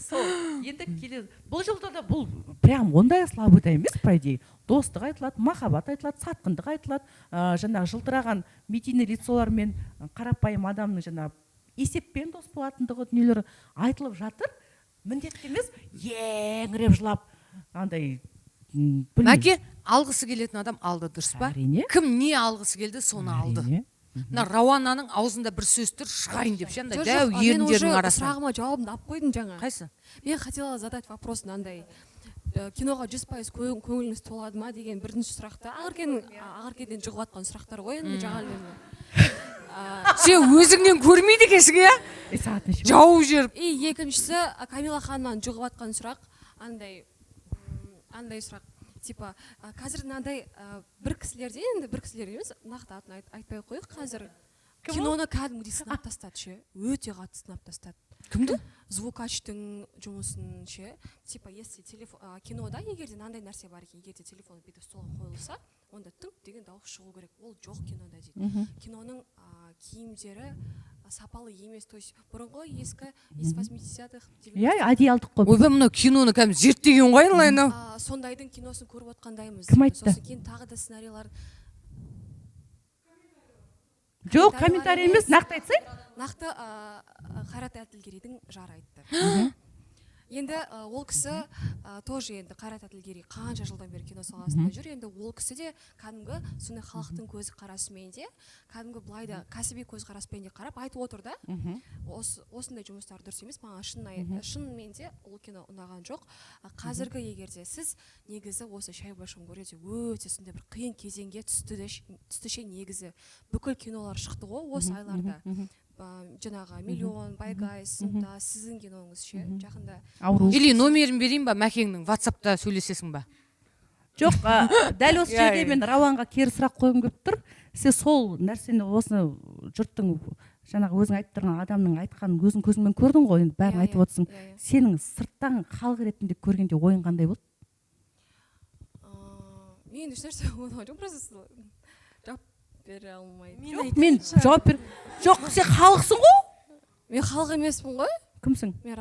Сол енді келе, бұл жылда да бұл прям ондай слабый да емес, по идее. Достық айтылады, махаббат айтылады, сатқындық айтылады, жаңағы жылтыраған медийный лицолар мен қарапайым адамның жаңағы есеппен дос болатындығы дүниелері айтылып жатыр. Міндетті емес еңіреп жылап андай, білмеймін. Мәке, алғысы келетін адам алды, дұрыс па? Әрине. Кім не алғысы келді, соны алды. Әрине. Мына Рауананың аузында бір сөз тұр, шығайын деп ше, андай Жоқ, дәу жоқ, мен уже еріндерінің арасынан. сұрағыма жауабымды алып қойдым жаңа. Қайсы? Мен хотела задать вопрос мынандай: киноға 100% көңіліңіз толады ма деген бірінші сұрақты. Ақеркеден жұғып жатқан сұрақтар ғой енді жаңа. Сен өзіңнен көрмейді екенсің, иә? Е, сағат неше? Жауып жіберіп. И екіншісі, Камила ханымнан жұғып жатқан сұрақ андай сұрақ, типа, қазір мынандай, бір кісілерде, енді бір кісілер емес, нақты атын айтпай ақ қояйық, қазір киноны кәдімгідей сынап тастады ше, өте қатты сынап тастады. Кімді? Звукачтың жұмысын ше. Типа, если телефон, кинода егер де мынандай нәрсе бар екен, егер де телефон бүйтіп столға қойылса, онда тыңк деген дауыс шығу керек, ол жоқ кинода дейді. Киноның киімдері сапалы емес, то есть бұрынғы ескі, из 80-х. Иә, әдейі алдық қой. Ойбай, мынау киноны кәдімгі зерттеген ғой, айналайын ау. Сондайдың киносын көріп отқандаймыз. Кім айтты? Сосын кейін тағы да сценарийлар. Жоқ, комментарий емес, нақты айтсай. Нақты, Қайрат Әділгерейдің жары айтты енді. Ол кісі тоже енді, Қайрат Әділгерей қанша жылдан бері кино саласында жүр енді, ол кісі де кәдімгі сондай халықтың көзі қарасымен де, кәдімгі былай да кәсіби көзқараспен де қарап айтып отыр да. Осындай жұмыстар дұрыс емес, маған шынымен де ол кино ұнаған жоқ. Қазіргі егер де сіз негізі осы «Шай в большом городе» өте сондай бір қиын кезеңге түсті де, түсті ше. Негізі бүкіл кинолар шықты ғой осы айларда. Жаңағы «Миллион», «Байгай», «Сынта», сіздің киноңыз ше жақында. «Ауру». Или номерін берейін ба Мәкеңнің, ватсапта сөйлесесің ба? Жоқ, дәл осы Иә, жерде иә. мен Рауанға кері сұрақ қойғым келіп тұр. Сен сол нәрсені, осы жұрттың, жаңағы өзің айтып тұрған адамның айтқанын өзің көзіңмен көрдің ғой енді, бәрін Иә, айтып иә, отырсың. иә, иә. Сенің сырттан халық ретінде көргенде ойың қандай болды? Мен ешнәрсе ойлаған жоқпын, просто жауап бере алмаймын. Жоқ, мен жауап бер. Жоқ, сен халықсың ғой. Мен халық емеспін ғой. Кімсің? Мен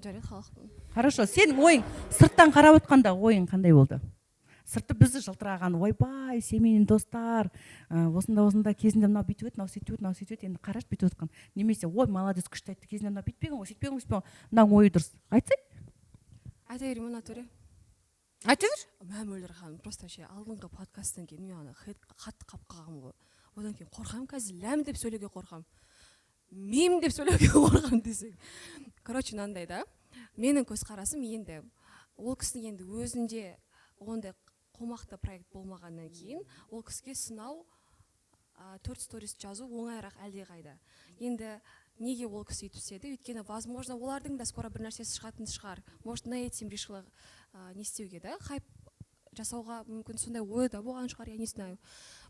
жарайды, халықпын. Хорошо, сенің ойың, сырттан қарап отқанда ойың қандай болды? Сырты бізді жылтыраған, ойбай, семейный достар, осында осында кезінде мынау бүйтіп еді, мынау сөйтіп еді, мынау сөйтіп еді, енді қарашы, бүйтіп отқан, немесе ой, молодец, күшті айтты, кезінде мынау бүйтпеген ғой, сөйтпеген ғой, сөйтпеген ғой, мынаның ойы дұрыс, айтсай. Айта берейін ба, натуре? Айта бер. Мә, Мөлдір ханым, просто ше, алдыңғы подкасттан кейін мен ана хейт қатты қалып қалғанмын ғой. Одан кейін қорқамын, қазір ләм деп сөйлеуге қорқамын, мем деп сөйлеуге қорқамын десең. Короче, мынандай да менің көзқарасым. Енді ол кісінің енді өзінде ондай қомақты проект болмағаннан кейін, ол кісіге сынау, төрт сторис жазу оңайырақ әлдеқайда. Енді неге ол кісі өйтіп істеді? Өйткені, возможно, олардың да скоро бір нәрсесі шығатын шығар, может, на этим решила не істеуге да, хайп жасауға, мүмкін, сондай ой да болған шығар, я не знаю.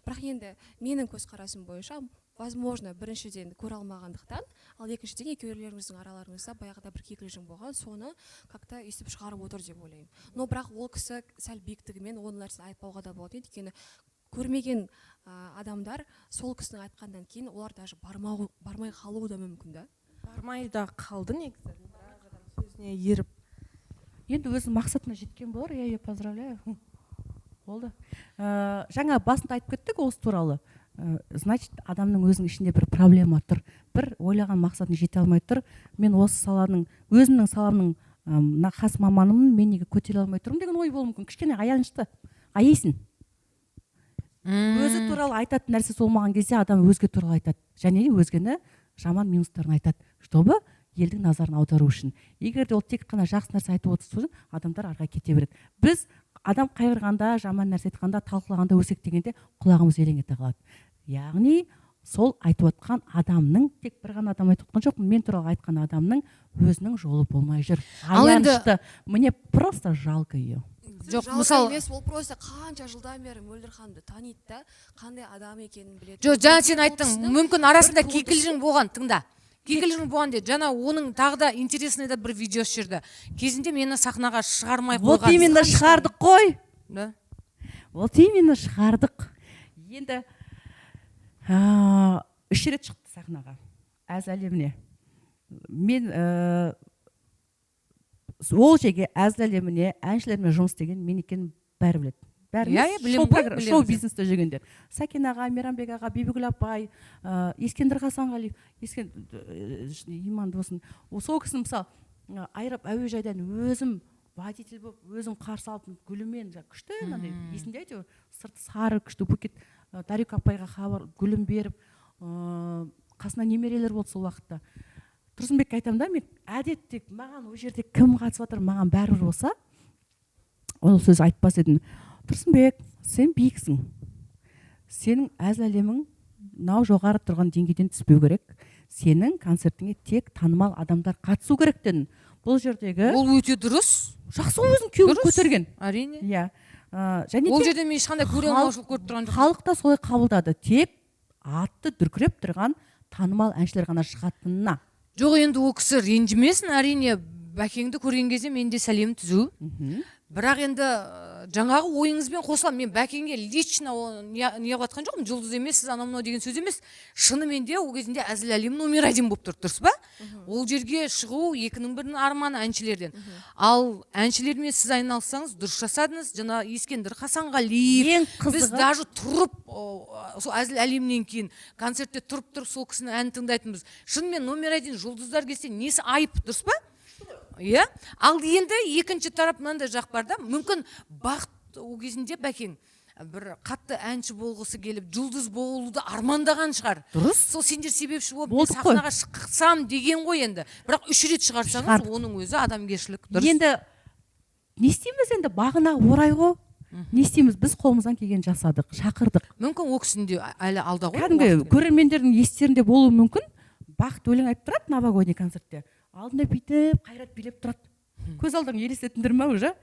Бірақ енді менің көзқарасым бойынша, возможно, біріншіден, көре алмағандықтан, ал екіншіден, екеулеріңіздің араларыңызда баяғыда бір кикілжің болған, соны как то өйстіп шығарып отыр деп ойлаймын. Но бірақ ол кісі сәл биіктігімен ол нәрсені айтпауға да болады, өйткені көрмеген адамдар сол кісінің айтқаннан кейін олар даже бармай қалуы да мүмкін да. Бармай да қалды негізі, біраз адам сөзіне еріп. Енді өзінің мақсатына жеткен болар, я ее поздравляю, болды. Жаңа басында айтып кеттік осы туралы. Значит, адамның өзінің ішінде бір проблема тұр, бір ойлаған мақсатына жете алмай тұр. Мен осы саланың, өзімнің саламның мына хас маманымын, мен неге көтере алмай тұрмын деген ой болуы мүмкін. Кішкене аянышты, аяйсың. Өзі туралы айтатын нәрсесі болмаған кезде адам өзге туралы айтады және өзгені жаман минустарын айтады, чтобы елдің назарын аудару үшін. Егер де ол тек қана жақсы нәрсе айтып отырса, адамдар арға кете береді. Біз адам қайғырғанда, жаман нәрсе айтқанда, талқылағанда, өсектегенде құлағымыз елең ете қалады. Яғни сол айтып отқан адамның, тек бір ғана адам айтып отқан жоқпын, мен туралы айтқан адамның өзінің жолы болмай жүр. Ал енді- Аянышты, мне просто жалко ее. Жоқ, Жалко мысалы емес, ол просто қанша жылдан бері Мөлдір ханымды таниды да, қандай адам екенін біледі. Жоқ, жаңа сен Ол айттың, кісінің мүмкін, арасында бір туындысы- кикілжің болған. Тыңда, кикілжің болған деді. Жаңа оның тағы да интересный да бір видеосы жүрді кезінде, мені сахнаға шығармай Вот қойған. именно, шығардық қой. Да? Вот именно, шығардық. Енді үш рет шықты сахнаға, әзіл әлеміне. Мен ол жерге, әзіл әлеміне әншілермен жұмыс істеген мен екенін бәрі біледі, бәрі Иә, емес, иә, білемін шоу ғой, білеміз. Шоу бизнесте жүргендер: Сәкен аға, Мейрамбек аға, Бибігүл апай, Ескендір Хасанғалиев, иманды болсын. Сол кісіні, мысалы, айырып, әуежайдан өзім водитель болып, өзім қарсы алып, гүлімен, жаңа күшті мынандай, есімде әйтеуір, сырты сары күшті букет, Дарика апайға хабар, гүлін беріп, қасында немерелер болды сол уақытта. Тұрсынбекке айтамын да, мен әдетте маған ол жерде кім қатысып жатыр, маған бәрібір болса, ол сөз айтпас едім. Тұрсынбек, сен биіксің, сенің әзіл әлемің мынау жоғары тұрған деңгейден түспеу керек, сенің концертіңе тек танымал адамдар қатысу керек дедім. Бұл жердегі Ол өте дұрыс. Жақсы ғой, өзің күйеуін Дұрыс. көтерген. Әрине. Иә, және Ол де жерде мен ешқандай көре алмаушылық көріп тұрған жоқпын. Халық та солай қабылдады, тек атты дүркіреп тұрған танымал әншілер ғана шығатынына. Жоқ, енді ол кісі ренжімесін, әрине. Бәкеңді көрген кезде мен де сәлем түзу. Бірақ енді жаңағы ойыңызбен қосыламын. Мен Бәкеңге лично не қылып жатқан жоқпын, жұлдыз емессіз, анау мынау деген сөз емес. Шынымен де, ол кезінде Әзіл әлем номер один болып тұрды, дұрыс па? Ол жерге шығу екінің бірінің арманы әншілерден. Ал әншілермен сіз айналыссаңыз, дұрыс жасадыңыз. Жаңа Ескендір Хасанғалиев, Ең біз қызығы даже тұрып, сол Әзіл әлемнен кейін концертте тұрып тұрып сол кісінің әнін тыңдайтынбыз. Шынымен номер один жұлдыздар келсе, несі айып, дұрыс па? Иә. Ал енді екінші тарап, мынандай жақ бар да: мүмкін, Бақыт ол кезінде, Бәкең бір қатты әнші болғысы келіп, жұлдыз болуды армандаған шығар. Дұрыс. Сол сендер себепші болып, мен Болдық қой. сахнаға шықсам деген ғой енді. Бірақ үш рет шығарсаңыз, Шығардық. оның өзі адамгершілік, дұрыс. Енді не істейміз енді, бағына орай ғой, не істейміз? Біз қолымыздан келгенін жасадық, шақырдық. Мүмкін, ол кісінің де әлі алда ғой Кәдімгі уақыт. көрермендердің естерінде болуы мүмкін, Бақыт өлең айтып тұрады новогодний концертте, алдында бүйтіп Қайрат билеп тұрады. Көз алдыңа елестетіңдер ма? Уже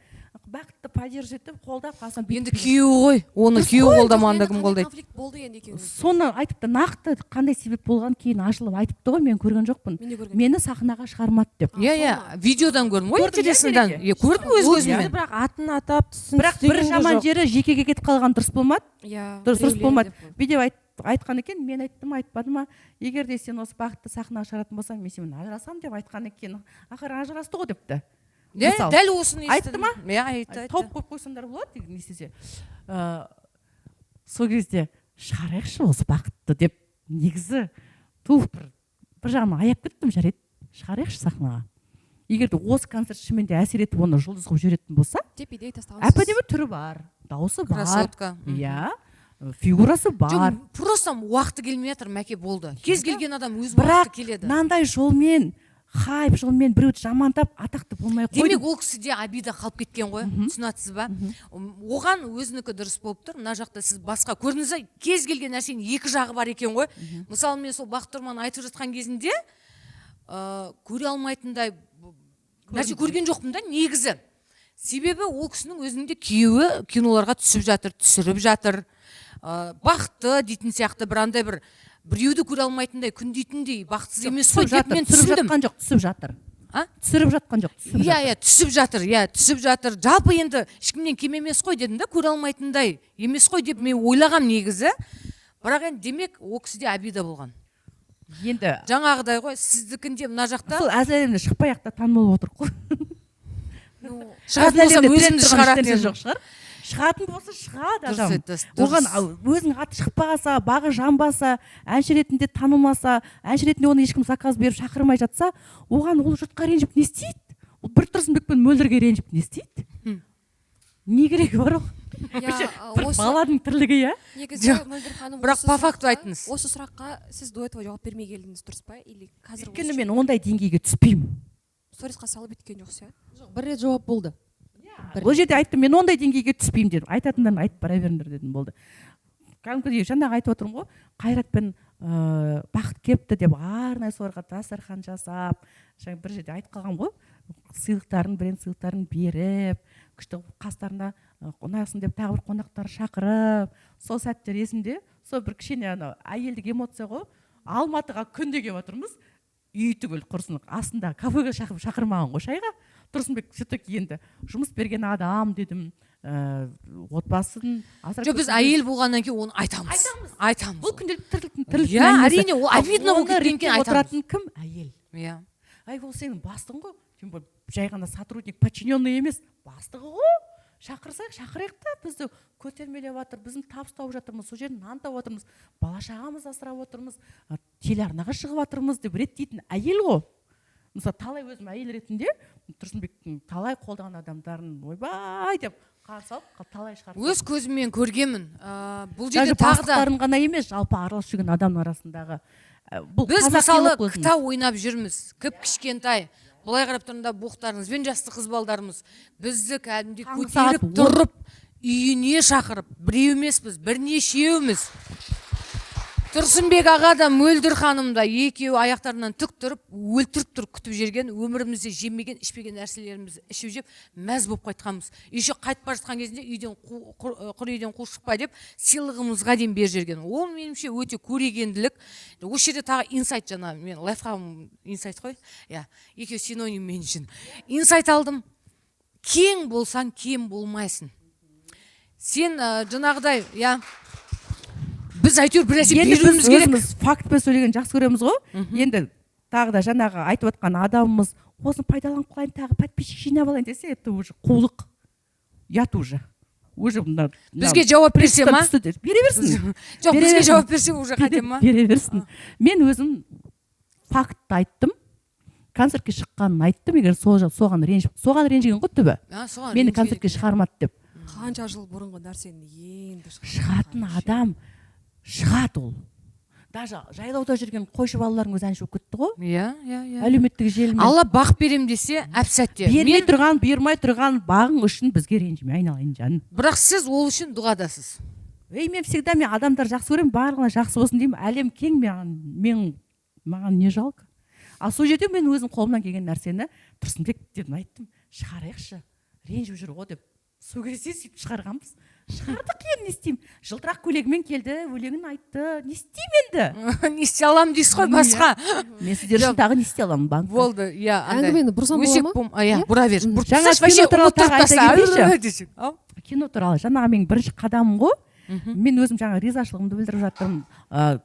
Бақытты поддерживать етіп, қолдап, қасынан бүйтіп Енді билеп. күйеуі ғой оны. Дұрыс Күйеуі қой. қолдамағанда Енді кім қандай қолдайды? конфликт болды енді екеуіңізде? Соны айтыпты. Нақты қандай себеп болған, кейін ашылып айтыпты ғой, мен көрген жоқпын. Мен де көрген. Мені сахнаға шығармады деп. Иә, иә, Сол ма? видеодан көрдім ғой. Көрдің, иә, Интересныйдан. Мереке? Иә, көрдім өз Ол көзіммен. кісі бірақ атын атап, түсін Бірақ бір түстеген де жаман жоқ. жері, жекеге кетіп қалған дұрыс болмады. Иә. Дұрыс Біреулер болмады. деп қой. Бүйтіп айтқан екен. Мен айттым, айтпады ма, егер де сен осы Бақытты сахнаға шығаратын болсаң, мен сенімен ажырасамын деп айтқан екен. Ақыры ажырасты ғой депті. Иә. Мысалы. Дәл осыны Айтты естідім. ма? Иә, айтты, айтты. Тауып қойып қойсаңдар болады не істесе. Сол кезде шығарайықшы осы Бақытты деп, негізі тух бір жағынан аяп кеттім. Жарайды, шығарайықшы сахнаға. Егер де осы концерт шынымен де әсер етіп, оны жұлдыз қылып жіберетін болса. Деп идея тастағансыз. Әп әдемі түрі бар, дауысы бар. Красотка. Иә, фигурасы бар. Жоқ, просто уақыты келмей жатыр, Мәке, болды. Кез келген адам өз Бірақ уақыты келеді. мынандай жолмен, хайп жолмен біреуді жамандап, атақты болмай ақ Демек, қойдым. ол кісіде обида қалып кеткен ғой, түсінатсыз ба? Оған өзінікі дұрыс болып тұр. Мына жақта сіз басқа көрдіңіз ба? Кез келген нәрсенің екі жағы бар екен ғой. Мысалы, мен сол Бақыт Тұрман айтып жатқан кезінде көре алмайтындай нәрсе көрген жоқпын да негізі. Себебі ол кісінің өзінің де күйеуі киноларға түсіп жатыр, түсіріп жатыр, бақытты дейтін сияқты. Бір андай бір біреуді көре алмайтындай, күндейтіндей бақытсыз емес қой Түсіп деп жатыр, мен түсіріп түсіндім. жатқан жоқ, түсіп жатыр. А? Түсіріп жатқан жоқ, түсіп Иә. жатыр. Иә, түсіп жатыр, иә, түсіп жатыр. Жалпы енді ешкімнен кем емес қой дедім да, көре алмайтындай емес қой деп мен ойлағам негізі. Бірақ енді, демек, ол кісіде обида болған. Енді Жаңағыдай ғой, сіздікінде мына жақта. Сол Әзіл әлемде шықпай ақ та танымал болып отырық қой. Ну, Шығатын Әзіл болсам, әлемде өзімді тіреп тұрған шығаратын ешнәрсе едім. жоқ шығар. Шығатын болса, шығады Дұрыс адам. айтасыз, дұрыс. Оған өзінің аты шықпаса, бағы жанбаса, әнші ретінде танылмаса, әнші ретінде оны ешкім заказ беріп шақырмай жатса, оған ол жұртқа ренжіп не істейді? Ол бір Тұрсынбек пен Мөлдірге ренжіп не істейді? Не керегі бар оған? Иә, Бір осы баланың тірлігі, иә. Негізі, Жоқ, Мөлдір ханым, бірақ осы по факту айтыңыз. Осы сұраққа сіз до этого жауап бермей келдіңіз, дұрыс па? Или қазір Өйткені осы мен ондай деңгейге түспеймін. Сторисқа салып өткен жоқсыз, иә? Жоқ, бір рет жауап болды. Бір. Ол жерде айттым, мен ондай деңгейге түспеймін дедім. Айтатындарын айтып бара беріңдер дедім, болды. Кәдімгідей жаңағы айтып отырмын ғой, Қайрат пен Бақыт келіпті деп арнайы соларға дастархан жасап, жаңа бір жерде айтып қалғанмын ғой, сыйлықтарын, бренд сыйлықтарын беріп, күшті қылып қастарына ұнасын деп тағы бір қонақтар шақырып. Сол сәттер есімде. Сол бір кішкене анау әйелдік эмоция ғой. Алматыға күнде келіп жатырмыз, үй түгіл құрсын, астында кафеге шақырмаған ғой шайға Тұрсынбек. Все таки енді жұмыс берген адам дедім, отбасын асырап Жоқ, біз көтерген. әйел болғаннан кейін оны айтамыз, айтамыз. Бұл күнделікті тірліктің Иә, әңгімесі. әрине, ол Ал обидно болып оны кеткеннен кейін реттеп айтамыз. отыратын кім? Әйел. Иә. Әй, ол сенің бастығың ғой, тем более жай ғана сотрудник, подчиненный емес, бастығы ғой. Шақырсақ, шақырайық та, бізді көтермелеп жатыр, біздің табыс тауып жатырмыз, сол жерден нан тауып жатырмыз, бала шағамызды асырап отырмыз, телеарнаға шығып жатырмыз деп реттейтін әйел ғой. Мысалы, талай өзім әйел ретінде Тұрсынбектің талай қолдаған адамдарын ойбай деп қарсы алып, талай шығарып. Өз көзіммен көргенмін. Бұл Даже жерде тағы да бастықтарын ғана емес, жалпы араласып жүрген адамның арасындағы бұл біз, қазақилық мысалы, өзіміз. КТА ойнап жүрміз, кіп кішкентай былай қарап тұрғанда, боқтарыңызбен жасты қыз балдарымыз бізді кәдімгідей Таңғы көтеріп сағат 10. тұрып үйіне шақырып, біреу емеспіз, бірнешеуміз. Тұрсынбек аға да, Мөлдір ханым да, екеуі аяқтарынан тік тұрып, өлтіріп тұрып күтіп жүрген, өмірімізде жемеген, ішпеген нәрселерімізді ішіп жеп, мәз болып қайтқанбыз. Еще қайтып бара жатқан кезінде үйден құр үйден қу шықпа деп сыйлығымызға дейін беріп жіберген. Ол, меніңше, өте көрегенділік. Осы жерде тағы инсайт, жаңа мен лайфхагым инсайт қой, иә, екеуі синоним мен үшін. Инсайт алдым: кең болсаң, кем болмайсың сен. Жаңағыдай, иә, біз әйтеуір бір нәрсе Енді біз беруіміз керек. өзіміз фактпен сөйлеген жақсы көреміз ғой. Енді тағы да жаңағы айтып отқан адамымыз осыны пайдаланып қалайын, тағы подписчик жинап алайын десе, это уже қулық, ұят уже мына Бізге жауап берсе ма? Түсті деп. Бере берсін. Жоқ, Бере бізге берсін. жауап берсе, уже қате ма? Бере берсін. Мен өзім фактты айттым, концертке шыққанын айттым. Егер сол соған ренжіп, соған ренжіген ғой түбі. А, соған Мені ренжіген. концертке шығармады деп. Қанша жыл бұрынғы нәрсені енді шығарып Шығатын жатқан. адам шығады. Ол даже жайлауда жүрген қойшы балалардың өзі әнші болып кетті ғой иә иә иә әлеуметтік желімен. Алла бақ берем десе, әп сәтте. Бермей Мен тұрған, бұйырмай тұрған бағың үшін бізге ренжіме, айналайын жаным. Бірақ сіз ол үшін дұғадасыз. Ей, мен всегда, мен адамдар жақсы көремін, барлығына жақсы болсын деймін. Әлем кең, маған, мен, маған не жалко. Ал сол жерде мен өзім қолымнан келген нәрсені Тұрсынбек дедім, айттым, шығарайықшы, ренжіп жүр ғой деп. Сол кезде сөйтіп шығарғанбыз, шығардық. Енді не істеймін? Жылтырақ көйлегімен келді, өлеңін айтты, не істеймін енді? Не істей аламын дейсіз ғой басқа. Мен сіздер үшін Жоқ. тағы не істей аламын банкта? Болды, иә, андай Әңгімені бұрсам бола өсек ма? иә, Иә? бұра бер. Бұрып Жаңа тасташы, вообще кино туралы ұмыттырып тағы айта таста. кетейінші. Десең, ау. Кино туралы жаңағы менің бірінші қадамым ғой. Мен өзім жаңа ризашылығымды білдіріп жатырмын.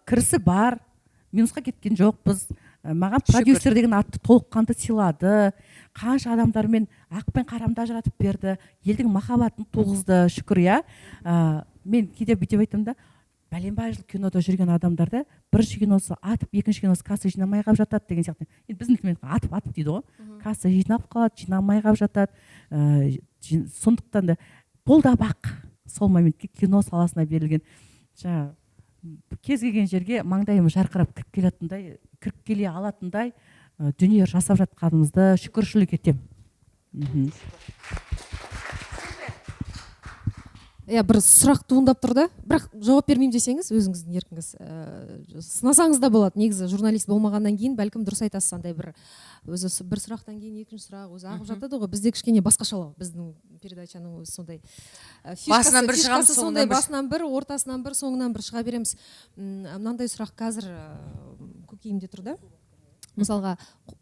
Кірісі бар, минусқа кеткен жоқпыз. Маған Шүкір. продюсер деген атты толыққанды сыйлады, қанша адамдармен ақ пен қарамды ажыратып берді, елдің махаббатын туғызды, шүкір, иә. Мен кейде бүйтіп айтамын да, бәленбай жыл кинода жүрген адамдарда бірінші киносы атып, екінші киносы касса жинамай қалып жатады деген сияқты. Енді біздің тілмен атып, атып дейді ғой, касса жинап қалады, жинамай қалып жатады. Сондықтан да бұл да бақ, сол моментке кино саласына берілген жаңағы кез келген жерге маңдайым жарқырап кіріп келетіндей, кіріп келе алатындай дүние жасап жатқанымызды шүкіршілік етемін. Иә, бір сұрақ туындап тұр да, бірақ жауап бермеймін десеңіз, өзіңіздің еркіңіз. Сынасаңыз да болады. Негізі журналист болмағаннан кейін, бәлкім, дұрыс айтасыз. Андай бір өзі бір сұрақтан кейін екінші сұрақ өзі ағып жатады ғой. Бізде кішкене басқашалау, біздің передачаның өзі сондай. Басынан бір шығамыз, Фишкасы соңынан сондай, бір. Басынан бір, ортасынан бір, соңынан бір шыға береміз. Мынандай сұрақ қазір көкейімде тұр да. Мысалға,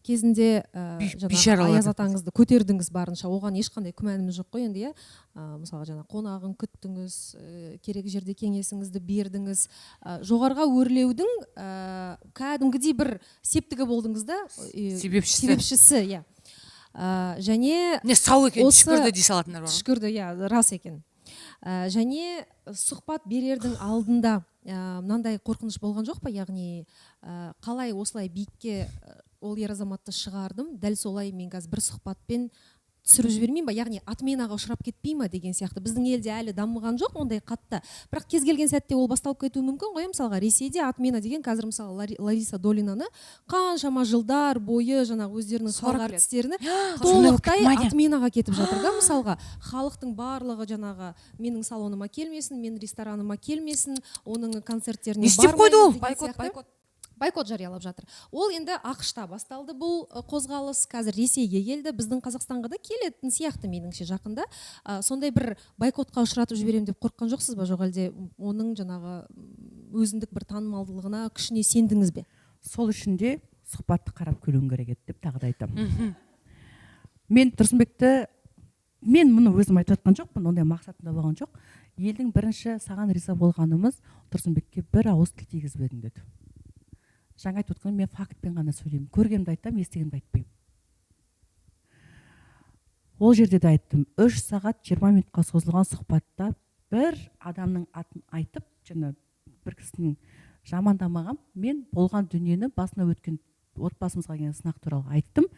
кезінде жаңағы Бейшаралар Аяз деп. атаңызды көтердіңіз барынша, оған ешқандай күмәніміз жоқ қой енді, иә. Мысалға, жаңа қонағын күттіңіз, керек жерде кеңесіңізді бердіңіз. Жоғарыға өрлеудің кәдімгідей бір септігі болдыңыз да. Себепшісі. Себепшісі, иә. Және Не сау екен, осы- шүкірді дей салатындар бар ғой. Шүкірді, иә, рас екен. Және сұхбат берердің алдында мынандай қорқыныш болған жоқ па? Яғни қалай осылай биікке ол ер азаматты шығардым, дәл солай мен қазір бір сұхбатпен түсіріп жібермеймін ба, яғни отменаға ұшырап кетпей ма деген сияқты. Біздің елде әлі дамыған жоқ ондай қатты, бірақ кез келген сәтте ол басталып кетуі мүмкін ғой. Мысалға, Ресейде отмена деген қазір, мысалы, Лариса Долинаны қаншама жылдар бойы жаңағы өздерінің 40 халық лет. әртістеріне Сондай болып толықтай кетті ма, не? отменаға кетіп жатыр да. Мысалға, халықтың барлығы жаңағы менің салоныма келмесін, менің рестораныма келмесін, оның концерттеріне Не істеп қойды ол? бармаймыз деген Бойкот. сияқты. Бойкот. Бойкот жариялап жатыр. Ол енді АҚШ-та басталды бұл қозғалыс, қазір Ресейге келді, біздің Қазақстанға да келетін сияқты меніңше жақында. Сондай бір бойкотқа ұшыратып жіберемін деп қорыққан жоқсыз ба? Жоқ әлде оның жаңағы өзіндік бір танымалдылығына, күшіне сендіңіз бе? Сол үшін де сұхбатты қарап келуің керек еді деп тағы да айтамын. Мен Тұрсынбекті, мен мұны өзім айтып жатқан жоқпын, ондай мақсатым да болған жоқ. Елдің бірінші саған риза болғанымыз, Тұрсынбекке бір ауыз тіл тигізбедің деді. Жаңа айтып отқан, мен фактпен ғана сөйлеймін, көргенімді айтамын, естігенімді айтпаймын. Ол жерде де айттым, 3 сағат 20 минутқа созылған сұхбатта бір адамның атын айтып, жаңа бір кісінің жамандамаған. Мен болған дүниені, басына өткен, отбасымызға келген сынақ туралы айттым,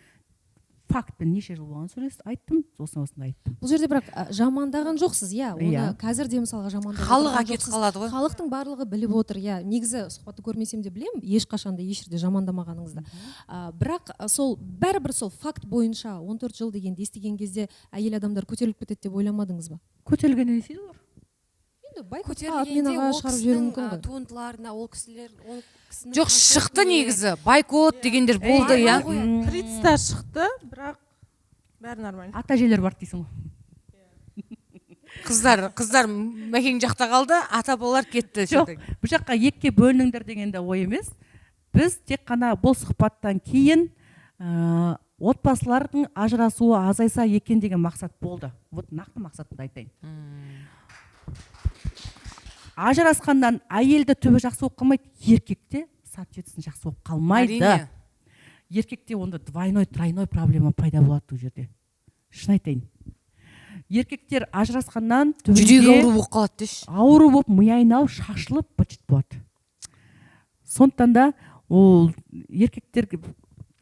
фактпен неше жыл болғанын сөйлестім, айттым, осыны, осыны айттым. Бұл жерде бірақ жамандаған жоқсыз, иә, оны Иә. қазір де, мысалға, жамандап Халық отырған әкетіп жоқсыз. қалады ғой. Халықтың барлығы біліп отыр, иә. Негізі сұхбатты көрмесем де білемін, ешқашан да еш жерде жамандамағаныңызды. Бірақ сол бәрібір сол факт бойынша 14 жыл дегенді естіген кезде әйел адамдар көтеріліп кетеді деп ойламадыңыз ба? Көтерілгенде не істейді олар? енді бойкотқа, Көтерілгенде отменаға ол шығарып жіберуі кісінің мүмкін ғой. Туындыларына, ол кісілер, ол кісінің Жоқ, шықты. концертіне. Негізі бойкот дегендер болды, иә. Тредста шықты, бірақ бәрі нормально. Ата әжелер бар дейсің ғой. Қыздар Мәкең жақта қалды, ата бабалар кетті. Жоқ, бұл жаққа екіге бөлініңдер деген де ой емес. Біз тек қана бұл сұхбаттан кейін отбасылардың ажырасуы азайса екен деген мақсат болды. Вот нақты мақсатымды айтайын. Ажырасқаннан әйелді түбі жақсы болып қалмайды, еркек те, соответственно, жақсы болып қалмайды. Еркекте онда двойной, тройной проблема пайда болады ол жерде. Шын айтайын, еркектер ажырасқаннан Жүрегі түбінде ауру болып қалады деші. Ауру болып, ми айналып, шашылып, быт болады. Сондықтан да ол еркектер,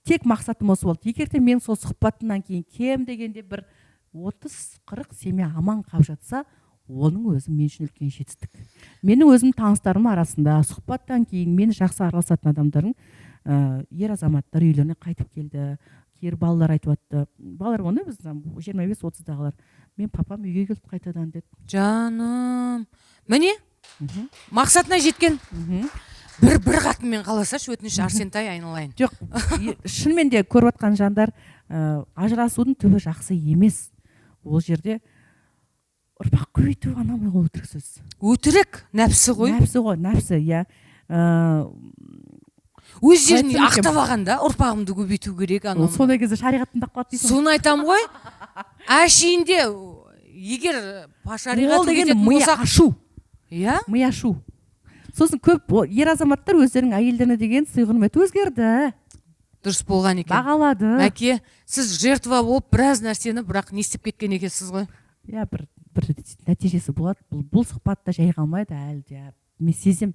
тек мақсатым осы болды: егер де мен сол сұхбатымнан кейін кем дегенде бір 30-40 семья аман қалып жатса, оның өзі мен үшін үлкен жетістік. Менің өзім таныстарым арасында сұхбаттан кейін мені жақсы араласатын адамдардың ер азаматтар үйлеріне қайтып келді. Кейбір балалар айтып жатты, балалар оны біз 25-30-дағылар, мен папам үйге келді қайтадан деді. Жаным, міне, мақсатына жеткен. Бір қатынмен қаласашы, өтініш, Арсентай, айналайын. Жоқ, шынымен де көріп жатқан жандар, ажырасудың түбі жақсы емес. Ол жерде ұрпақ көбейту анау ол өтірік сөз. Өтірік, нәпсі ғой. Нәпсі ғой, нәпсі, иә. Өздерін Қалай айтсам екен? ақтап алған да, ұрпағымды көбейту керек анау. Ол сондай кезде шариғат тыңдап қалады дейсің ғой. Соны айтамын ғой, әшейінде егер по Ол шариғату деген кететін ми болсақ, ашу. Иә. Ми ашу. Сосын көп ер азаматтар өздерінің әйелдеріне деген сый құрметі өзгерді. Дұрыс болған екен. Бағалады. Мәке, сіз жертва болып біраз нәрсені, бірақ не істеп кеткен екенсіз ғой. Иә, бір нәтижесі болады. Бұл сұхбат та жай қалмайды әлі де, мен сеземін,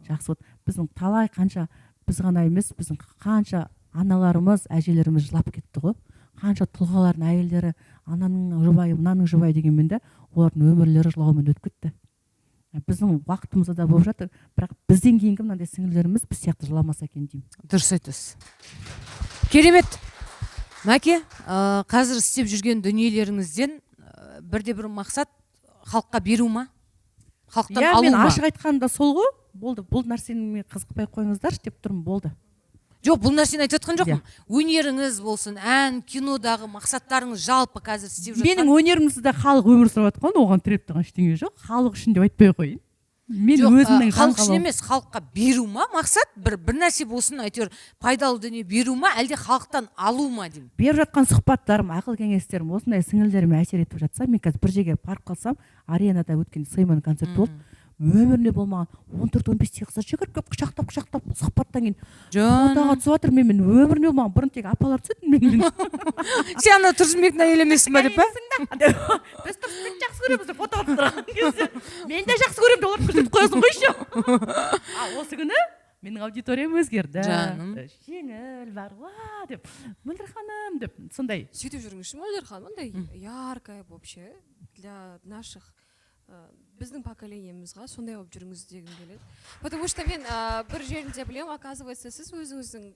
жақсы болды. Біздің талай, қанша, біз ғана емес, біздің қанша аналарымыз, әжелеріміз жылап кетті ғой. Қанша тұлғалардың әйелдері, ананың жұбайы, мынаның жұбайы дегенмен де, олардың өмірлері жылаумен өтіп кетті. Біздің уақытымызда да болып жатыр, бірақ бізден кейінгі мынандай сіңілілеріміз біз сияқты жыламаса екен деймін. Дұрыс айтасыз, керемет. Мәке, қазір істеп жүрген дүниелеріңізден бірде бір мақсат халыққа беру ма, халықтан Иә, алу мен ма? ашық айтқаным да сол ғой, болды. Бұл нәрсені мен қызықпай қойыңыздаршы деп тұрмын, болды. Жоқ, бұл нәрсені айтып жатқан жоқпын. Өнеріңіз болсын, ән, кинодағы мақсаттарыңыз, жалпы қазір істеп жатқан. Менің өнерімізді де халық өмір сүріп жатқан, оған тіреп тұрған ештеңе жоқ. Халық үшін деп айтпай ақ қояйын, мен Жоқ, өзімнің жан халық үшін қалауым. емес, халыққа беру ма мақсат? Бір нәрсе болсын, әйтеуір пайдалы дүние беру ма, әлде халықтан алу ма деймін. Беріп жатқан сұхбаттарым, ақыл кеңестерім осындай сіңілдеріме әсер етіп жатса, мен қазір бір жерге барып қалсам, аренада өткен Сыйман концерт болды, өмірінде болмаған 14-15-тегі қыздар жүгіріп келіп, құшақтап құшақтап, сұхбаттан кейін фотоға түсіп жатыр менімен. Өмірінде болмаған, бұрын тек апалар түсетін менімен. Сен ана Тұрсынбектің әйелі емессің ба деп па? Біз Тұрсынбекті жақсы көреміз деп фотоға түсіп кезде, мен де жақсы көремін деп оларды көрсетіп қоясың ғой еще. А осы күні менің аудиториям өзгерді. Жаным. Жеңіл бар, уа деп, Мөлдір ханым деп, сондай. Сөйтіп жүріңізші, Мөлдір ханым, андай яркая вообще для наших, біздің поколениемызға сондай болып жүріңіз дегім келеді, потому что мен бір жерінде білемін, оказывается, сіз өзіңіздің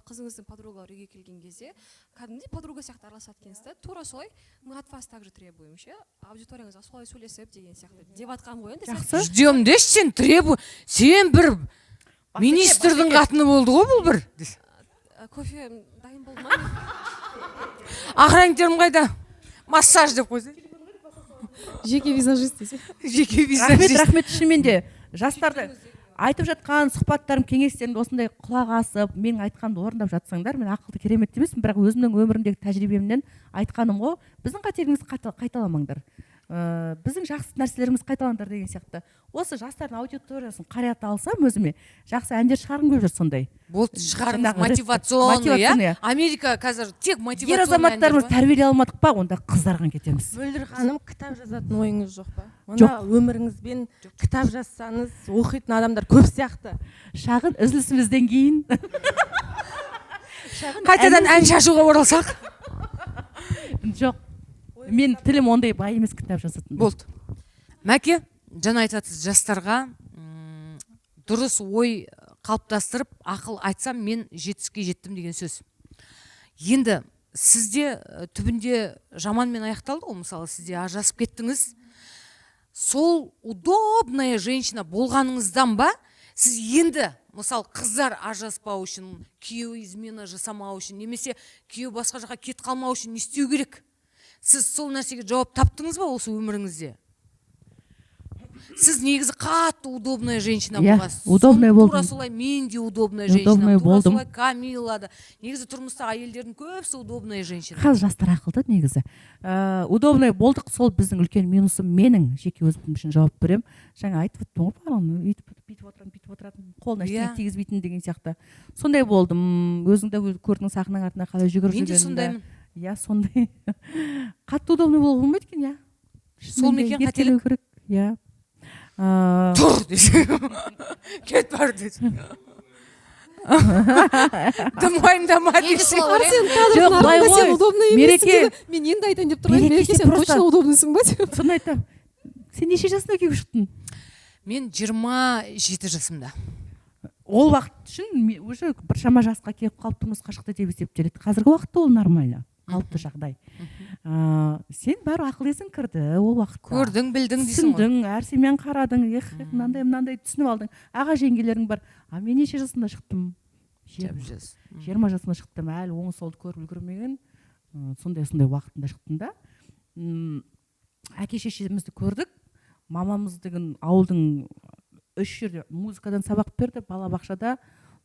қызыңыздың подругалары үйге келген кезде кәдімгідей подруга сияқты араласады екенсіз да. Тура солай мы от вас также требуем ше, аудиторияңызға солай сөйлесіп деген сияқты деп жатқаным ғой енді сәл. Жақсы. Ждем деші, сен требу, сен бір министрдің қатыны болды ғой бұл бір. Кофе дайын болды ма? Охранниктерім қайда, массаж деп қойса. Жеке визажист десе. Жеке Рахмет. Визажист. Рахмет. Шынымен де жастарды айтып жатқан сұхбаттарым, кеңестерімді осындай құлақ асып, менің айтқанымды орындап жатсаңдар, мен ақылды керемет емеспін, бірақ өзімнің өмірімдегі тәжірибемнен айтқаным ғой. Біздің қателігімізді қайталамаңдар, біздің жақсы нәрселерімізді қайталаңдар деген сияқты. Осы жастардың аудиториясын қарата алсам, өзіме жақсы әндер шығарғым келіп жүр сондай. Болды, шығарыңыз. Жаңағы рэп- Мотивационный, иә. Мотивационный. Америка қазір тек Ер мотивационный азаматтарымыз әндер ғой. тәрбиелей алмадық па, онда қыздарға кетеміз. Мөлдір ханым, кітап жазатын ойыңыз жоқ па? Жоқ. Мына өміріңізбен кітап жазсаңыз, оқитын адамдар көп сияқты. Шағын үзілісімізден кейін шағын Қайтадан ән шашуға оралсақ. Жоқ, мен тілім ондай бай емес кітап жазатын. Болды. Мәке, жаңа айтып жатсыз, жастарға дұрыс ой қалыптастырып, ақыл айтсам, мен жетістікке жеттім деген сөз. Енді сізде түбінде жаманмен аяқталды ғой, мысалы, сізде ажырасып кеттіңіз. Сол удобная женщина болғаныңыздан ба, сіз енді, мысалы, қыздар ажыраспау үшін, күйеуі измена жасамау үшін немесе күйеуі басқа жаққа кетіп қалмау үшін не істеу керек? Сіз сол нәрсеге жауап таптыңыз ба осы өміріңізде? Сіз негізі қатты удобная женщина Иә, болғансыз. Удобная Тура болдым. солай мен де удобная женщина. Удобная Тура болдым. солай Камила да. Негізі тұрмыста әйелдердің көбісі удобная женщина. Қазір жастар ақылды негізі. Удобный болдық, сол біздің үлкен минусым. Менің жеке өзім үшін жауап беремін. Жаңа айтып өттім ғой барлығын, өйтіп, бүйтіп отырамын, бүйтіп отыратын, қолына ештеңе тигізбейтін деген сияқты, сондай болдым. Өзің де көрдің сахнаның артында қалай жүгіріп Мен де жүргенімді. сондаймын. Иә, сондай қатты удобный болуға болмайды екен, иә. Сол ма Шынымен де екен? Еркелеу керек, иә. Тұр десе, кет, бар десе, дым уайымдама Мен де десе. солай ойлаймын. Жоқ, былай Нарында сен ғой, удобный емессің Мереке. деді. Мен енді айтайын деп тұрмын. Мереке, Мереке, сен сен просто- точно удобныйсың ба деп. Соны айтамын, сен неше жасында күйеуге шықтың? Мен 27 жасымда. Ол уақыт үшін уже біршама жасқа келіп қалып, тұрмысқа шықты деп есептеледі. Қазіргі уақытта ол нормально, қалыпты жағдай. Сен бәрі ақыл есің кірді ол уақытта. Көрдің, білдің дейсің ғой. Түсіндің, әр семьяны қарадың, эх, эх, мынандай мынандай түсініп алдың, аға жеңгелерің бар. А мен неше жасымда шықтым? Жап-жас. 20 жасымда шықтым, әлі оң солды көріп үлгермеген, сондай сондай уақытында шықтым да. Әке шешемізді көрдік. Мамамыз деген ауылдың үш жерде музыкадан сабақ берді, балабақшада,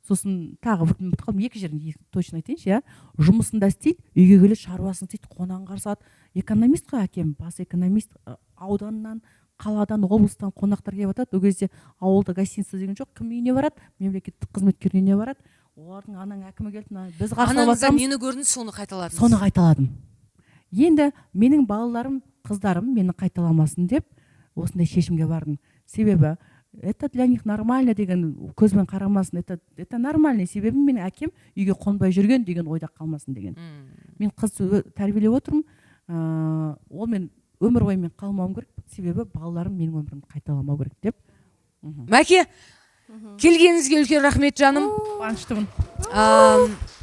сосын тағы бір ұмытып қалдым екі жерін, точно айтайыншы, иә. Жұмысын да істейді, үйге келеді, шаруасын істейді, қонағын қарсы алады. Экономист қой әкем, бас экономист. Ауданнан, қаладан, облыстан қонақтар келіп жатады. Ол кезде ауылда гостиница деген жоқ. Кім үйіне барады? Мемлекеттік қызметкер үйіне барады. Олардың анаң әкімі келді, мына біз қарсы алып Анаңыздан жатамыз. нені көрдіңіз, соны қайталадыңыз. Соны қайталадым. Енді менің балаларым, қыздарым мені қайталамасын деп осындай шешімге бардым. Себебі это для них нормально деген көзбен қарамасын, это нормально, себебі менің әкем үйге қонбай жүрген деген ойда қалмасын деген. Мен қыз тәрбиелеп отырмын, ол мен өмір бойы мен қалмауым керек, себебі балаларым менің өмірімді қайталамау керек деп. Мәке, келгеніңізге үлкен рахмет, жаным. Қуаныштымын.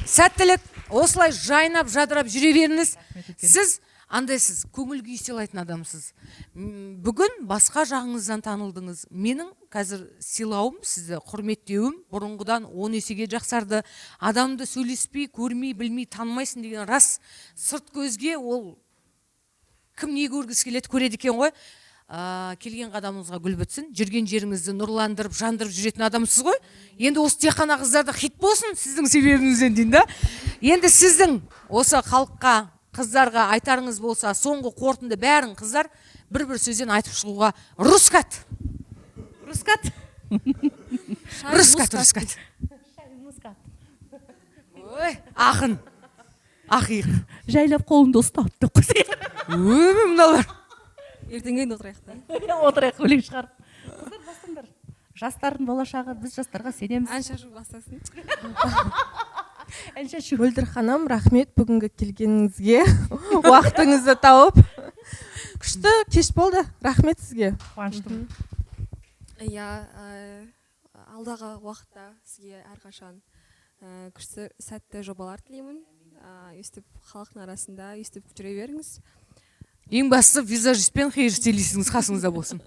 Сәттілік, осылай жайнап жадырап жүре беріңіз. Сіз андайсыз, көңіл күй сыйлайтын адамсыз. Бүгін басқа жағыңыздан танылдыңыз. Менің қазір сыйлауым, сізді құрметтеуім бұрынғыдан 10 есеге жақсарды. Адамды сөйлеспей, көрмей, білмей танымайсың деген рас. Сырт көзге ол кім не көргісі келеді, көреді екен ғой. Келген қадамыңызға гүл бітсін, жүрген жеріңізді нұрландырып, жандырып жүретін адамсыз ғой. Енді осы тек қана қыздарда хит болсын сіздің себебіңізден деймін да. Енді сіздің осы халыққа, қыздарға айтарыңыз болса, соңғы қорытынды, бәрін қыздар бір бір сөзден айтып шығуға рұқсат. Рұқсат. Рұқсат, рұқсат. Ой, ақын ақиық. Жайлап қолыңды ұстап деп қойсай. Өмі мыналар. Ертеңге енді отырайық та. Отырайық өлең шығарып. Қыздар, бастаңдар, жастардың болашағы, біз жастарға сенеміз. Ән шашу бастасын. Ән шашу. Мөлдір ханым, рахмет бүгінгі келгеніңізге, уақытыңызды тауып. Күшті кеш болды, рахмет сізге. Қуаныштымын. Иә, алдағы уақытта сізге әрқашан күшті, сәтті жобалар тілеймін. Өйстіп халықтың арасында өйстіп жүре беріңіз. Ең бастысы, визажист пен хейр-стилистіңіз қасыңызда болсын.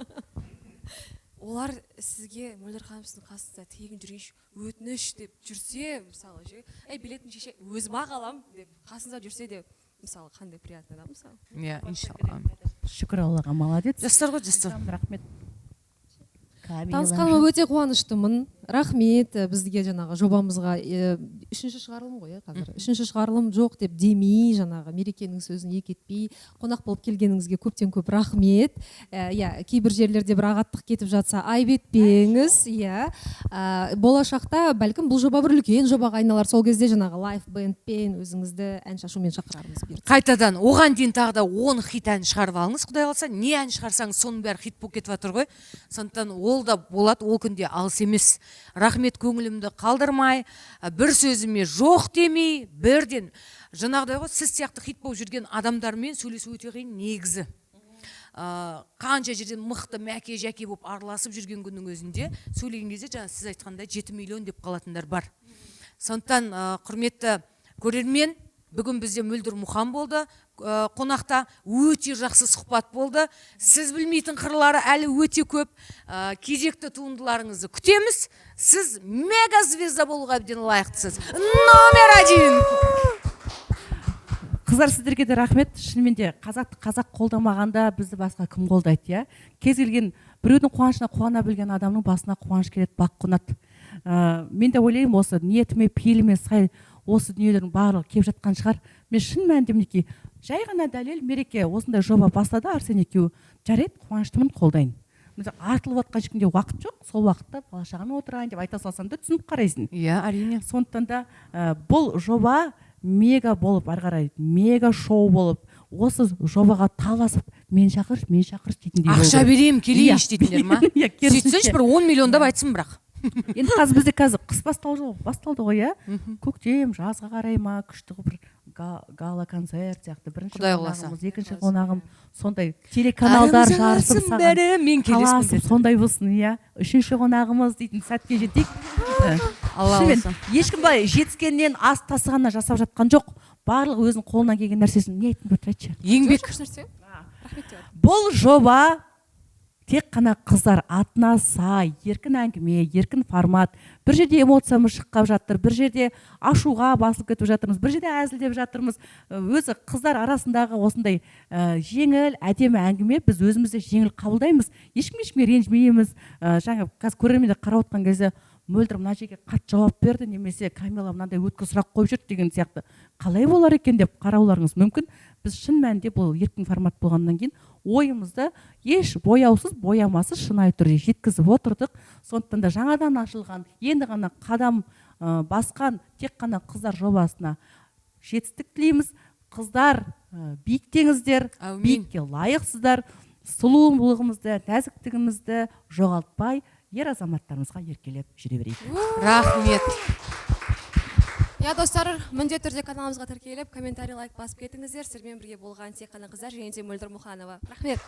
Олар сізге: «Мөлдір ханым, сіздің қасыңызда тегін жүрейінші, өтініш», — деп жүрсе, мысалы, ше, «Ей, билетін шеше, өзім ақ аламын», — деп қасыңызда жүрсе де, мысалы, қандай приятно да, мысалы. Иә, иншалла. Шүкір Аллаға, молодец. Жастар ғой, жастар. Рахмет. Танысқаныма өте қуаныштымын, рахмет. Бізге жаңағы жобамызға, үшінші шығарылым ғой, иә, қазір үшінші шығарылым, жоқ деп демей, жаңағы Мерекенің сөзін екі етпей, қонақ болып келгеніңізге көптен көп рахмет. Иә, кейбір жерлерде бір ағаттық кетіп жатса, айып етпеңіз, иә. Болашақта бәлкім, бұл жоба бір үлкен жобаға айналар, сол кезде жаңағы live бендпен өзіңізді ән шашумен шақырармыз, бұйыртса. Қайтадан оған дейін тағы да 10 хит ән шығарып алыңыз, құдай қаласа. Не ән шығарсаңыз, соның бәрі хит болып кетіп жатыр ғой, сондықтан ол да болады, ол күнде алыс емес. Рахмет, көңілімді қалдырмай, бір сөзіме жоқ демей, бірден жаңағыдай ғой, сіз сияқты хит болып жүрген адамдармен сөйлесу өте қиын негізі. Қанша жерден мықты мәке, жәке болып араласып жүрген күннің өзінде, сөйлеген кезде жаңа сіз айтқандай 7 миллион деп қалатындар бар. Сондықтан, құрметті көрермен, бүгін бізде Мөлдір Мұхан болды. Қонақта өте жақсы сұхбат болды. Сіз білмейтін қырлары әлі өте көп. Кезекті туындыларыңызды күтеміз. Сіз мега звезда болуға әбден лайықтысыз, номер один. Қыздар, сіздерге де рахмет. Шынымен де, қазақты қазақ қолдамағанда, бізді басқа кім қолдайды, иә? Кез келген біреудің қуанышына қуана білген адамның басына қуаныш келеді, бақ қонады. Мен де ойлаймын, осы ниетіме, пейіліме сай осы дүниелердің барлығы келіп жатқан шығар. Мен шын мәнінде, мінекей, жай ғана дәлел, Мереке осындай жоба бастады, Арсен екеуі. Жарайды, қуаныштымын, қолдайын. Мысалы, артылып жатқан ешкімде уақыт жоқ, сол уақытта бала шағамен отырайын деп айта салсаң да, түсініп қарайсың. Иә, әрине. Сондықтан да бұл жоба мега болып, ары қарай мега шоу болып, осы жобаға таласып, мен шақыршы, мен шақыршы дейтіндей болу Ақша керек. беремін, келейінші дейтіндер ма? Иә, керісінше. Сөйтсінші, бір 10 миллиондап айтсын бірақ. Енді қазір бізде, қазір қыс басталды ғой, иә, көктем, жазға қарай ма, күшті бір гала концерт сияқты бірінші Құдай қаласа. қонағымыз, екінші қонағым, сондай телеканалдар жарысып, саған Бәрі мен таласып, келесің. Сондай болсын, иә, үшінші қонағымыз дейтін сәтке жетейік. Алла Шынымен, қаласа. ешкім былай жетіскеннен, ас тасығаннан жасап жатқан жоқ, барлығы өзінің қолынан келген нәрсесін. Не айтқым келіп тұр, айтшы? Еңбек. Жоқ, ешнәрсе, рахмет деп. Бұл жоба тек қана қыздар атына сай еркін әңгіме, еркін формат. Бір жерде эмоциямыз шыққап жатыр, бір жерде ашуға басылып кетіп жатырмыз, бір жерде әзілдеп жатырмыз. Өзі қыздар арасындағы осындай жеңіл, әдемі әңгіме, біз өзіміз де жеңіл қабылдаймыз, ешкім ешкімге ренжімейміз. Жаңа қазір көрермендер қарап отқан кезде, Мөлдір мына жерге қатты жауап берді немесе Камила мынандай өткір сұрақ қойып жүрді деген сияқты, қалай болар екен деп қарауларыңыз мүмкін. Біз шын мәнінде бұл еркін формат болғаннан кейін, ойымызды еш бояусыз, боямасыз, шынайы түрде жеткізіп отырдық. Сондықтан да жаңадан ашылған, енді ғана қадам басқан тек қана қыздар жобасына жетістік тілейміз. Қыздар, биіктеңіздер. Әумин. Биікке лайықсыздар. Сұлулығымызды, нәзіктігімізді жоғалтпай, ер азаматтарымызға еркелеп жүре берейік. Рахмет. Иә, достар, міндетті түрде каналымызға тіркеліп, комментарий, лайк басып кетіңіздер. Сіздермен бірге болған тек қана қыздар және де Мөлдір Мұханова. Рахмет.